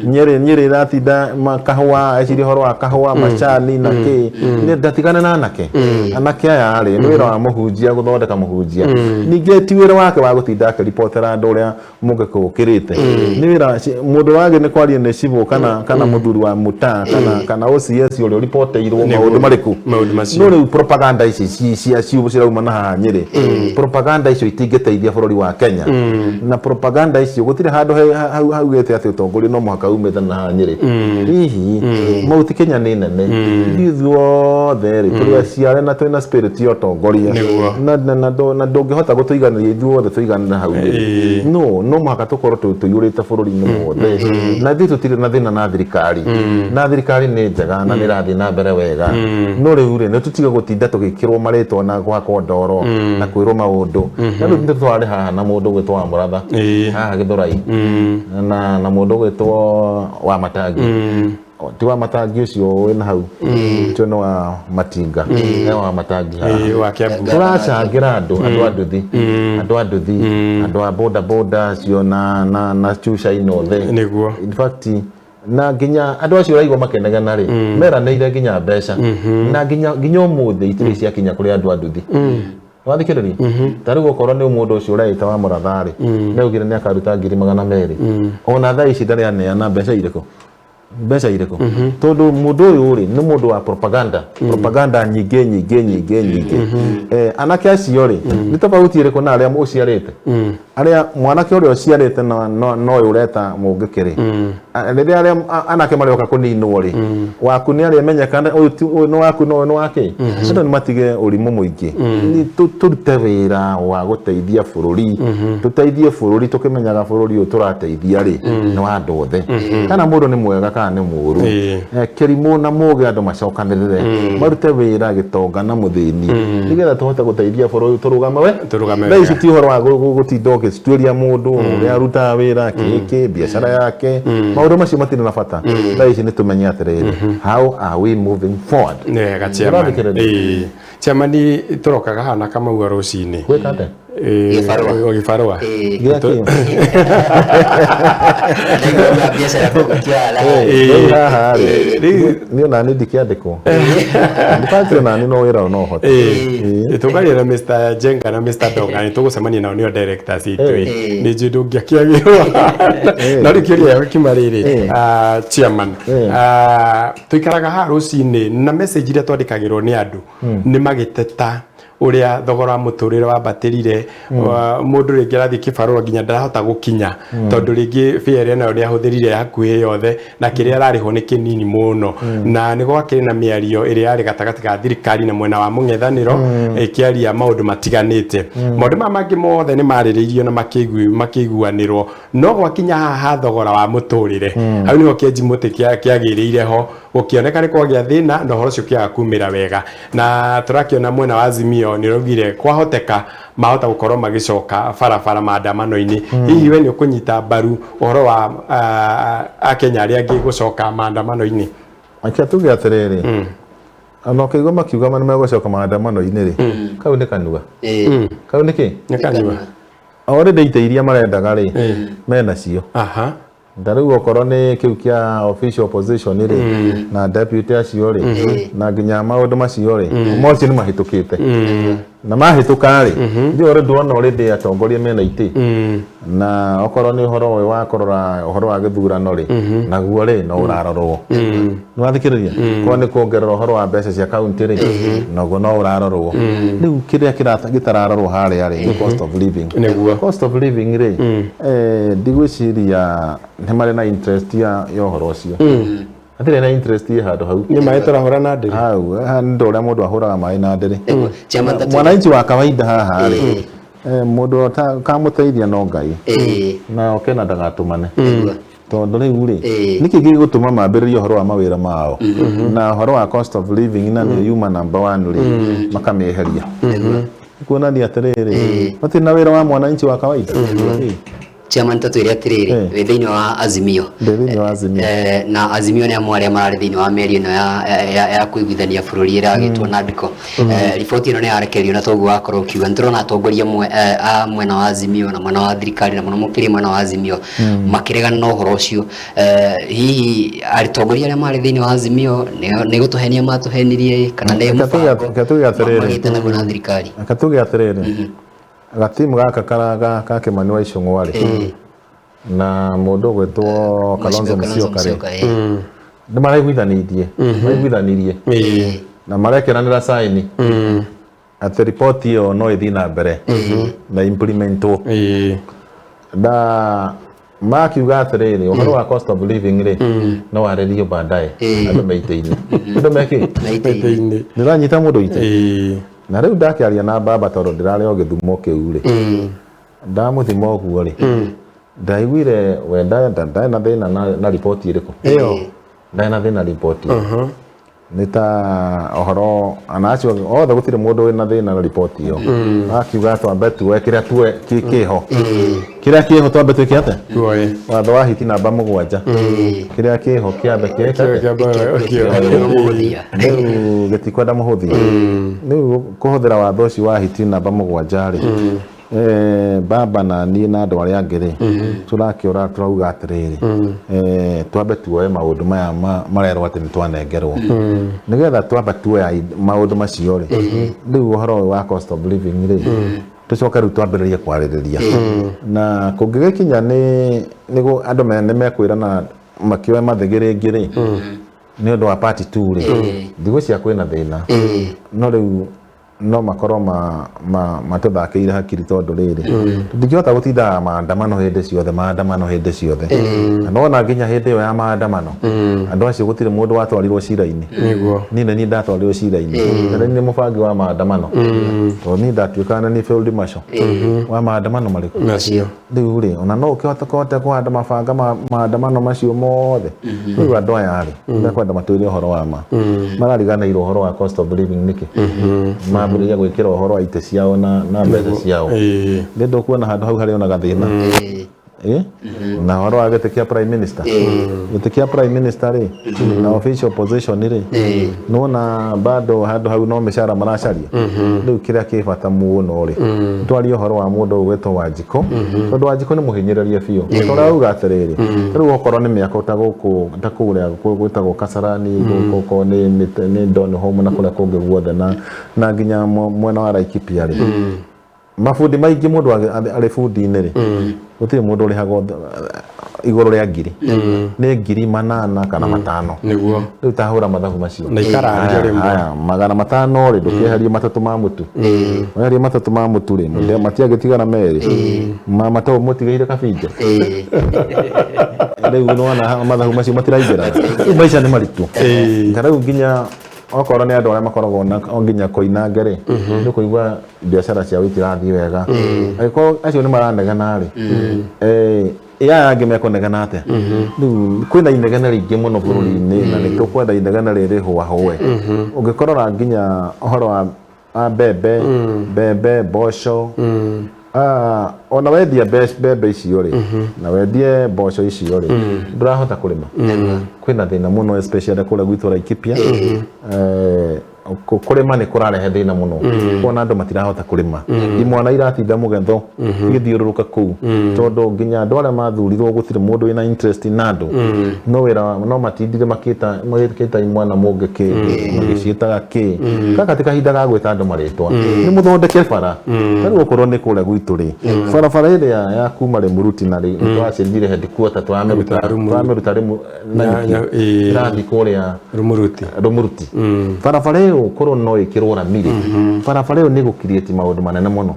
Nyĩrĩ ĩratinda kahũa, ecirie ũhoro wa kahũa, macani na kĩ. Ndatigane na anake. Anake aya rĩ, nĩ wĩra wa mũhunjia gũthondeka mũhunjia. Ningĩ ti wĩra wake wa gũtinda akĩribotera andũ ũrĩa Mũngĩkĩ ũkĩrĩte. Nĩ wĩra mũndũ wage nĩ kwaria nĩ cibũ kana mũthuri wa mũtaa kana OCS ũrĩa ũripoteirwo maũndũ marĩkũ. No rĩu propaganda ici cia cirauma na haha Nyĩrĩ, propaganda icio itingĩteithia bũrũri wa Kenya. Na propaganda icio icio gũtirĩ handũ haugĩte atĩ ũtongoria no mũhaka umĩte na haha Nyĩrĩ. Hihi Mount Kenya nĩ nene, ithuothe rĩ tũrĩ aciare na twĩna spirit ya ũtongoria na ndũngĩhota gũtũiganĩria ithuothe tũiganĩre hau Nyĩrĩ. No mũhaka tũkorwo tũiyũrĩte bũrũri-inĩ wothe, na ithuĩ tũtirĩ na thĩna na thirikari, na thirikari nĩ njega na nĩ ĩrathiĩ na mbere wega. No rĩu rĩ nĩ tũtige gũtinda tũgĩkĩrwo marĩtwa na gwakwo ndoro na kwĩrwo maũndũ. Na rĩu nĩ twarĩ haha na mũndũ ũgwĩtwo wa Mũratha haha Gĩthũrai, na mũndũ ũgwĩtwo wa Matangi, ti wa Matangi ũcio wĩna hau, ũcio nĩ wa Matinga, he wa Matangi haha. Tũracangĩra andũ a nduthi, andũ a nduthi, andũ a boda boda acio na cuca-inĩ othe. In fact na nginya andũ acio ũraigua makenegana rĩ, meranĩire nginya mbeca, na nginya ũmũthĩ itirĩ ciakinya kũrĩ andũ a nduthi. Wathikĩrĩria ta rĩu okorwo nĩ mũndũ ũcio ũreĩta wa Mũratha rĩ, nĩaugire nĩ akaruta 200,000, ona thaa ici ndarĩ aneana mbeca irĩkũ, mbeca irĩkũ, tondũ mũndũ ũyũ rĩ nĩ mũndũ wa propaganda, propaganda nyingĩ nyingĩ nyingĩ nyingĩ. Anake acio rĩ nĩ tofauti ĩrĩkũ na arĩa ũciarĩte? Arĩa mwanake ũrĩa ũciarĩte no ũyũ ũreta mũngĩkĩ rĩ, rĩrĩa arĩa anake marĩoka kũninwo rĩ, waku nĩ arĩa menyekana ũyũ nĩ waku na ũyũ nĩ wake. Andũ nĩ matige ũrimũ mũingĩ, tũrute wĩra wa gũteithia bũrũri, tũteithie bũrũri tũkĩmenyaga bũrũri ũyũ tũrateithia rĩ nĩ wa andũ othe, kana mũndũ nĩ mwega kana nĩ mũũru, kĩrimũ na mũũgĩ andũ macokanĩrĩre marute wĩra gĩtonga na mũthĩni, nĩgetha tũhote gũteithia bũrũri tũrũgame we. Thaa ici ti ũhoro wa gũtinda ũgĩtuĩria mũndũ ũrĩa arutaga wĩra kĩkĩ biacara yake, maũndũ macio matirĩ na bata. Thaa ici nĩ tũmenye atĩrĩrĩ, how are we moving forward? Nĩwega chairman. Chairman tũrokaga haha na Kamau rũcinĩ gwĩka atĩa? Gĩbarũa. Niĩ ona niĩ ndikĩandĩkwo, in ona niĩ no wĩra no hote. Tũkaria na Mr. Jenga na Mr. Donga nĩ tũgũcemania nao, nĩo directors itũ, nĩ njũĩ ndũngĩakĩagĩrwo. No rĩu kĩũria gĩkiuma rĩrĩ, chairman, tũikaraga haha rũcinĩ na message iria twandĩkagĩrwo nĩ andũ nĩ magĩteta ũrĩa thogora wa mũtũrĩre wambatĩrire, mũndũ rĩngĩ arathiĩ kĩbarũa nginya ndarahota gũkinya, tondũ rĩngĩ fare nayo nĩ ahũthĩrire hakuhĩ yothe na kĩrĩa ararĩhwo nĩ kĩnini mũno. Na nĩ gwakĩrĩ na mĩario ĩrĩa yarĩ gatagatĩ ga thirikari na mwena wa mũng'ethanĩro ĩkĩaria maũndũ matiganĩte. Maũndũ maya mangĩ mothe nĩ marĩrĩirio na makĩiguanĩrwo, no gwakinya haha thogora wa mũtũrĩre, hau nĩho kĩenji mũtĩ kĩagĩrĩire ho, gũkĩoneka nĩ kwagĩa thĩna na ũhoro ũcio ũkĩaga kumĩra wega. Na tũrakĩona mwena wa Azimio nĩ ũraugire kwahoteka mahota gũkorwo magĩcoka barabara maandamano-inĩ. Hihi we nĩ ũkũnyita mbaru ũhoro wa Akenya arĩa angĩ gũcoka maandamano-inĩ? Akia tuge atĩrĩrĩ, ona ũkĩigua makiuga nĩ megũcoka maandamano-inĩ rĩ, kau nĩ kanua. Kau nĩ kĩ? Nĩ kanua. Already itĩ iria marendaga rĩ, menacio. Ta rĩu okorwo nĩ kĩu kĩa official opposition rĩ, na deputy acio rĩ, na nginya maũndũ macio rĩ, mocio nĩ mahĩtũkĩte. Na mahĩtũka rĩ, ithuĩ already ndwona already atongoria mena itĩ. Na okorwo nĩ ũhoro ũyũ wa kũrora ũhoro wa gĩthurano rĩ, naguo rĩ no ũrarorwo. Nĩ wathikĩrĩria? Korwo nĩ kuongerera ũhoro wa mbeca cia kaunti rĩ, naguo no ũrarorwo. Rĩu kĩrĩa gĩtararorwo harĩa rĩ, nĩ cost of living. Cost of living rĩ, ndigwĩciria nĩ marĩ na interest ya ũhoro ũcio. Hatirĩ na interest ĩ handũ hau. Nĩ maĩ tũrahũra na ndĩrĩ. Hau, haha nĩ ũrĩa mũndũ ahũraga maĩ na ndĩrĩ. Mwananchi wa kawaida haha rĩ, mũndũ kamũteithia no Ngai. Na oke na ndagatũmane. Tondũ rĩu rĩ, nĩkĩ gĩgũtũma mambĩrĩrie ũhoro wa mawĩra mao na ũhoro wa cost of living na nĩyo yuma number 1 rĩ, makamĩeheria. Kuonania atĩrĩrĩ, matirĩ na wĩra wa mwananchi wa kawaida. Chairman, tũtwĩre atĩrĩrĩ, wĩ thĩinĩ wa Azimio. Ndĩ thĩinĩ wa Azimio. Na Azimio nĩ amwe arĩa mararĩ thĩinĩ wa mĩario ĩno ya kũiguithania bũrũri ĩragĩtwo NADCO. Riboti ĩno nĩ yarekereirio na toguo wakorwo ũkiuga nĩ tũrona atongoria amwe a mwena wa Azimio na mwena wa thirikari na mũno makĩria mwena wa Azimio makĩregana na ũhoro ũcio. Hihi atongoria arĩa marĩ thĩinĩ wa Azimio nĩ gũtũhenia matũhenirie kana nĩ mũbango magĩte naguo na thirikari? Reke tuge atĩrĩrĩ, gatimu gaka ka Kimani wa Ichung'wa rĩ, na mũndũ ũgwĩtwo Kalonzo Musyoka rĩ, nĩ maraiguithanirie na marekeranĩra saini atĩ riboti ĩyo no ĩthiĩ na mbere na implementwo. Na makiuga atĩrĩrĩ, ũhoro wa cost of living rĩ, no warĩrio baadaye, andũ meitĩ-inĩ, andũ mekĩ Meitĩ-inĩ. Nĩũranyita mũndũ witũ? Na rĩu ndakĩaria na baba, tondũ ndĩrarĩ o gĩthumo kĩu rĩ, ndamũthima ũguo rĩ, ndaiguire we ndarĩ na thĩna na riboti ĩrĩkũ. Ĩyo. Ndarĩ na thĩna riboti ĩyo. Nĩ ta ũhoro ana acio othe gũtirĩ mũndũ wĩna thĩna na riboti ĩyo. Akiuga twambe tuoe kĩrĩa tuoe kĩho, kĩrĩa kĩho twambe twĩke atĩa? Tuoe. Watho wa hiti namba 7, kĩrĩa kĩho kĩambe kĩke atĩa? Rĩu gĩtikwenda mũhũthia. Rĩu kũhũthĩra watho ũcio wa hiti namba 7 rĩ, baba na niĩ na andũ arĩa angĩ rĩ, tũrakĩũra tũrauga atĩrĩrĩ, twambe tuoe maũndũ maya marerwo atĩ nĩ twanengerwo, nĩgetha twamba tuoya maũndũ macio rĩ, rĩu ũhoro ũyũ wa cost of living rĩ, tũcoke rĩu twambĩrĩrie kwarĩrĩria. Na kũngĩgĩkinya nĩ nĩguo andũ nĩ mekwĩrana makĩoe mathĩgĩ rĩngĩ rĩ, nĩ ũndũ wa part 2 rĩ, ndigwĩciria kwĩna thĩna. No rĩu no makorwo matũthakĩire hakiri, tondũ rĩrĩ, tũtingĩhota gũtindaga maandamano hĩndĩ ciothe, maandamano hĩndĩ ciothe. Na nona nginya hĩndĩ ĩyo ya maandamano, andũ acio gũtirĩ mũndũ watwarirwo cira-inĩ. Niĩ nĩ niĩ ndatwarirwo cira-inĩ, na nĩ mũbangi wa maandamano, tondũ niĩ ndatuĩkaga na niĩ field marshal wa maandamano marĩkũ? Macio. Rĩu rĩ, ona no ũkĩhote kũhote kũhanda mabanga ma maandamano macio mothe. Rĩu andũ aya rĩ, mekwenda matwĩre ũhoro wa ma, marariganĩirwo ũhoro wa cost of living nĩkĩ? Mambĩrĩria gwĩkĩra ũhoro wa itĩ ciao na mbeca ciao. Nĩ ndũkuona handũ hau harĩ ona gathĩna. Na ũhoro wa gĩtĩ kĩa prime minister, gĩtĩ kĩa prime minister rĩ, na official position rĩ, nĩwona bado handũ hau no mĩcara maracaria. Rĩu kĩrĩa kĩ bata mũno rĩ, twarie ũhoro wa mũndũ ũgwĩtwo Wanjikũ, tondũ Wanjikũ nĩ mũhinyĩrĩrie biũ. Tondũ auga atĩrĩrĩ, rĩu okorwo nĩ mĩako ta gũkũ, ta kũrĩa gwĩtagwo Kasarani, gũkũ okorwo nĩ Donholm na kũrĩa kũngĩ guothe, na nginya mwena wa Laikipia rĩ, mabundi maingĩ, mũndũ arĩ bundi-inĩ rĩ, gũtirĩ mũndũ ũrĩhagwo igũrũ rĩa ngiri, nĩ 800 kana 500. Rĩu tahũra mathabu macio. Na ikararia rĩmwe. Haya, 500 rĩ, ndũkĩeherie 3 ma mũtu, weherie 3 ma mũtu rĩ, matiagĩtigara 2 ma 3 mũtigĩire kabinja. Rĩu nĩwona mathabu macio matiraingĩra. Rĩu maica nĩ maritũ. Ta rĩu nginya okorwo nĩ andũ arĩa makoragwo na o nginya koinange rĩ, nĩ ũkũigua biacara ciao itirathiĩ wega. Angĩkorwo acio nĩ maranegena rĩ, aya angĩ mekũnegena atĩa? Rĩu kwĩna inegene rĩingĩ mũno bũrũri-inĩ, na nĩ tũkwenda inegene rĩrĩ hũahũe. Ũngĩkorora nginya ũhoro wa mbembe, mboco, ona wendia mbembe icio rĩ, na wendie mboco icio rĩ, ndũrahota kũrĩma. Kwĩna thĩna mũno, especially kũrĩa gwitũ Laikipia. Kũrĩma nĩ kũrarehe thĩna mũno, kuona andũ matirahota kũrĩma. Imwana iratinda mũgetho igĩthiũrũrũka kũu, tondũ nginya andũ arĩa mathurirwo gũtirĩ mũndũ wĩna interest na andũ. No wĩra no matindire makĩta imwana mũngĩkĩ, magĩciĩtaga kĩ. Gaka ti kahinda ga gwĩta andũ marĩtwa, nĩ mũthondeke bara. Ta rĩu okorwo nĩ kũrĩa gwitũ rĩ, barabara ĩrĩa ya kuma Rĩmuruti na rĩ, twacĩnjire headquarter, twamĩruta na nyuki, ĩrathiĩ kũrĩa Rumuruti. Rumuruti. Barabara ĩyo korwo no ĩkĩrwo rami rĩ, barabara ĩyo nĩ ĩgũcreate maũndũ manene mũno.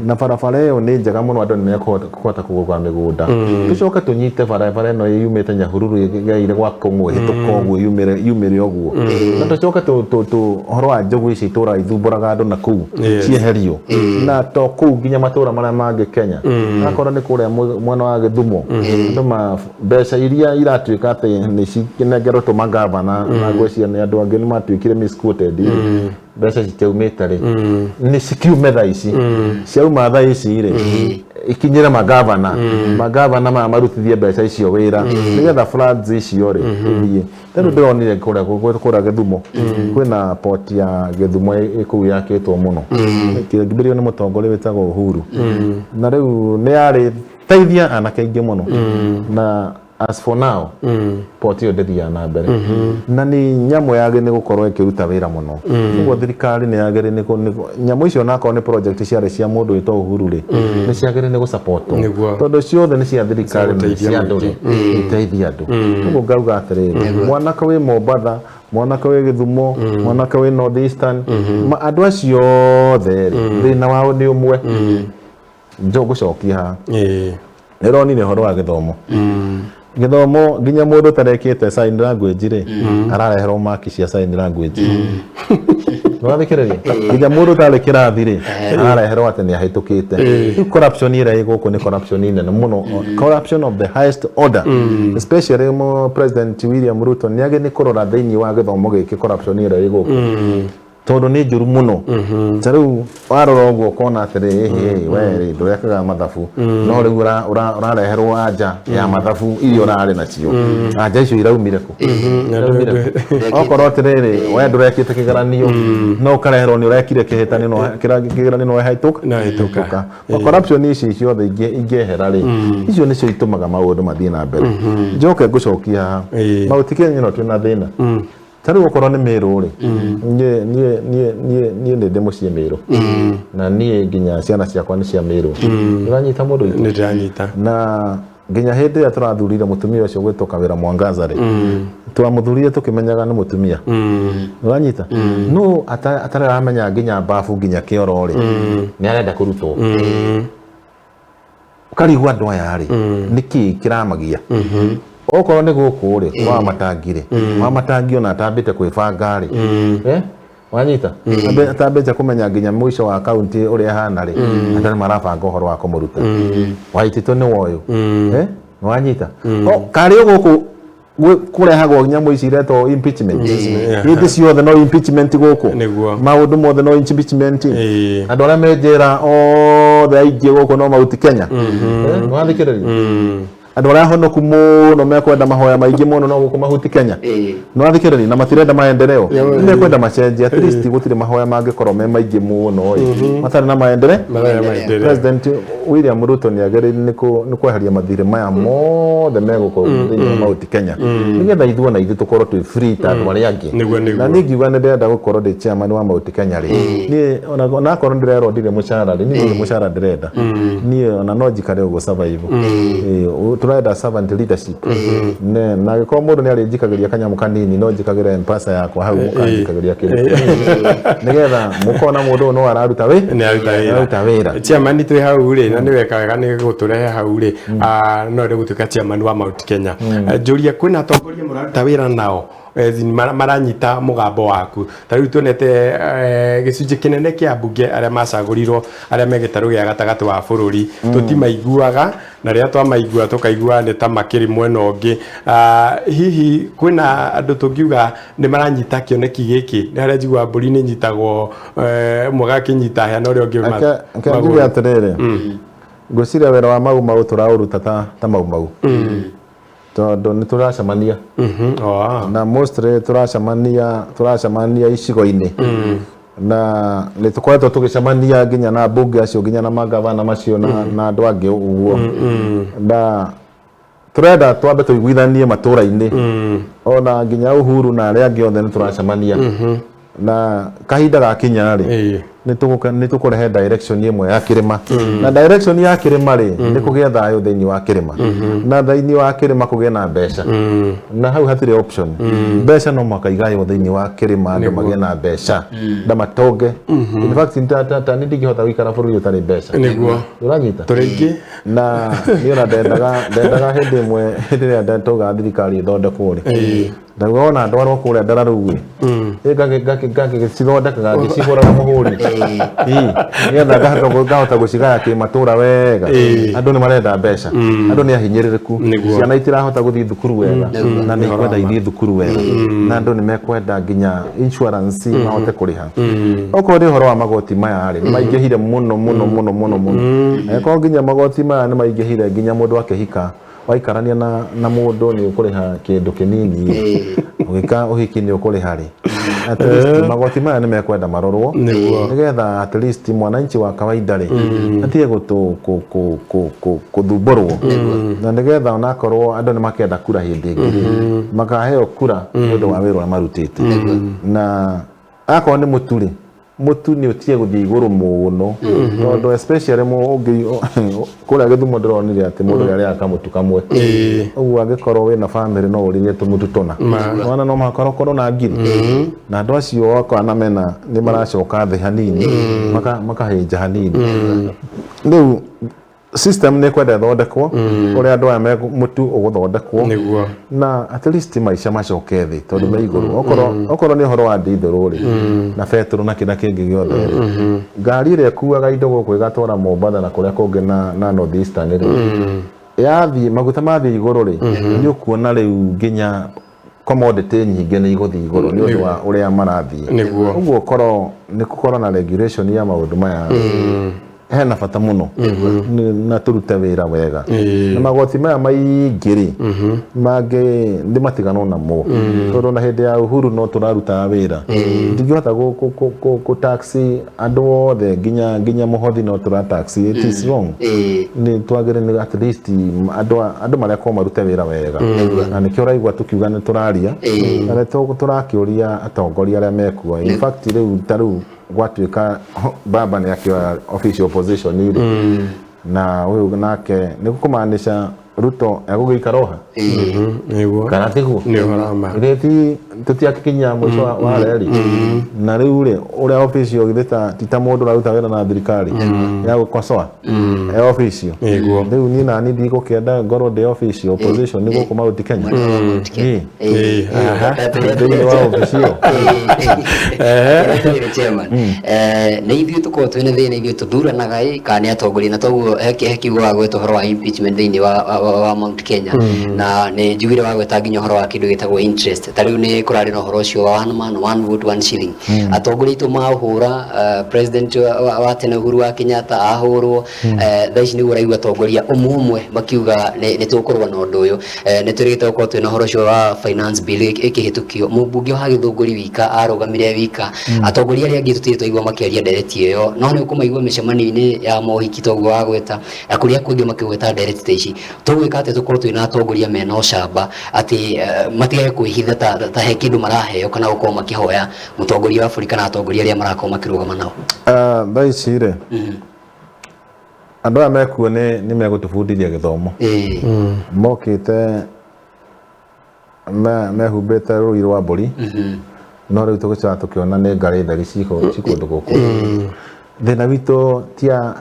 Na barabara ĩyo nĩ njega mũno, andũ nĩ mekũhota kũgũra mĩgũnda. Tũcoke tũnyite barabara ĩno yumĩte Nyahururu ĩgereire gwa Kũng'ũ, ĩhĩtũka ũguo, yumĩre ũguo. Na tũcoke ũhoro wa njogu ici itũraga ithumbũraga andũ na kũu, cieherio. Na to kũu, nginya matũra marĩa mangĩ Kenya. Akorwo nĩ kũrĩa mwena wa Gĩthumo, andũ ma mbeca iria iratuĩka atĩ nĩ cinengerwo tũmagavana, na ngwĩciria nĩ andũ angĩ nĩ matuĩkire misquoted, mbeca citiaumĩte rĩ, nĩ cikiume thaa ici. Ciauma thaa ici rĩ, ikinyĩre magavana, magavana maya marutithie mbeca icio wĩra, nĩgetha floods icio rĩ ithiĩ. Rĩu ndĩronire kũrĩa Gĩthumo kwĩna port ya Gĩthumo ĩ kũu yakĩtwo mũno, kĩambĩrĩrio nĩ mũtongoria wĩtagwo Uhuru, na rĩu nĩ yarĩ teithia anake aingĩ mũno. Na as for now, port ĩyo ndĩthiaga na mbere, na nĩ nyamũ yagĩrĩire nĩ gũkorwo ĩkĩruta wĩra mũno. Ũguo thirikari nĩ yagĩrĩire nĩ nyamũ icio, onakorwo nĩ project ciarĩ cia mũndũ wĩtwo Uhuru rĩ, nĩ ciagĩrĩire nĩ gũsupportwo, tondũ ciothe nĩ cia thirikari na nĩ cia andũ rĩ, iteithie andũ. Ũguo ngauga atĩrĩrĩ, mwanake wĩ Mombatha, mwanake wĩ Gĩthumo, mwanake wĩ North Eastern, andũ acio othe rĩ, thĩna wao nĩ ũmwe. Njo ngũcokia haha. Nĩ ũronire ũhoro wa gĩthomo. Gĩthomo nginya mũndũ ũtarekĩte sign language rĩ, arareherwo maki cia sign language. Nĩwathikĩrĩria? Nginya mũndũ ũtarĩ kĩrathi rĩ, arareherwo atĩ nĩ ahĩtũkĩte. Rĩu corruption ĩrĩa ĩ gũkũ nĩ corruption nene mũno, corruption of the highest order. Especially mo President William Ruto nĩ agĩ nĩ kũrora thĩinĩ wa gĩthomo gĩkĩ corruption ĩrĩa ĩ gũkũ, tondũ nĩ njũru mũno. Ta rĩu warora ũguo ũkona atĩrĩ, ĩhĩ, we rĩ ndũrekaga mathabu, no rĩu ũrareherwo anja ya mathabu iria ũrarĩ nacio. Anja icio iraumire kũ? Iraumire kũ? Okorwo atĩrĩrĩ, we ndũrekĩte kĩgeranio, no ũkareherwo nĩ ũrekire kĩhĩtanio, no kĩgeranio no wahĩtũka. Nahĩtũka. Corruption ici ciothe ingĩehera rĩ, icio nĩcio itũmaga maũndũ mathiĩ na mbere. Njoke ngũcokia haha, Mount Kenya ĩno twĩna thĩna. Ta rĩu okorwo nĩ Mĩrũ rĩ, niĩ niĩ niĩ niĩ niĩ nĩ ndĩ mũciĩ Mĩrũ, na niĩ nginya ciana ciakwa nĩ cia Mĩrũ. Ũranyita mũndũ witũ? Nĩ ndĩranyita. Na nginya hĩndĩ ĩrĩa tũrathurire mũtumia ũcio gwĩtwo Kawĩra Mwangaza rĩ, twamũthurire tũkĩmenyaga nĩ mũtumia. Ũranyita? No atarĩ aramenya nginya babu nginya kĩoro rĩ, nĩ arenda kũrutwo. Ũkarigwo andũ aya rĩ, nĩkĩ kĩramagia? Okorwo nĩ gũkũ rĩ, kwa matangi rĩ, wa matangi ona atambĩte kwĩbanga rĩ, wanyita? Atambĩte kũmenya nginya mũico wa kaunti ũrĩa ĩhana rĩ, andũ nĩ marabanga ũhoro wa kũmũruta. Waitĩtũ nĩ woyũ. Wanyita? Karĩ gũkũ kũrehagwo nyamũ ici iretwo impeachment. Hĩndĩ ciothe no impeachment gũkũ. Maũndũ mothe no impeachment. Andũ arĩa me njera othe aingĩ gũkũ no Mount Kenya. Nĩwathikĩrĩria? Andũ arĩa ahonoku mũno mekwenda mahoya maingĩ mũno no gũkũ Mahuti Kenya. Nĩwathikĩrĩria? Na matirenda maendeleo. Nĩ mekwenda macenjie, at least gũtirĩ mahoya mangĩkorwo me maingĩ mũno ĩ, matarĩ na maendeleo. President William Ruto nĩ agĩrĩire nĩ kweheria mathirĩ maya mothe me gũkũ thĩinĩ wa Mount Kenya, nĩgetha ithuĩ ona ithuĩ tũkorwo twĩ free ta andũ arĩa angĩ. Na niĩ ngiuga nĩ ndĩrenda gũkorwo ndĩ chairman wa Mount Kenya rĩ, niĩ ona akorwo ndĩrerwo ndirĩ mũcara rĩ, niĩ ndirĩ mũcara ndĩrenda. Niĩ ona no njikare ũguo survive. Tũrenda servant leadership. Na angĩkorwo mũndũ nĩ arĩnjikagĩria kanyamũ kanini, no njikagĩre M-Pesa yakwa hau, mũkanjikagĩria kĩndũ nĩgetha mũkona mũndũ ũyũ no araruta wĩ Nĩ aruta wĩra. Aruta wĩra. Chairman, twĩ hau rĩ, na nĩ weka wega nĩ gũtũrehe hau rĩ, no nĩ gũtuĩka chairman wa Mount Kenya. Njũria, kwĩna atongoria mũraruta wĩra nao, as in maranyita mũgambo waku? Ta rĩu tuonete gĩcunjĩ kĩnene kĩa mbunge arĩa macagũrirwo, arĩa me gĩtarũ gĩa gatagatĩ wa bũrũri, tũtimaiguaga, na rĩrĩa twamaigua tũkaigua nĩ ta makĩrĩ mwena ũngĩ. Hihi kwĩna andũ tũngiuga nĩ maranyita kĩoneki gĩkĩ? Nĩ harĩa njiguaga mbũri nĩ nyitagwo, ũmwe agakĩnyita hĩa na ũrĩa ũngĩ Reke njuge magũrũ. atĩrĩrĩ, ngwĩciria wĩra wa Mau Mau tũraũruta ta Mau Mau, tondũ nĩ tũracemania na mostly tũracemania icigo-inĩ, na nĩ tũkoretwo tũgĩcemania nginya na mbunge acio, nginya na magavana macio na andũ angĩ ũguo, na tũrenda twambe tũiguithanie matũra-inĩ, ona nginya Uhuru na arĩa angĩ othe nĩ tũracemania, na kahinda gakinya rĩ, nĩ tũkũrehe direction ĩmwe ya kĩrĩma. Na direction ya kĩrĩma rĩ, nĩ kũgĩa thayũ thĩinĩ wa kĩrĩma, na thĩinĩ wa kĩrĩma kũgĩe na mbeca, na hau hatirĩ option. Mbeca no mũhaka igaywo thĩinĩ wa kĩrĩma, andũ magĩe na mbeca na matonge. In fact, ta nĩ ndingĩhota gũikara bũrũri ũtarĩ mbeca. Ũranyita? Tũrĩ aingĩ. Na niĩ ona ndendaga hĩndĩ ĩmwe, hĩndĩ ĩrĩa taugaga thirikari ĩthondekwo rĩ, ndauga ona ndwarwo kũrĩa Ndararu ĩ, ngagĩcithondekaga ngĩcihũraga mũhũri. Ĩ, nĩgetha ngahota gũcigaya kĩmatũra wega. Andũ nĩ marenda mbeca, andũ nĩ ahinyĩrĩrĩku, ciana itirahota gũthiĩ thukuru wega, na nĩ ikwenda ithiĩ thukuru wega, na andũ nĩ mekwenda nginya insurance mahote kũrĩha. Okorwo nĩ ũhoro wa magoti maya rĩ, nĩ maingĩhire mũno mũno mũno mũno mũno. Angĩkorwo nginya magoti maya nĩ maingĩhire, nginya mũndũ akĩhika, waikarania na mũndũ nĩ ũkũrĩha kĩndũ kĩnini, ũgĩka ũhiki nĩ ũkũrĩha rĩ, at least magoti maya nĩ mekwenda marorwo, nĩgetha at least mwananchi wa kawaida rĩ, atige gũthumbũrwo, na nĩgetha onakorwo andũ nĩ makenda kura hĩndĩ ĩngĩ rĩ, makaheo kura nĩ ũndũ wa wĩra ũrĩa marutĩte. Na akorwo nĩ mũtu rĩ, mũtu nĩ ũtige gũthiĩ igũrũ mũno, tondũ especially ũngĩ kũrĩa Gĩthumo ndĩronire atĩ mũndũ nĩ arĩaga kamũtu kamwe ũguo, angĩkorwo wĩna famĩlĩ no ũrĩrie tũmũtu tũna, wana no mũhaka ũkorwo na ngiri, na andũ acio wakora na mena nĩ maracoka thĩ hanini, makahĩnja hanini. Rĩu System nĩ kwenda ĩthondekwo ũrĩa andũ aya mũtu ũgũthondekwo na at least maica macoke thĩ tondũ me igũrũ. Okorwo nĩ ũhoro wa ndithũrũ rĩ, na betũrũ na kĩrĩa kĩngĩ gĩothe rĩ, ngari ĩrĩa ĩkuaga indo gũkũ ĩgatwara Mombatha na kũrĩa kũngĩ na North Eastern rĩ, yathiĩ maguta mathiĩ igũrũ rĩ, nĩ ũkuona rĩu nginya commodity nyingĩ nĩ igũthiĩ igũrũ nĩ ũndũ wa ũrĩa marathiĩ. Ũguo korwo nĩ gũkorwo na regulation ya maũndũ maya hena bata mũno na tũrute wĩra wega. Na magoti maya maingĩ rĩ, mangĩ nĩ matiganwo namo, tondũ na hĩndĩ ya Uhuru no tũrarutaga wĩra. Ndingĩhota gũ tax andũ othe, nginya mũhothi no tũra tax. It is wrong. Nĩ twagĩrĩire nĩ at least andũ marekwo marute wĩra wega, na nĩkĩo ũraigua tũkiuga nĩ tũraria na nĩ tũrakĩũria atongoria arĩa mekuo. In fact, rĩu ta rĩu gwatuĩka baba nĩ akĩoya official position rĩ, na ũyũ nake nĩ kũmaanisha Ruto egũgĩikara oha kana tiguo? Nĩ ũhoro wa ma. Githĩ ti tũtiakinyia mũico wa reri? Na rĩu rĩ, ũrĩa official githĩ ta ti ta mũndũ ũraruta wĩra na thirikari ya gũkosoa e official? Rĩu niĩ nani ndigũkĩenda ngorwo ndĩ official opposition nĩ gũkũ Mount Kenya. Ĩ. Aha. Thĩinĩ wa official. Ĩĩ, chairman, nĩ ithuĩ tũkorwo twĩna thĩna, ithuĩ tũthuranaga ĩ kana nĩ atongoria? Na toguo he kiugo wa gweta ũhoro wa impeachment thĩinĩ wa Mount Kenya, na nĩ njugire wa gweta nginya ũhoro wa kĩndũ gĩtagwo interest. Ta rĩu nĩ kũrarĩ na ũhoro ũcio wa one man one vote one shilling. Atongoria aitũ mahũra, president wa tene Uhuru wa Kenyatta ahũrwo. Thaa ici nĩguo ũraigua atongoria ũmwe ũmwe makiuga nĩ tũkũrũa na ũndũ ũyũ. Nĩ tũrĩgĩte gũkorwo twĩna ũhoro ũcio wa finance bill ĩkĩhĩtũkio, mũmbunge wa Gĩthũngũri wika arũgamire wika. Atongoria arĩa angĩ tũtirĩ twaigua makĩaria ndereti ĩyo, no nĩ ũkũmaigua mĩcemanio-inĩ ya mohiki toguo wagweta na kũrĩa kũngĩ makĩgweta ndereti ta ici. Tũgwĩka atĩ tũkorwo twĩna atongoria mena ũcamba atĩ matigage kwĩhitha ta he kĩndũ maraheo kana gũkorwo makĩhoya mũtongoria wa bũrũri kana atongoria arĩa marakorwo makĩrũgama nao? Thaa ici rĩ, andũ aya mekuo nĩ megũtũbundithia gĩthomo. Mokĩte mehumbĩte rũi rwa mbũri, no rĩu tũgĩcoka tũkĩona nĩ ngarĩ theri ci kũndũ gũkũ. Thĩna witũ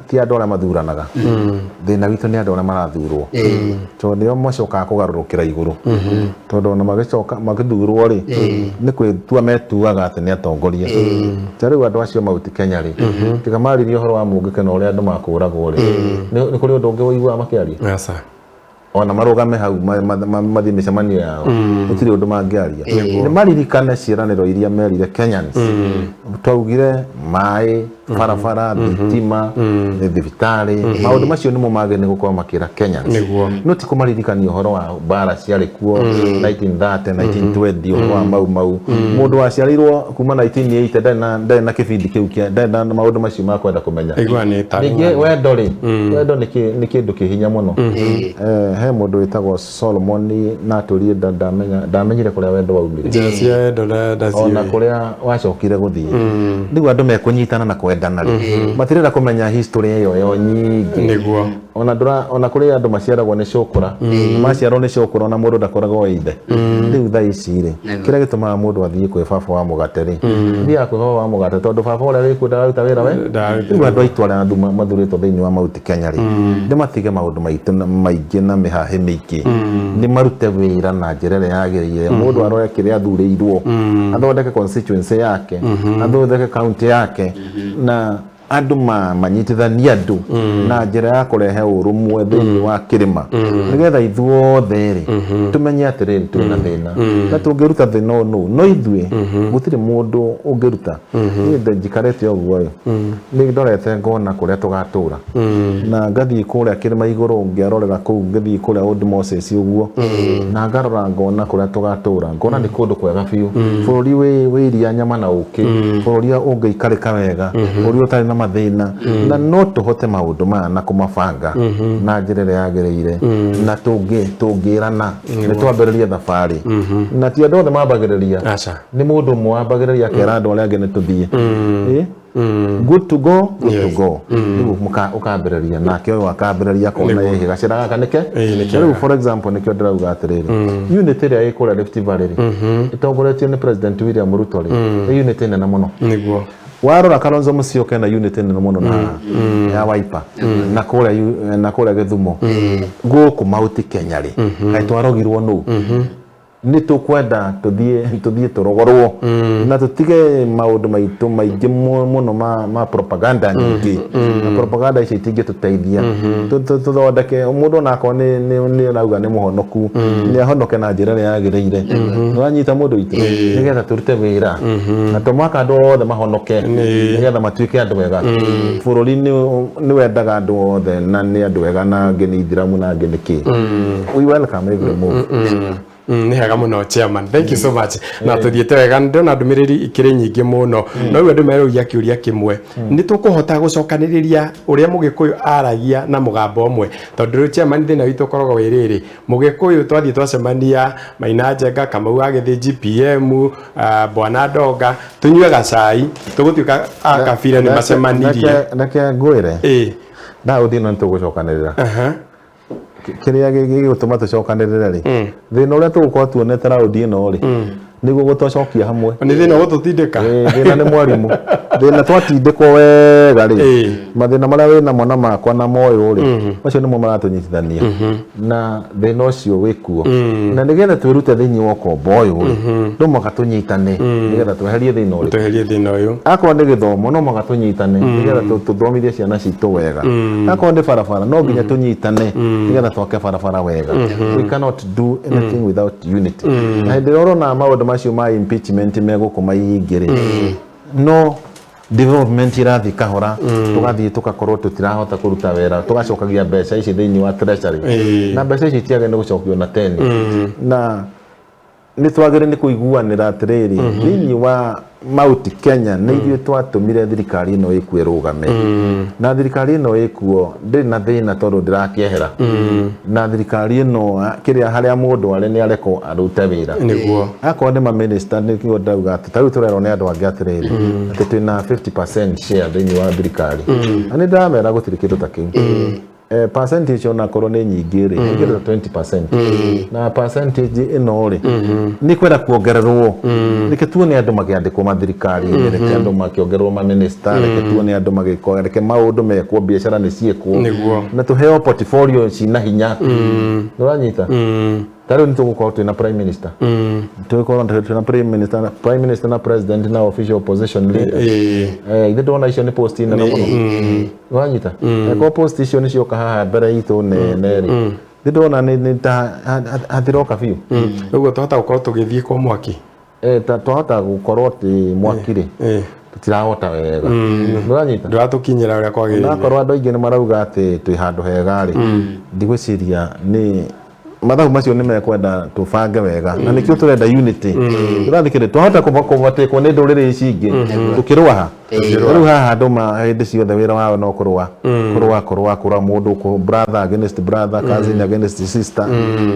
ti andũ arĩa mathuranaga, thĩna witũ nĩ andũ arĩa marathurwo, tondũ nĩo macokaga kũgarũrũkĩra igũrũ, tondũ ona magĩcoka magĩthurwo rĩ, nĩ kwĩtua metuaga atĩ nĩ atongoria. Ta rĩu andũ acio Mount Kenya rĩ, tiga maririe ũhoro wa mũngĩke na ũrĩa andũ makũragwo rĩ, nĩ kũrĩ ũndũ ũngĩ ũiguaga makĩaria? Aca. Ona marũgame hau mathiĩ mĩcemanio yao, gũtirĩ ũndũ mangĩaria. Nĩ maririkane ciĩranĩro iria merire Kenyans. Twaugire maĩ, barabara, thitima, thibitarĩ, maũndũ macio nĩmo magĩrĩire nĩ gũkorwo makĩra Kenyans, no ti kũmaririkania ũhoro wa mbara ciarĩ kuo 1930, 1920, ũhoro wa Mau Mau. Mũndũ waciarĩirwo kuma 1980 ndarĩ na kĩbindi kĩu kĩa ndarĩ na maũndũ macio ma kwenda kũmenya. Igua nĩ tarĩ. Ningĩ wendo rĩ, wendo nĩ kĩndũ kĩ hinya mũno. He mũndũ wĩtagwo Solomon na atũrie ndamenyire kũrĩa wendo waumire. Njĩra cia wendo ndaciũĩ. Ona kũrĩa wacokire gũthiĩ. Rĩu andũ mekũnyitana na kwendana rĩ, matirenda kũmenya history ĩyo yo nyingĩ. Ona ndũra ona kũrĩ andũ maciaragwo nĩ cũkũra, maciarwo nĩ cũkũra, ona mũndũ ndakoragwo ĩ ithe. Rĩu thaa ici rĩ, kĩrĩa gĩtũmaga mũndũ athiĩ kwĩ baba wa mũgate rĩ, thiaga kwĩ baba wa mũgate tondũ baba ũrĩa wĩkuo ndararuta wĩra we. Rĩu andũ aitũ arĩa mathurĩtwo thĩinĩ wa Mount Kenya rĩ, nĩ matige maũndũ maitũ maingĩ na mĩhahĩ mĩingĩ, nĩ marute wĩra na njĩra ĩrĩa yagĩrĩire. Mũndũ arore kĩrĩa athurĩirwo, athondeke constituency yake, athondeke county yake, na andũ manyitithanie andũ na njĩra ya kũrehe ũrũmwe thĩinĩ wa kĩrĩma, nĩgetha ithuothe rĩ tũmenye atĩrĩrĩ, twĩna thĩna na tũngĩruta thĩna ũyũ nũ no ithuĩ, gũtirĩ mũndũ ũngĩruta. Niĩ njikarĩte ũguo rĩ, nĩ ndorete ngona kũrĩa tũgatũra na ngathiĩ kũrĩa kĩrĩma igũrũ, ngĩarorera kũu, ngĩthiĩ kũrĩa Old Moses ũguo, na ngarora ngona kũrĩa tũgatũra, ngona nĩ kũndũ kwega biũ, bũrũri wĩ iria, nyama na ũkĩ, bũrũri ũngĩikarĩka wega, bũrũri ũtarĩ na mathĩna, na no tũhote maũndũ maya na kũmabanga na njĩra ĩrĩa yagĩrĩire, na tũngĩrana nĩ twambĩrĩrie thabarĩ. Na ti andũ othe mambagĩrĩria, nĩ mũndũ ũmwe wambagĩrĩria akera andũ arĩa angĩ nĩ tũthiĩ. Good to go, good to go. Rĩu ũkambĩrĩria nake ũyũ akambĩrĩria akona ĩhĩ gacĩra gaka nĩke. Ĩĩ, nĩ kega. Rĩu for example, nĩkĩo ndĩrauga atĩrĩrĩ, unit ĩrĩa ĩ kũrĩa Rift Valley rĩ, ĩtongoretio nĩ President William Ruto rĩ, nĩ unit nene mũno. Warora Kalonzo Musyoka na unity nene mũno na ya Wiper na kũrĩa na kũrĩa Gĩthumo, gũkũ Mount Kenya rĩ, kaĩ twarogirwo nũ? Nĩ tũkwenda tũthiĩ tũrogorwo na tũtige maũndũ maitũ maingĩ mũno ma propaganda nyingĩ, na propaganda icio itingĩtũteithia. Tũthondeke mũndũ onakorwo nĩ arauga nĩ mũhonoku, nĩ ahonoke na njĩra ĩrĩa yagĩrĩire. Nĩwanyita, mũndũ witũ? Nĩgetha tũrute wĩra na to mũhaka andũ othe mahonoke nĩgetha matuĩke andũ ega. Bũrũri nĩ wendaga andũ othe, na nĩ andũ ega na angĩ nĩ ithiramu na angĩ nĩ kĩ. We welcome every move. Nĩ hega mũno, chairman, thank you so much. Na tũthiĩte wega, ndĩrona ndũmĩrĩri ikĩrĩ nyingĩ mũno, no rĩu andũ merũria kĩũria kĩmwe: nĩ tũkũhota gũcokanĩrĩria ũrĩa Mũgĩkũyũ aragia na mũgambo ũmwe? Tondũ rĩu, chairman, thĩna witũ ũkoragwo wĩ rĩrĩ, Mũgĩkũyũ twathiĩ twacemania, Maina Njenga, Kamau wa Gĩthĩnji, PM, Bwana Ndonga, tũnyue gacai, tũgũtuĩka a kabira nĩ macemanirie. Reke ngwĩre, ndaũthi ĩno nĩ tũgũcokanĩrĩra. Kĩrĩa gĩgũtũma tũcokanĩrĩre rĩ, thĩna ũrĩa tũgũkorwo tuonete raundi ĩno rĩ, nĩguo gũtũcokia hamwe. Nĩ thĩna gũtũtindĩka. Thĩna nĩ mwarimũ, thĩna twatindĩkwo wega rĩ, mathĩna marĩa wĩ namo na makwa na moyũ rĩ, macio nĩmo maratũnyitithania na thĩna ũcio wĩkuo. Na nĩgetha twĩrute thĩinĩ wa ũkombo ũyũ rĩ, no mũhaka tũnyitane nĩgetha tweherie thĩna ũrĩkũ? Tweherie thĩna ũyũ. Akorwo nĩ gĩthomo, no mũhaka tũnyitane nĩgetha tũthomithie ciana citũ wega. Akorwo nĩ barabara, no nginya tũnyitane nĩgetha twake barabara wega. We cannot do anything without unity. Na hĩndĩ ĩrĩa ũrona maũndũ macio ma impeachment megũkũ maingĩ rĩ, no development irathiĩ kahora, tũgathiĩ tũgakorwo tũtirahota kũruta wĩra, tũgacokagia mbeca ici thĩinĩ wa treasury, na mbeca ici itiagĩrĩire gũcokio na teni. Na nĩ twagĩrĩire nĩ kũiguanĩra atĩrĩrĩ, thĩinĩ wa Mount Kenya nĩ ithuĩ twatũmire thirikari ĩno ĩkuo ĩrũgame, na thirikari ĩno ĩkuo ndĩrĩ na thĩna tondũ ndĩrakĩehera. Na thirikari ĩno kĩrĩa harĩa mũndũ arĩ nĩ arekwo arute wĩra. Akorwo nĩ maminista, nĩkĩo ndauga atĩ ta rĩu tũrerwo nĩ andũ angĩ atĩrĩrĩ, atĩ twĩna 50% share thĩinĩ wa thirikari, na nĩ ndĩramera gũtirĩ kĩndũ ta kĩu. Percentage onakorwo nĩ nyingĩ rĩ, ĩngĩ ta 20%, na percentage ĩno rĩ, nĩ kwenda kuongererwo. Reke tuone andũ makĩandĩkwo mathirikari-inĩ, reke andũ makĩongererwo maminista, reke tuone andũ magĩkwo, reke maũndũ mekwo, biacara nĩ ciĩkwo na tũheo portfolio cina hinya. Nĩũranyita? Ta rĩu nĩ tũgũkorwo twĩna prime minister, tũgũkorwo twĩna prime minister na president na official opposition leader. Ithe ndona icio nĩ post nene mũno. Nĩwanyita? Angĩkorwo post icio nĩ cioka haha mbere itũ nene rĩ, nĩ ndona nĩ ta hathiroka biũ. Ũguo twahota gũkorwo tũgĩthiĩ kwa mwaki. Ta twahota gũkorwo atĩ mwaki rĩ, tũtirahota wega. Nĩũranyita? Ndũratũkinyĩra ũrĩa kwagĩrĩire. Onakorwo andũ aingĩ nĩ marauga atĩ twĩ handũ hega rĩ, ndigwĩciria nĩ mathabu macio nĩ mekwenda tũbange wega, na nĩkĩo tũrenda unity. Ũrathikĩrĩria? Twahota kũbatĩkwo nĩ ndũrĩrĩ ici ingĩ tũkĩrũa ha. Rĩu haha andũ ma hĩndĩ ciothe wĩra wao no kũrũa, kũrũa, kũrũa, kũrũa, mũndũ brother against brother, cousin against sister.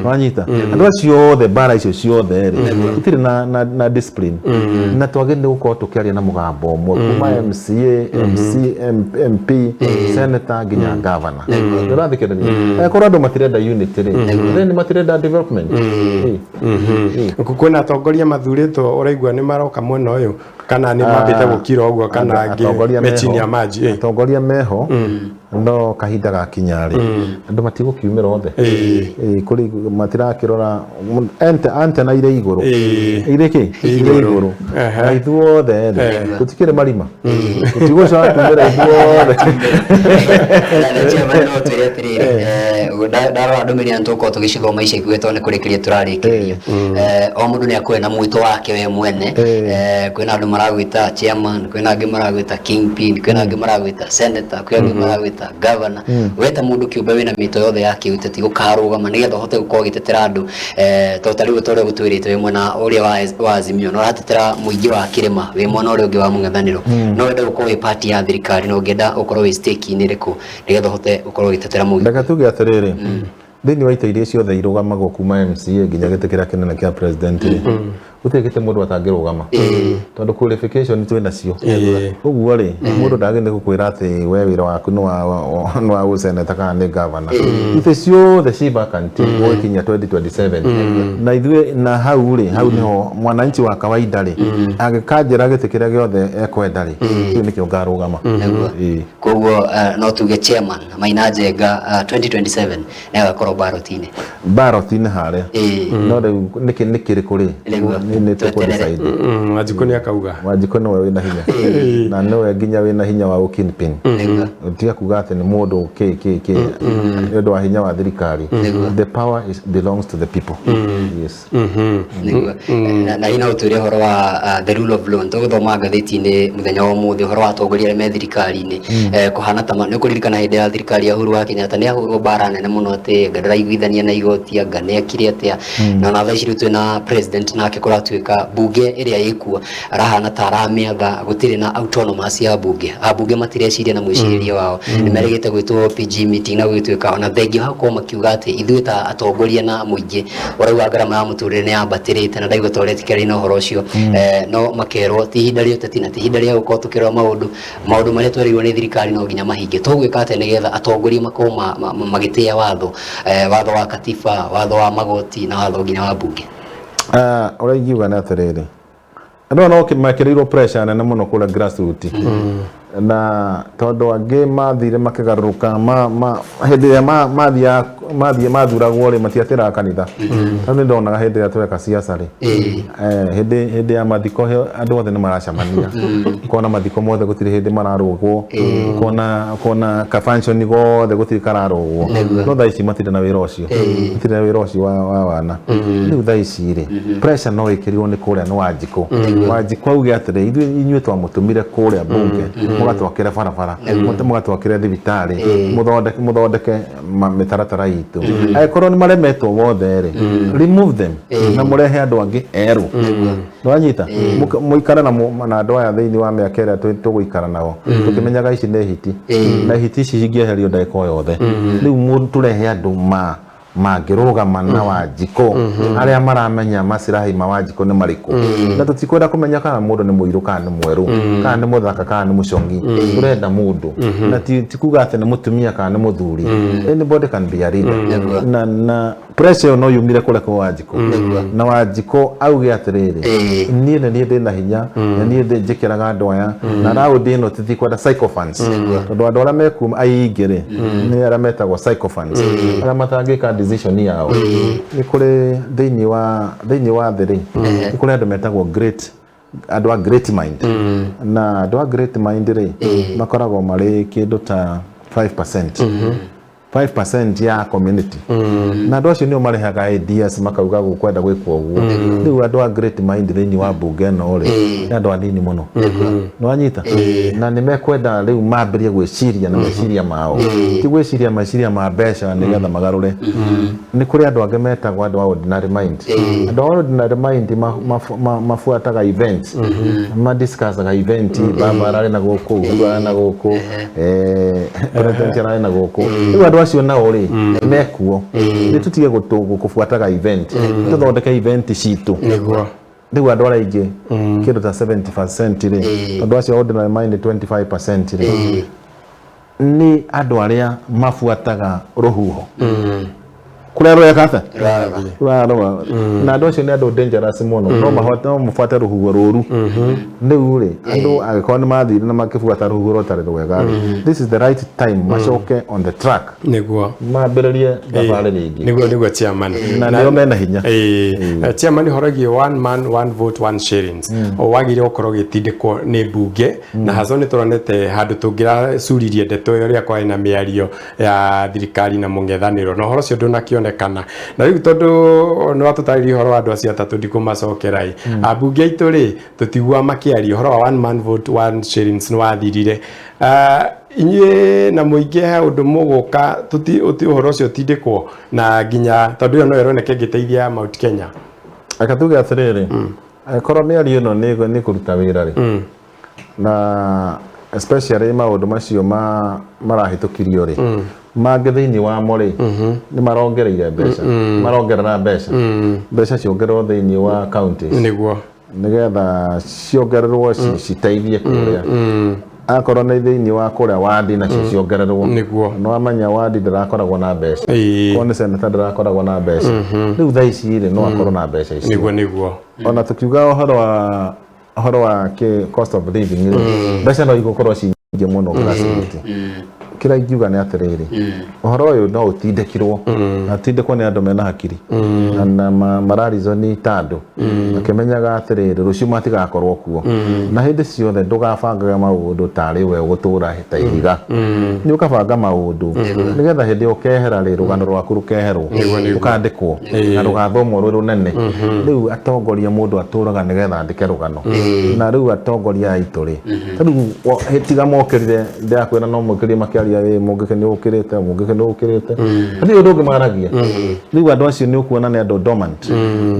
Wanyita? Andũ acio othe, mbara icio ciothe rĩ, itirĩ na discipline, na twagĩrĩire gũkorwo tũkĩaria na mũgambo ũmwe kuma MCA, MC, MP, senator nginya governor. Nĩũrathikĩrĩria? Angĩkorwo andũ matirenda unity rĩ, then matirenda development. Kwĩna atongoria mathurĩtwo ũraigua nĩ maroka mwena ũyũ, kana nĩ mambĩte gũkira ũguo, kana angĩ Atongoria me chini meho. ya maji? Atongoria meho, no kahinda gakinya rĩ, andũ matigũkiumĩra othe. Kũrĩ matirakĩrora antena irĩ igũrũ, irĩ kĩ, irĩ igũrũ, na ithuothe rĩ, tũtikĩrĩ marima, tũtigũcoka kumĩra ithuothe. Chairman, no twĩre atĩrĩrĩ, ndarora ndũmĩrĩri na tũgũkorwo tũgĩcithoma ica ikuhĩ tondũ nĩ kũrĩkĩria tũrarĩkĩrĩria. O mũndũ nĩ akorwo na mwĩto wake we mwene. Kwĩna andũ maragwĩta chairman, kwĩna angĩ maragwĩta kingpin, kwĩna angĩ maragwĩta senator, kwĩna angĩ maragwĩta governor. We ta mũndũ kĩũmbe wĩna mĩto yothe ya kĩũteti ũkarũgama nĩgetha ũhote gũkorwo ũgĩtetera andũ, tondũ ta rĩu ta ũrĩa gũtwĩrĩte wĩ mwena ũrĩa wa Azimio na ũratetera mũingĩ wa kĩrĩma, wĩ mwena ũrĩa ũngĩ wa mũng'ethanĩro, no wende gũkorwo wĩ part ya thirikari, no ũngĩenda gũkorwo wĩ stake-inĩ ĩrĩkũ nĩgetha ũhote gũkorwo ũgĩtetera mũingĩ? Reke tuge atĩrĩrĩ. Thĩinĩ wa itĩ iria ciothe irũgamagwo kuma MCA nginya gĩtĩ kĩrĩa kĩnene kĩa president rĩ, gũtirĩ gĩtĩ mũndũ atangĩrũgama, tondũ qualification twĩ nacio. Ũguo rĩ, mũndũ ndagĩrĩire nĩ gũkwĩra atĩ we wĩra waku nĩ wa gũseneta kana nĩ gavana. Itĩ ciothe ci vacant gũgĩkinya 2027, na ithuĩ na hau rĩ, hau nĩho mwananchi wa kawaida rĩ angĩkanjĩra gĩtĩ kĩrĩa gĩothe ekwenda rĩ, kĩu nĩkĩo ngarũgama. Ĩĩ. Koguo no tuge Chairman Maina Njenga 2027 nĩ agakorwo ballot-inĩ. Ballot-inĩ harĩa, no rĩu nĩkĩ nĩ kĩrĩkũ rĩ, nĩ Tweterere. tũkũ decide. Wanjikũ nĩ akauga. Wanjikũ nĩwe wĩna hinya na nĩwe nginya wĩna hinya wa kingpin. Tiga kuga atĩ nĩ mũndũ kĩ kĩ kĩ nĩ ũndũ wa hinya wa thirikari. The power belongs to the people, yes. Nĩguo. Na hina ũtwĩre ũhoro wa the rule of law. Tũgũthoma ngathĩti-inĩ mũthenya wa ũmũthĩ ũhoro wa atongoria arĩa me thirikari-inĩ. Kũhana ta nĩ ũkũririkana hĩndĩ ya thirikari ya Uhuru wa Kenyatta nĩ ahũrwo mbara nene mũno atĩ anga ndaraiguithania na igoti, anga nĩ ekire atĩa, na ona thaa ici rĩu twĩna president nake kũratuĩka bunge ĩrĩa ĩkuo arahana ta aramĩatha, gũtirĩ na autonomous ya bunge, ambunge matireciria na mwĩcirĩrie wao, nĩ merĩgĩte gwĩtwo PG meeting na gũgĩtuĩka ona thengia wa gũkorwo makiuga atĩ ithuĩ ta atongoria na mũingĩ ũrauga ngarama ya mũtũrĩre nĩ yambatĩrĩte na ndaigua ta ũretĩkĩra na ũhoro ũcio, no makerwo ti ihinda rĩa ũteti na ti ihinda rĩa gũkorwo tũkĩrora maũndũ marĩa twerĩirwo nĩ thirikari no nginya mahinge. Tũgwĩka atĩa nĩgetha atongoria makorwo magĩtĩĩa watho, watho wa katiba, watho wa magoti na watho nginya wa bunge? Ah, ũrĩa ingiuga nĩ atĩrĩrĩ, andũ aya no mekĩrĩirwo pressure nene mũno kũrĩa grassroots, na tondũ angĩ mathire makĩgarũrũka hĩndĩ ĩrĩa mathiĩ mathuragwo rĩ, matiatĩraga kanitha, tondũ nĩ ndonaga hĩndĩ ĩrĩa tweka siasa rĩ, hĩndĩ ya mathiko andũ othe nĩ maracemania, ũkona mathiko mothe gũtirĩ hĩndĩ mararũgwo, ũkona ka function gothe gũtirĩ kararũgwo, no thaa ici matirĩ na wĩra ũcio, matirĩ na wĩra ũcio wa wana. Rĩu thaa ici rĩ, pressure no ĩkĩrirwo nĩ kũrĩa nĩ Wanjikũ. Wanjikũ auge atĩrĩ, ithuĩ inyuĩ twamũtũmire kũrĩa bunge mũgatwakĩre barabara, mũgatwakĩre thibitarĩ, mũthondeke mĩtaratara itũ. Angĩkorwo nĩ maremetwo wothe rĩ, remove them na mũrehe andũ angĩ erũ. Nĩwanyita? Mũikare na andũ aya thĩinĩ wa mĩaka ĩrĩa tũgũikara nao, tũkĩmenyaga ici nĩ hiti, na hiti ici cingĩeherio ndagĩka o yothe. Rĩu tũrehe andũ ma mangĩrũgama na Wanjikũ, arĩa maramenya macirahi ma Wanjikũ nĩ marĩkũ, na tũtikwenda kũmenya kana mũndũ nĩ mũirũ kana nĩ mwerũ, kana nĩ mũthaka kana nĩ mũcong'i. Tũrenda mũndũ, na ti kuga atĩ nĩ mũtumia kana nĩ mũthuri. Anybody can be a leader, na pressure ĩyo no yumire kũrĩa kwa Wanjikũ, na Wanjikũ auge atĩrĩrĩ, niĩ nĩ niĩ ndĩna hinya na niĩ njĩkĩraga andũ aya na raundi ĩno tũtikwenda sycophants, tondũ andũ arĩa mekuma aingĩ rĩ nĩ arĩa metagwo sycophants, arĩa matangĩka decision yao. Nĩ kũrĩ thĩinĩ wa thĩ rĩ, nĩ kũrĩ andũ metagwo great, andũ a great mind, na andũ a great mind rĩ makoragwo marĩ kĩndũ ta 5%, 5% ya community, na andũ acio nĩo marehaga ideas makauga gũkwenda gwĩkwo ũguo. Rĩu andũ a great mind thĩinĩ wa mbunge ĩno rĩ nĩ andũ anini mũno, nĩwanyita? Na nĩ mekwenda rĩu mambĩrie gwĩciria na meciria mao, ti gwĩciria meciria ma mbeca nĩgetha magarũre. Nĩ kũrĩ andũ angĩ metagwo andũ a ordinary mind. Andũ a ordinary mind mabuataga events, madiscussaga event, baba ararĩ na gũkũ, Uhuru ararĩ na gũkũ, president ararĩ na gũkũ. Rĩu andũ acio nao rĩ mekuo, nĩ tũtige gũbuataga event, tũthondeke event citũ. Rĩu andũ arĩa aingĩ kĩndũ ta 70% rĩ, andũ acio ordinary mind 25% rĩ nĩ andũ arĩa mabuataga rũhuho kũrĩa rweka atĩa rũrarũa, na andũ acio nĩ andũ dangerous mũno, no mahote no mabuate rũhuho rũru. Rĩu rĩ, andũ angĩkorwo nĩ mathire na makĩbuata rũhuho rũtarĩ rwega rĩ, this is the right time macoke on the track, mambĩrĩrie thabarĩ rĩngĩ. Nĩguo chairman. Na nĩo mena hinya. Chairman, ũhoro one man one vote one shillings wagĩrĩire gũkorwo ũgĩtindĩkwo nĩ mbunge, na haco nĩ tũronete handũ tũngĩracuririe ndeto ĩyo rĩrĩa kwarĩ na mĩario ya thirikari na mũng'ethanĩro, na ũhoro ũcio ndũnakĩonekana. Na rĩu tondũ nĩ watũtarĩria ũhoro wa andũ acio atatũ, ndikũmacokera ĩ, ambunge aitũ rĩ tũtiguaga makĩaria ũhoro wa one man vote one shillings nĩ wathirire. Ah, inyuĩ na mũingĩ he ũndũ mũgũka ũhoro ũcio ũtindĩkwo na nginya tondũ ĩyo no ĩroneke ĩngĩteithia Mount Kenya? Reke tuge atĩrĩrĩ, angĩkorwo mĩario ĩno nĩ kũruta wĩra rĩ, na Especially maũndũ macio marahĩtũkirio rĩ, mangĩ thĩinĩ wamo rĩ, nĩ marongereire mbeca, marongerera mbeca, mbeca ciongererwo thĩinĩ wa counties nĩguo nĩgetha ciongererwo citeithie kũrĩa, akorwo nĩ thĩinĩ wa kũrĩa wadi nacio ciongererwo. Nĩguo. Nĩ wamenya wadi ndĩrakoragwo na mbeca, korwo nĩ senator ndĩrakoragwo na mbeca, rĩu thaa ici rĩ, no akorwo na mbeca icio. Nĩguo. Ona tukiuga ũhoro wa cost of living rĩ, mbeca no igũkorwo ci nyingĩ mũno grassroots. Kĩrĩa ingiuga nĩ atĩrĩrĩ, ũhoro ũyũ no ũtindĩkirwo na ũtindĩkwo nĩ andũ mena hakiri na mararizoni ta andũ makĩmenyaga atĩrĩrĩ, rũciũ matigakorwo kuo, na hĩndĩ ciothe ndũgabangaga maũndũ tarĩ we ũgũtũra ta ihiga, nĩ ũkabanga maũndũ nĩgetha hĩndĩ ĩyo ũkehera rĩ, rũgano rwaku rũkeherwo, rũkandĩkwo na rũgathomwo rwĩ rũnene. Rĩu atongoria, mũndũ atũraga nĩgetha andĩke rũgano, na rĩu atongoria aitũ rĩ, rĩu tiga mokĩrire, ndĩrakwĩra no mokĩrire makĩaria, ĩ mũngĩke nĩ ũkĩrĩte, mũngĩke nĩ ũkĩrĩte, hatirĩ ũndũ ũngĩ maragia. Rĩu andũ acio nĩ ũkuona nĩ andũ dormant,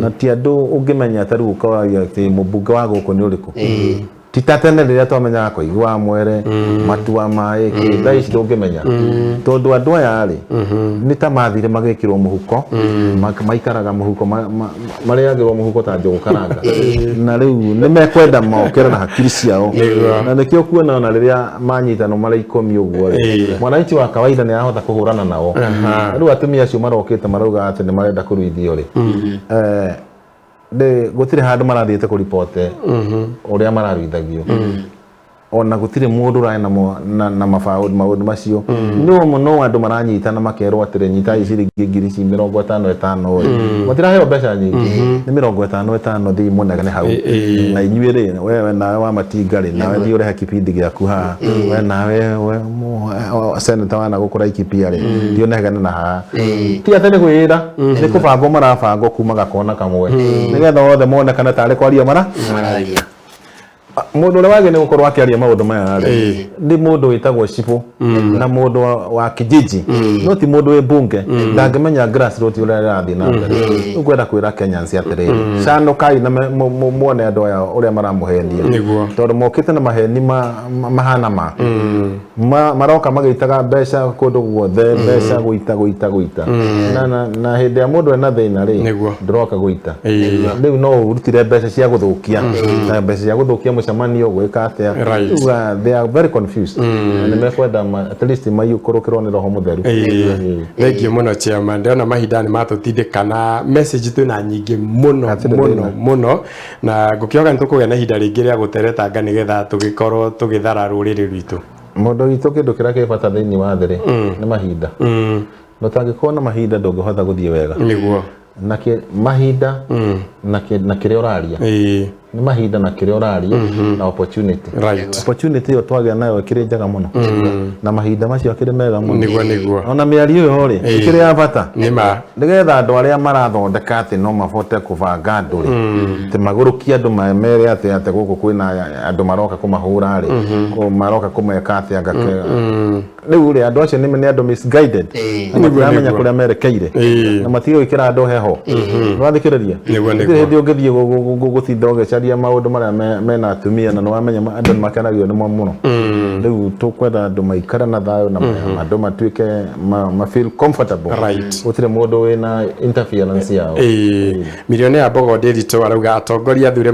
na ti andũ ũngĩmenya. Ta rĩu ũkoragia atĩ mũmbunge wa gũkũ nĩ ũrĩkũ? Ti ta tene rĩrĩa twamenyaga kũigua mwere matua maĩ kĩ. Thaa ici ndũngĩmenya, tondũ andũ aya rĩ, nĩ ta mathire magĩkĩrwo mũhuko, maikaraga mũhuko, marĩagĩrwo mũhuko ta njũgũ karanga, na rĩu nĩ mekwenda mokĩre na hakiri ciao, na nĩkĩo kuona ona rĩrĩa manyitanwo marĩ 10 ũguo rĩ, mwananchi wa kawaida nĩ arahota kũhũrana nao. Rĩu atumia acio marokĩte marauga atĩ nĩ marenda kũruithio rĩ, gũtirĩ handũ marathiĩte kũripote ũrĩa mararuithagio, ona gũtirĩ mũndũ ũrarĩ na maũndũ macio. No mũno andũ maranyitana makerwo atĩrĩ, nyitai ciringi ngiri ici 50 5 rĩ, matiraheo mbeca nyingĩ, nĩ 50 5, thiĩ mũnegene hau. Na inyuĩ rĩ, wewe nawe wa matinga rĩ, nawe thiĩ ũrehe kibindi gĩaku haha, we nawe we senator wa nagũkũ Laikipia rĩ, thiĩ ũnegene na haha. Ti atĩ nĩ kwĩra, nĩ kũbangwo marabangwo kuma gakona kamwe nĩgetha othe monekane tarĩ kwaria mara mararia. Mũndũ ũrĩa wagĩrĩire gũkorwo akĩaria maũndũ maya rĩ, nĩ mũndũ wĩtagwo cibũ na mũndũ wa kijiji, no ti mũndũ wĩ bunge ndangĩmenya grassroots ũrĩa ĩrathiĩ na mbere. Rĩu ngwenda kwĩra Kenyans atĩrĩrĩ, canũkai na muone andũ aya ũrĩa maramũhenia, tondũ mokĩte na maheni mahana maroka magĩitaga mbeca kũndũ guothe, mbeca gũita gũita gũita, na hĩndĩ ya mũndũ ena thĩna rĩ, ndũroka gũita. Rĩu no ũrutire mbeca cia gũthũkia, na mbeca cia gũthũkia mũcemanio gwĩka atĩa. Rĩu they are very confused, na nĩ mekwenda at least maiyũkũrũkĩrwo nĩ roho mũtheru. Thank you mũno, chairman. Ndĩrona mahinda nĩ matũtindĩka na message twĩna nyingĩ mũno Hatirĩ mũno thĩna. mũno, na ngũkĩoga nĩ tũkũgĩa na ihinda rĩngĩ rĩa gũteretanga nĩgetha tũgĩkorwo tũgĩthara rũrĩrĩ rwitũ. Mũndũ witũ, kĩndũ kĩrĩa kĩ bata thĩinĩ wa thĩ rĩ, nĩ mahinda. Na ũtangĩkorwo na mahinda, ndũngĩhota gũthiĩ wega. Na mahinda na kĩrĩa ũraria, nĩ mahinda na kĩrĩa ũraria na opportunity. Opportunity ĩyo twagĩa nayo ĩkĩrĩ njega mũno, na mahinda macio akĩrĩ mega mũno. Nĩguo. Ona mĩario ĩyo rĩ, ĩkĩrĩ ya bata, Nĩ ma. Nĩgetha andũ arĩa marathondeka atĩ no mabote kũbanga andũ rĩ, atĩ magũrũkie andũ mere atĩ gũkũ kwĩna andũ maroka kũmahũra rĩ, maroka kũmeka atĩa ngake. Rĩu rĩ, andũ acio nĩ andũ misguided, na matiramenya kũrĩa merekeire, na matige gwĩkĩra andũ heho. Nĩwathikĩrĩria? Nĩguo. Gũtirĩ hĩndĩ ũngĩthiĩ gũtinda ũgĩcaria maũndũ marĩa mena atumia, na nĩwamenya andũ nĩ makenagio nĩmo mũno. Rĩu tũkwenda andũ maikare na thayũ na andũ matuĩke ma feel comfortable. Gũtirĩ mũndũ wĩna interference yao. Milioni ya Mbogo Ndĩritũ arauga atongoria athure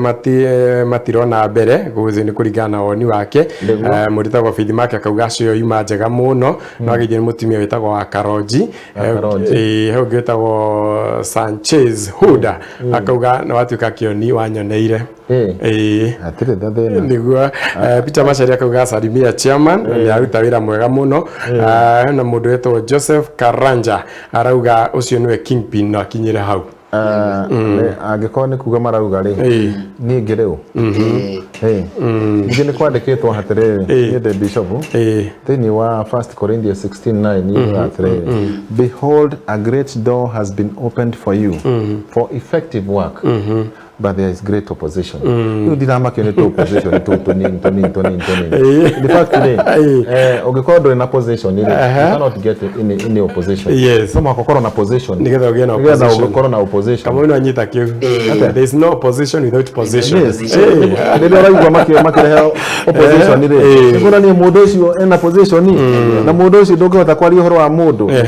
matirona mbere gũthĩ, nĩ kũringana na woni wake. Mũndũ wĩtagwo Faith Make akauga acio yuma njega mũno, no ageithio nĩ mũtumia wĩtagwo wa Karonji. Karonji. He ũngĩ wĩtagwo Sanchez Huda akauga nĩ watuĩka kĩoni wanyoneire. Hatirĩ na thĩna. Nĩguo. Peter Macharia akauga salimia chairman, nĩ aruta wĩra mwega mũno. Na mũndũ wĩtagwo Joseph Karanja arauga ũcio nĩwe kingpin, no akinyĩre hau. Angĩkorwo nĩ kuga marauga rĩ, niĩ ngĩrĩ ũ? Ningĩ nĩ kwandĩkĩtwo atĩrĩrĩ, niĩ ndĩ bishop, thĩinĩ wa 1 Corinthians 16:9 yugaga atĩrĩrĩ, "Behold, a great door has been opened for you for effective work." But there is great opposition. Rĩu ndiramakio nĩ tũ opposition tũu tũnini tũnini tũnini tũnini. In fact rĩ, ũngĩkorwo ndũrĩ na position rĩ, you cannot get any opposition. Yes. No mũhaka ũkorwo na position Nĩgetha ũgĩe na nĩgetha opposition. ũkorwo na opposition. Kamau no anyita kĩu. There is no opposition without position. Yes. Rĩrĩa ũraigua makĩrehe opposition rĩ, nĩ kuonania mũndũ ũcio ena position, na mũndũ ũcio ndũngĩhota kwaria ũhoro wa mũndũ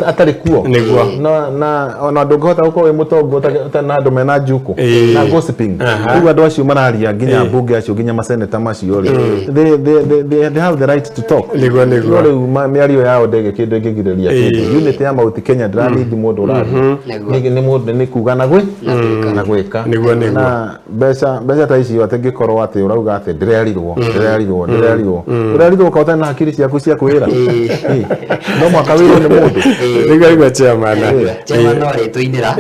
atarĩ kuo. Nĩguo. Na ona ndũngĩhota gũkorwo wĩ mũtongo ũtarĩ na andũ mena njukũ na gossiping. Rĩu andũ acio mararia, nginya mbunge acio, nginya maseneta macio rĩ, they have the right to talk. Nĩguo, nĩguo. No rĩu mĩario yao ndĩgĩ kĩndũ ĩngĩgirĩrĩria kĩndũ. Unity ya Mount Kenya ndĩranindi mũndũ ũraria. Nĩ mũndũ nĩ kuga na gwĩ na gwĩka. Nĩguo, nĩguo. Na mbeca ta icio, atĩ ngĩkorwo atĩ ũrauga atĩ ndĩrerirwo, ndĩrerirwo, ndĩrerirwo, ũrerirwo ũka ũtarĩ na hakiri ciaku cia kwĩra. No mũhaka wĩrwo nĩ mũndũ. Nĩguo, nĩguo, chairman. Chairman no arĩtũinĩra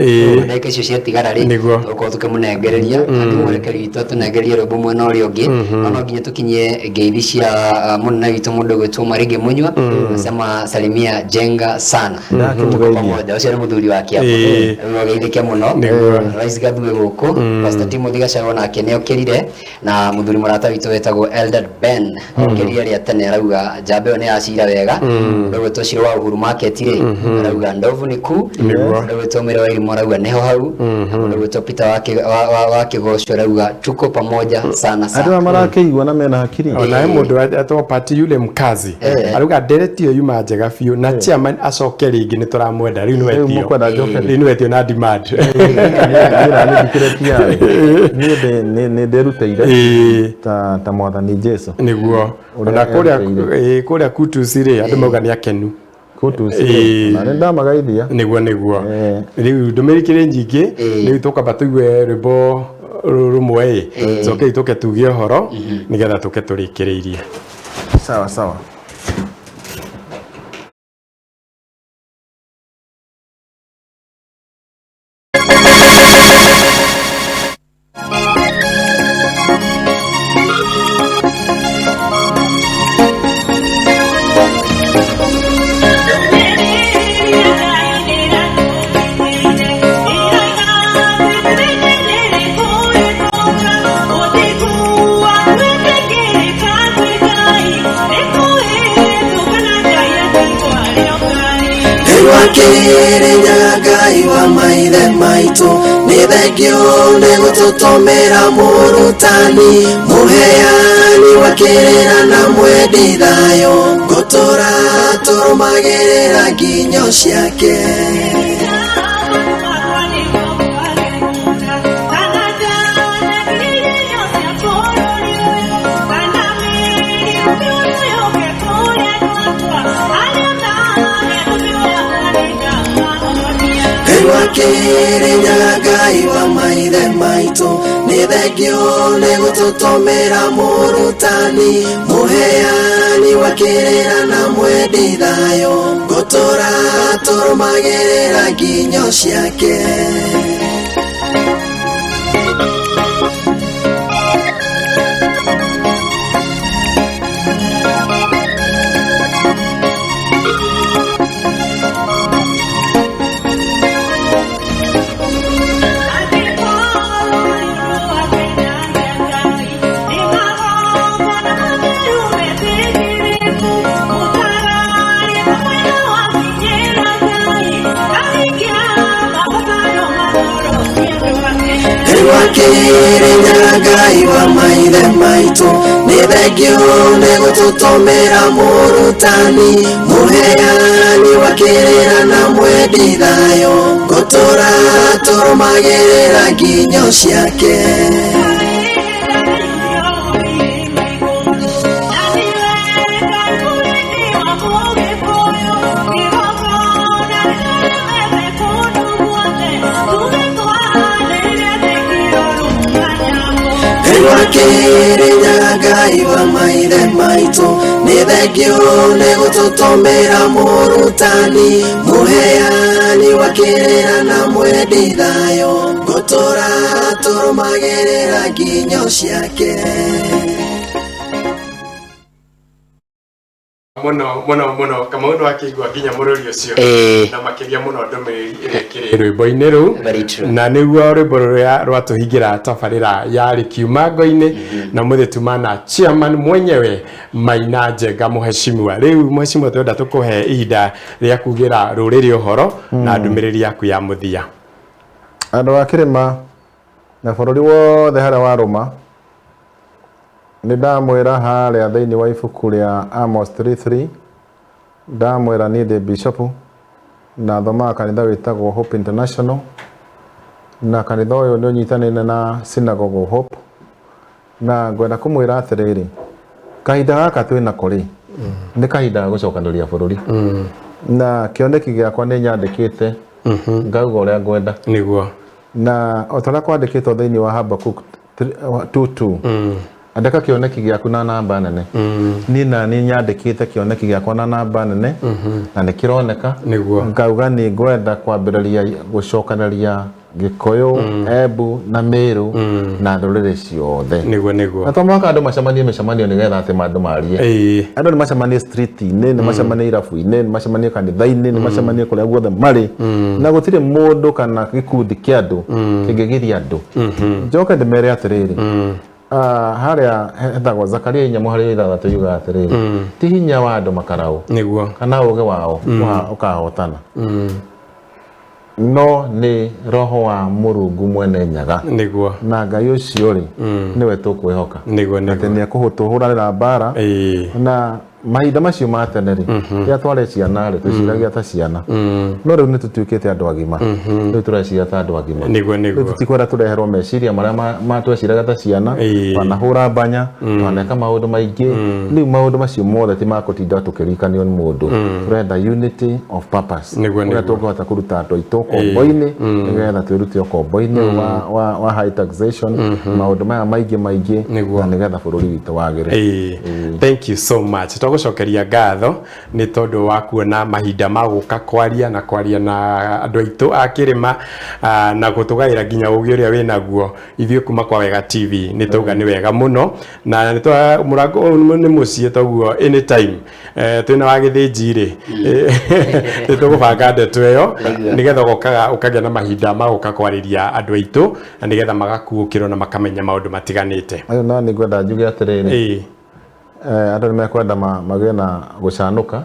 ndagĩka icio ciatigara rĩ, tũgũkorwo tũkĩmũnengereria nake mwerekeri witũ atũnengererie rwĩmbo mwena ũrĩa ũngĩ. No nginya tũkinyie ngeithi cia mũnene witũ, mũndũ ũgwĩtwo Marige Munyua, nasema salimia Jenga sana. Tuko pamoja. Ũcio nĩ mũthuri wa kĩama. Rĩu ageithĩke mũno. Rais Gathue gũkũ, Pastor Timothy Gachagua nake nĩ okĩrire, na mũthuri mũrata witũ wetagwo Eldad Ben okĩrire rĩa tene, arauga njamba ĩyo nĩ yacira wega. Mũndũ ũgwĩtwo Ciro wa Uhuru Market rĩ, arauga ndovu nĩ ku. Mũndũ ũgwĩtwo Mwĩra wa Irimũ arauga nĩho hau. Mũndũ ũgwĩtwo Peter wa Kĩgoco arauga tuko pamoja sana Andũ sana. aya marakĩigua na mena hakiri. Ona he mũndũ etagwo Pati yule mkazi arauga ndereti ĩyo yuma njega biũ, na chairman acoke rĩngĩ, nĩ tũramwenda. Rĩu Rĩu nĩwetio. mũkwenda njoke rĩ? Rĩu nĩwetio na demand. Niĩ niĩ nĩ ndĩrutĩire ta mwathani Jesu. Nĩguo. Ũrĩa Ona kũrĩa erutĩire. kũrĩa Kutusi rĩ, andũ mauga nĩ akenu. Kutusi na nĩ ndamagaithia. Nĩguo, nĩguo. Rĩu ndũmĩrĩri kĩrĩ nyingĩ, rĩu tũkamba tũigue rwĩmbo rũmwe ĩ, coke tũke tuge ũhoro nĩgetha tũke tũrĩkĩrĩirie. Sawa sawa. Nĩgwakĩrĩnyaga Ngai wa maithe maitũ, nĩ thengio nĩ gũtũtũmĩra mũrutani, mũheani wa kĩrĩra na mwendi thayũ, ngũtũra tũrũmagĩrĩra nginyo ciake. Nĩgwakĩrĩnyaga Ngai wa maithe maitũ, nĩ thengio nĩ gũtũtũmĩra mũrutani, mũheani wa kĩrĩra na mwendi thayũ, ngũtũra tũrũmagĩrĩra nginyo ciake. Nĩgwakĩrĩnyaga Ngai wa maithe maitũ, nĩ thengio nĩ gũtũtũmĩra mũrutani, mũheani wa kĩrĩra na mwendi thayũ, ngũtũra tũrũmagĩrĩra nginyo ciake. Nĩgwakĩrĩnyaga Ngai wa maithe maitũ, nĩ thengio nĩ gũtũtũmĩra mũrutani, mũheani wa kĩrĩra na mwendi thayũ, ngũtũra tũrũmagĩrĩra nginyo ciake. Muno muno muno Kamau nĩ wakĩigua nginya mũrũri ũcio Ĩĩ. na makĩria mũno ndũmĩrĩri ĩrĩa ĩkĩrĩ rwĩmbo-inĩ rũu. Very true. Na nĩguo rwĩmbo rũrĩa rwatũhingĩra tabarĩra ya rĩkiuma ngo-inĩ na mũthĩ tuma na chairman mwenyewe Maina Njenga mũheshimiwa. Rĩu mũheshimiwa, twenda tũkũhe ihinda rĩa kugĩra rũrĩrĩ ũhoro na ndũmĩrĩri yaku ya mũthia. Andũ a kĩrĩma na bũrũri wothe harĩa warũma, nĩ ndamwĩra harĩa thĩinĩ wa ibuku rĩa Amos 3:3, ndamwĩra niĩ ndĩ bishop na thomaga kanitha wĩtagwo Hope International, na kanitha ũyũ nĩ ũnyitanĩire na Synagogue of Hope, na ngwenda kũmwĩra atĩrĩrĩ, kahinda gaka twĩnako rĩ, nĩ kahinda ga gũcokanĩria bũrũri, na kĩoneki gĩakwa nĩ nyandĩkĩte ngauga ũrĩa ngwenda. Nĩguo. Na o ta ũrĩa kwandĩkĩtwo thĩinĩ wa Habakuk 2:2, andĩka kĩoneki gĩaku na namba nene. Niĩ na niĩ nyandĩkĩte kĩoneki gĩakwa na namba nene na nĩ kĩroneka. Nĩguo. Ngauga nĩ ngwenda kwambĩrĩria gũcokanĩria Gĩkũyũ, Embu na Meru na ndũrĩrĩ ciothe. Nĩguo nĩguo. Na to mũhaka andũ macemanie mĩcemanio nĩgetha atĩ andũ marie. Andũ nĩ macemanie street-inĩ, nĩ macemanie irabu-inĩ, nĩ macemanie kanitha-inĩ, nĩ macemanie kũrĩa guothe marĩ, na gũtirĩ mũndũ kana gĩkundi kĩa andũ kĩngĩgiria andũ. Njoke ndĩmere atĩrĩrĩ, harĩa hetagwo Zakaria 4:6 yugaga atĩrĩrĩ, ti hinya wa andũ makaraũ Nĩguo. kana ũgĩ wao ũkahotana, no nĩ roho wa Mũrungu mwene Nyaga. Nĩguo. Na Ngai ũcio rĩ, nĩwe tũkwĩhoka Nĩguo nĩguo. atĩ nĩ ekũhũtũhũranĩra mbara. Na mahinda macio ma tene rĩ, rĩrĩa twarĩ ciana rĩ, twĩciragia ta ciana, no rĩu nĩ tũtuĩkĩte andũ agima, rĩu tũreciria ta andũ agima. Nĩguo nĩguo. Rĩu tũtikwenda tũreherwo meciria marĩa ma tweciraga ta ciana. Twanahũra mbanya, twaneka maũndũ maingĩ, rĩu maũndũ macio mothe ti makũtinda tũkĩrikanio nĩ mũndũ. Tũrenda unity of purpose, Nĩguo, ũrĩa nĩguo. tũngĩhota kũruta andũ aitũ ũkombo-inĩ, nĩgetha twĩrute ũkombo-inĩ wa high taxation, maũndũ maya maingĩ maingĩ, na nĩgetha bũrũri witũ wagĩre. Ĩĩ. Thank you so much. Twagũcokeria ngatho nĩ tondũ wa kuona mahinda ma gũka kwaria na kwaria na andũ aitũ a kĩrĩma, na gũtũgaĩra nginya ũgĩ ũrĩa wĩnaguo. Ithuĩ kuma kwa Wega TV nĩ tauga nĩ wega mũno, na nĩ twa mũrango ũyũ nĩ mũciĩ, toguo anytime twĩna wa gĩthĩnji rĩ, nĩ tũgũbanga ndeto ĩyo nĩgetha ũgokaga ũkagĩa na mahinda ma gũka kwarĩria andũ aitũ na nĩgetha magakuũkĩrwo na makamenya maũndũ matiganĩte. Rĩu na nĩ ngwenda njuge atĩrĩrĩ, andũ nĩ mekwenda magĩe na gũcanũka,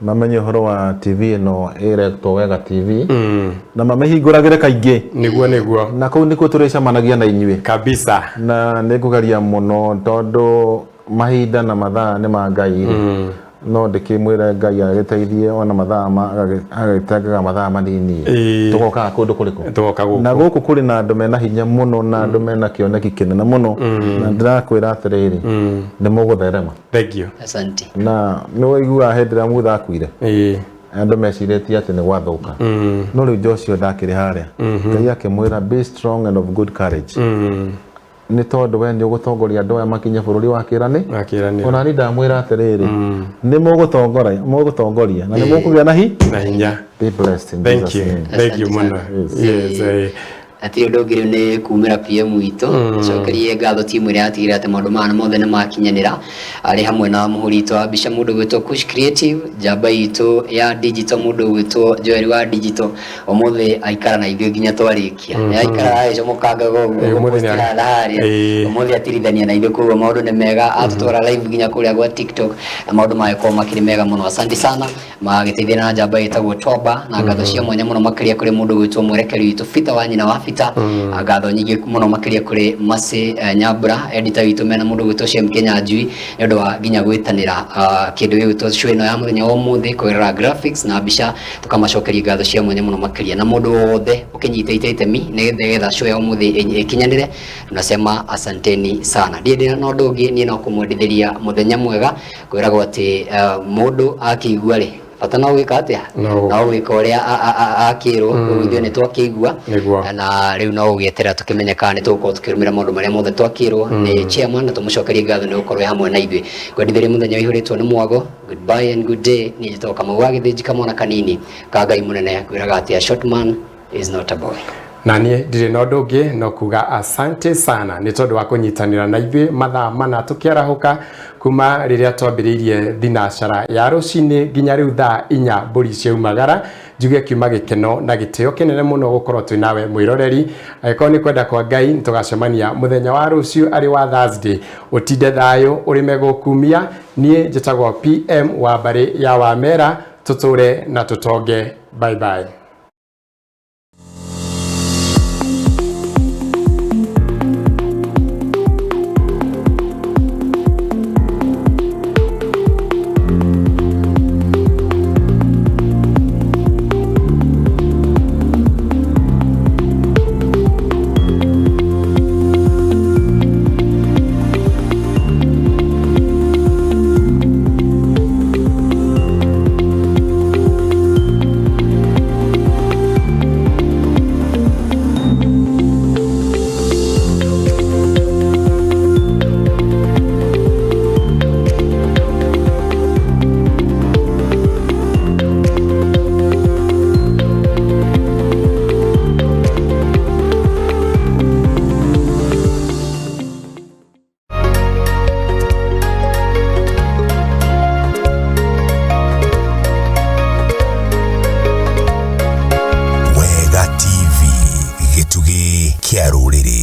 mamenye ũhoro wa TV ĩno ĩretwo Wega TV, na mamĩhingũragĩre kaingĩ. Nĩguo nĩguo. Na kũu nĩkuo tũrĩcemanagia na inyuĩ kabisa. Na nĩ ngũgeria mũno, tondũ mahinda na mathaa nĩ ma Ngai rĩ, no ndĩkĩmwĩre Ngai agĩteithie ona mathaa agĩtengaga mathaa manini. Tũgokaga kũndũ kũrĩkũ? Tũgoka gũkũ. Na gũkũ kũrĩ na andũ mena hinya mũno na andũ mena kĩoneki kĩnene mũno, na ndĩrakwĩra atĩrĩrĩ, nĩ mũgũtherema. Thank you. Asante. Na nĩ waiguaga hĩndĩ ĩrĩa Mutha akuire, andũ mecirĩtie atĩ nĩ gwathũka, no rĩu Joshua ndakĩrĩ harĩa, Ngai akĩmwĩra, "Be strong and of good courage," nĩ tondũ we nĩ ũgũtongoria andũ aya makinye bũrũri wa kĩĩranĩ. Wa kĩĩranĩro. Ona niĩ ndamwĩra atĩrĩrĩ, nĩ mũgũtongoria, mũgũtongoria na nĩ mũkũgĩa na hi na hinya. Be blessed in Thank Jesus' you. name. Thank you mũno. Yes. Hatirĩ ũndũ ũngĩ, rĩu nĩ kumĩra PM witũ, cokerie ngatho timu ĩrĩa yatigĩrĩra atĩ maũndũ maya mothe nĩ makinyanĩra, arĩ hamwe na mũhũri witũ wa mbica mũndũ gwĩtwo Kush Creative, njamba itũ ya digital mũndũ gwĩtwo Joel wa digital, ũmũthĩ aikara na ithuĩ nginya twarĩkia. Nĩ aikara agĩcomokangaga ũguo Ũmũthĩ gũpostĩra harĩa. Ũmũthĩ atirithania na ithuĩ, koguo maũndũ nĩ mega, atũtwara live nginya kũrĩa gwa TikTok na maũndũ magĩkorwo makĩrĩ mega mũno. Asante sana magĩteithia na njamba ĩtagwo Toba, na ngatho cia mwanya mũno makĩria kũrĩ mũndũ gwĩtwo mwerekeri witũ Peter wa nyina wa Peter. Ngatho nyingĩ mũno makĩria kũrĩ Mercy Nyambura, editor witũ, mena mũndũ gwĩtwo Shem Kenya Njui, nĩ ũndũ wa nginya gwĩtanĩra kĩndũ gĩgwĩtwo show ĩno ya mũthenya wa ũmũthĩ kũgerera graphics na mbica. Tũkamacokeria ngatho cia mwanya mũno makĩria, na mũndũ wothe ũkĩnyitĩte itemi nĩgetha show ya ũmũthĩ ĩkinyanĩre, tunasema asanteni sana. Ndiĩ ndĩna na ũndũ ũngĩ, niĩ no kũmwendithĩria mũthenya mwega, kwĩragwo atĩ mũndũ akĩigua rĩ, bata no gwĩka atĩa? No. No gwĩka ũrĩa akĩrwo. Koguo ithuĩ nĩ twakĩigua Nĩguo. Na rĩu no gũgĩeterera tũkĩmenye kana nĩ tũgũkorwo tũkĩrũmĩrĩra maũndũ marĩa mothe twakĩrwo nĩ chairman, na tũmũcokerie ngatho nĩ gũkorwo e hamwe na ithuĩ. Ngwendithĩrie mũthenya ũihũrĩtwo nĩ mwago. Goodbye and good day. Niĩ njĩtagwo Kamau wa Gĩthĩnji, kamwana kanini ka Ngai mũnene, kwĩraga atĩ a short man is not a boy. Na niĩ ndirĩ na ũndũ ũngĩ no kuga asante sana nĩ tondũ wa kũnyitanĩra na ithuĩ mathaa mana tũkĩarahũka kuma rĩrĩa twambĩrĩirie thinacara ya rũcinĩ nginya rĩu thaa inya mbũri ciaumagara. Njuge kiuma gĩkeno na gĩtĩo kĩnene mũno gũkorwo twĩ nawe mwĩroreri. Angĩkorwo nĩ kwenda kwa Ngai nĩ tũgacemania mũthenya wa rũciũ arĩ wa Thursday. Ũtinde thayũ, ũrĩme gũkumia. Niĩ njĩtagwo PM wa mbarĩ ya Wamera. Tũtũre na tũtonge. Bye bye. Wega TV, gĩtugĩ kĩa rũrĩrĩ.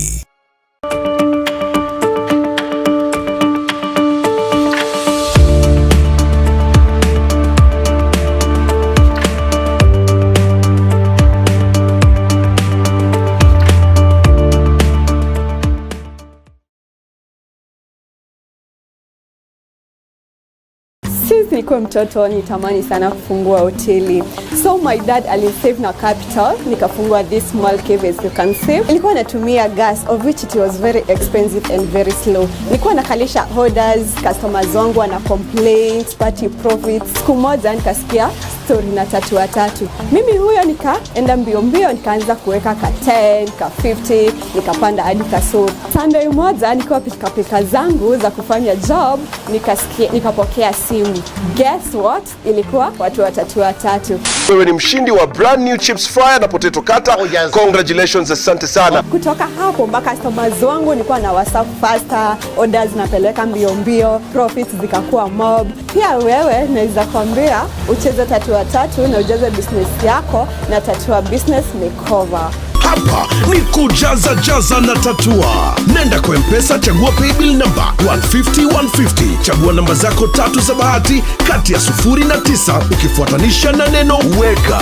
Since nilikuwa mtoto nitamani sana kufungua hoteli. So my dad alisave na capital, nikafungua this small cave as you can see. Nilikuwa natumia gas, of which it was very expensive and very slow. Nilikuwa nakalisha orders, customers wangu wana complaints, party profits. Siku moja nikasikia story na Tatua Tatu. Mimi huyo nikaenda mbio mbio, nikaanza kuweka ka 10, ka 50, nikapanda hadi ka so. Sunday moja nikiwa pika pika zangu za kufanya job, nikasikia, nikapokea simu. Guess what? Ilikuwa watu wa Tatua Tatu. Wewe ni mshindi wa brand new chips fryer na potato cutter. Congratulations, asante sana. Kutoka hapo mpaka customers wangu nilikuwa na WhatsApp faster, orders napeleka mbio mbio, profits zikakuwa mob. Pia wewe naweza kuambia ucheze Tatua Tatu na ujaze business yako na Tatua Business Makeover. Hapa ni kujaza jaza na tatua. Nenda kwa Mpesa, chagua paybill number 150 150, chagua namba zako tatu za bahati kati ya 0 na 9 ukifuatanisha na neno weka.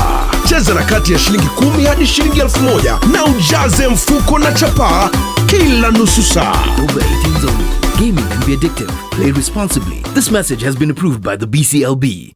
Cheza na kati ya shilingi 10 hadi shilingi 1000 na ujaze mfuko na chapaa kila nusu saa. Over 18s only. Gaming can be addictive. Play responsibly. This message has been approved by the BCLB.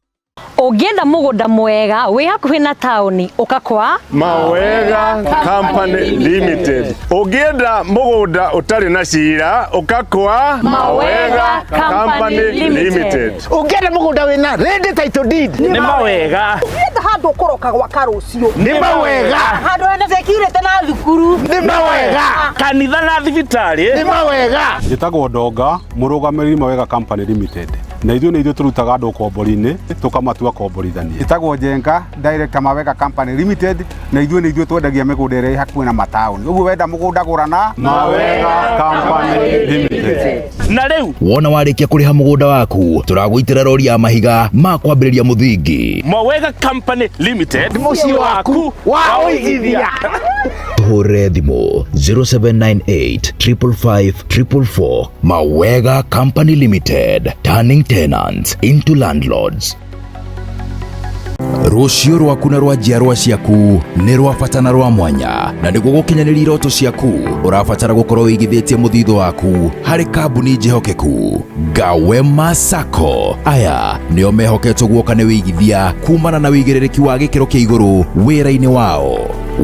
Ũngĩenda mũgũnda mwega wĩ hakuhĩ na taũni ũka kwa Mawega Company Limited. Ũngĩenda mũgũnda ũtarĩ na cira ũka kwa Mawega Company Limited. Ũngĩenda mũgũnda wĩna ready title deed Nĩ mawega. Ũngĩenda handũ ũkũroka gwaka rũciũ Nĩ mawega. Handũ hena security na thukuru Nĩ mawega. Kanitha na thibitarĩ Nĩ mawega. Njĩtagwo Ndonga, mũrũgamĩrĩri Mawega Company Limited, na ithuĩ nĩ ithuĩ tũrutaga andũ ũkombori-inĩ tũkamatua komborithania. Njĩtagwo Njenga, director Mawega Company Limited, na ithuĩ nĩ ithuĩ twendagia mĩgũnda ĩrĩa ĩ hakuhĩ na mataũni. Ũguo wenda mũgũnda gũra na Mawega Company Limited. Na rĩu Wona warĩkia kũrĩha mũgũnda waku, tũragũitĩra rori ya mahiga ma kwambĩrĩria mũthingi. Mawega Company Limited, Mũciĩ waku wa ũigithia. Tũhũrĩre thimũ 0798 555 444. Mawega Company Limited, turning tenants into landlords. Rũciũ rwaku na rwa njiarwa ciaku nĩ rwa bata na rwa mwanya, na nĩguo gũkinyanĩria iroto ciaku ũrabatara gũkorwo wĩigithĩtie mũthithũ waku harĩ kambuni njĩhokeku. Gawema Sacco aya nĩo mehoketwo guoka nĩ wĩigithia kumana na wĩigĩrĩrĩki wa gĩkĩro kĩa igũrũ wĩra-inĩ wao.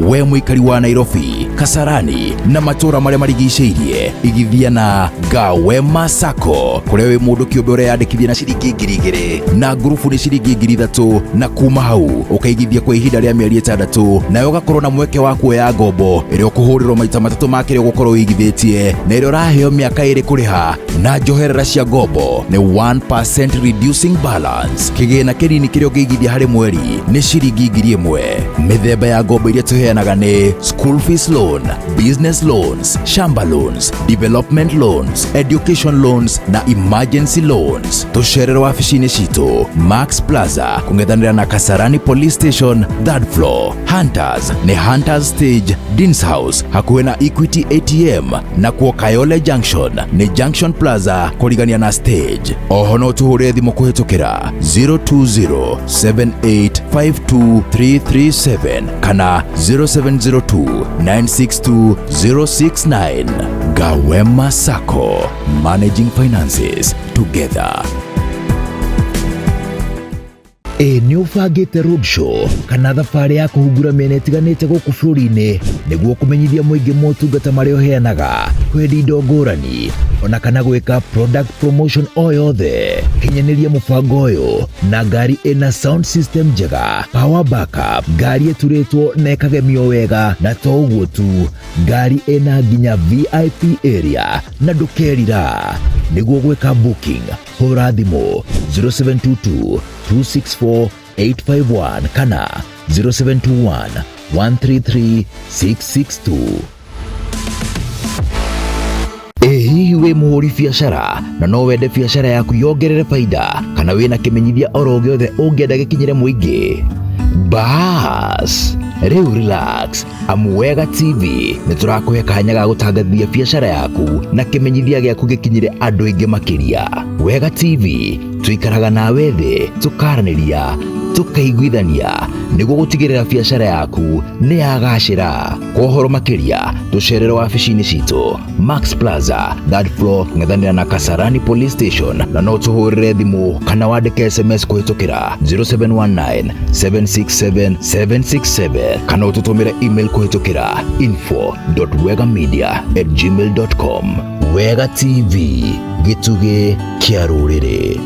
We mũikari wa Nairobi, Kasarani na matũra marĩa marigicĩirie, igithia na Gawema Sacco kũrĩa wĩ mũndũ kĩũmbe ũreyandĩkithia na ciringi 2,000 na ngurubu nĩ ciringi 3,000 na kuma Kuma hau ũkaigithia kwa ihinda rĩa mĩeri 6 nawe ũgakorwo na mweke wa kuoya ngombo ĩrĩa ũkũhũrĩrwo maita 3 ma kĩrĩa ũgũkorwo ũigithĩtie na ĩrĩa ũraheo mĩaka 2 kũrĩha na njoherera cia ngombo nĩ 1% reducing balance. Kĩgĩna kĩnini kĩrĩa ũngĩigithia harĩ mweri nĩ ciringi 1,000. Mĩthemba ya ngombo iria tũheanaga nĩ school fees loan, business loans, shamba loans, development loans, education loans na emergency loans. Tũcerere wabici-inĩ citũ Max Plaza kũng'ethanĩra na Kasarani Police Station 3rd floor. Hunters nĩ Hunters Stage, Deans House hakuhĩ na Equity ATM na kuo Kayole Junction nĩ Junction Plaza kũrigania na stage. Oho no tũhũre thimũ kũhĩtũkĩra 020-7852-337 kana 0702-962-069. Gawema Sacco, managing finances together. Ĩ nĩ ũbangĩte roadshow kana thabarĩ ya kũhungura mĩena ĩtiganĩte gũkũ bũrũri-inĩ nĩguo kũmenyithia mũingĩ motungata marĩa ũheanaga, kwendia indo ngũrani ona kana gwĩka product promotion o yothe. Kinyanĩria mũbango ũyũ na ngari ĩna sound system njega, power backup, ngari ĩturĩtwo na ĩkagemio wega, na to ũguo tu, ngari ĩna nginya VIP area na ndũkerira. Nĩguo gwĩka booking, hũra thimũ 0722 264 851 kana 0721 133 662. Ĩ hihi wĩ mũhũri biacara na no wende biacara yaku yongerere baida kana wĩna kĩmenyithia oro gĩothe ũngĩenda gĩkinyĩre mũingĩ? Bas, rĩu relax, amu Wega TV nĩ tũrakũhe kanya ga gũtangathia biacara yaku na kĩmenyithia gĩaku gĩkinyĩre andũ aingĩ makĩria. Wega TV tũikaraga nawe thĩ, tũkaranĩria, tũkaiguithania nĩguo gũtigĩrĩra biacara yaku nĩ yagacĩra. Kwa ũhoro makĩria tũcerere wabici-inĩ citũ Max Plaza 3rd floor ng'ethanĩra na Kasarani Police Station, na no tũhũrĩre thimũ kana wandĩke SMS kũhĩtũkĩra 0719 767 767 kana ũtũtũmĩre email kũhĩtũkĩra info.wegamedia@gmail.com. Wega TV, gĩtugĩ kĩa rũrĩrĩ.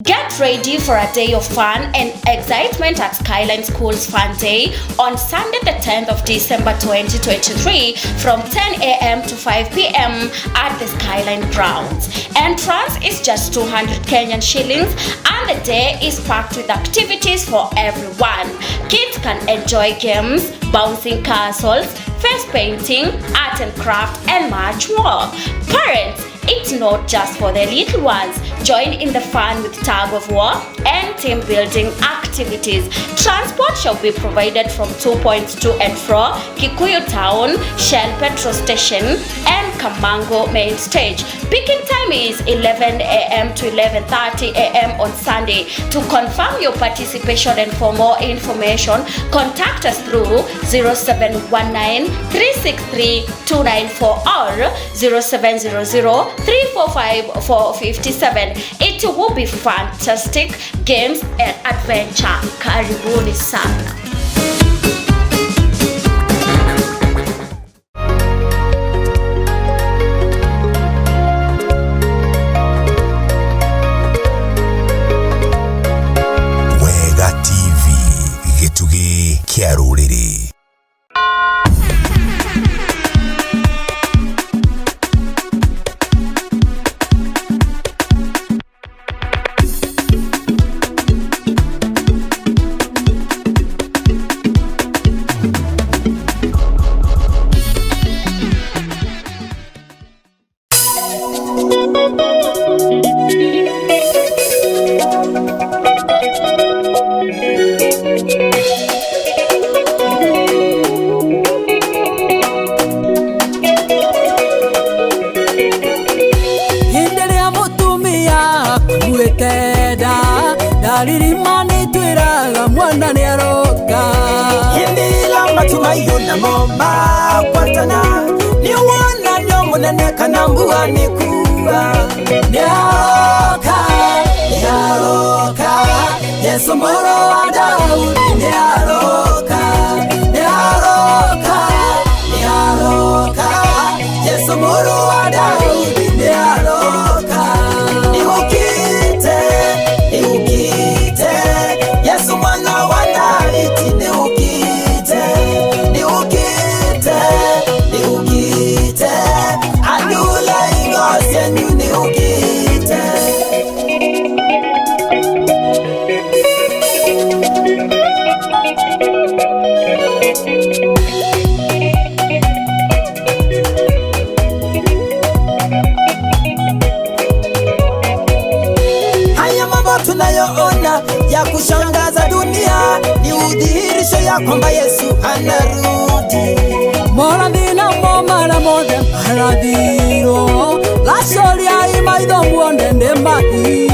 Get ready for a day of fun and excitement at Skyline School's Fun Day on Sunday, the 10th of December 2023 from 10 a.m. to 5 p.m. at the Skyline grounds. Entrance is just 200 Kenyan shillings and the day is packed with activities for everyone. Kids can enjoy games, bouncing castles, face painting, art and craft, and much more. Parents, it's not just for the little ones. Join in the fun with tug of war and team building activities. Transport shall be provided from 2 points to and fro Kikuyu Town, Shell Petrol Station, and Kamango Main Stage. Picking time is 11 a.m. to 11:30 a.m. on Sunday. To confirm your participation and for more information, contact us through 0719 363 294 or 0700 345 457. It will be fantastic games and adventure. Karibuni sana. Wega TV, gĩtugĩ kĩa rũrĩrĩ. Hĩndĩ ĩrĩa mũtumia akuĩte nda, ndaririma nĩtwĩraga mwana nĩaroka. Hĩndĩ ĩrĩa matu maiyũ namo makwatana, nĩ wonanio mũnene kana mbua nĩ kura. Nĩaroka, nĩaroka, Jesũ mũrũ wa Daudi nĩaroka. Nĩaroka, nĩaroka, Jesũ mũrũ wa Daudi nĩaroka. Nĩũkĩte, nĩũkĩte, Jesũ mwana Mambo tunayoona ya kushangaza dunia ni udhihirisho ya kwamba Yesu anarudi. Morathi namo marĩa mothe marathirwo, racũriai maitho muone nĩ mahinda.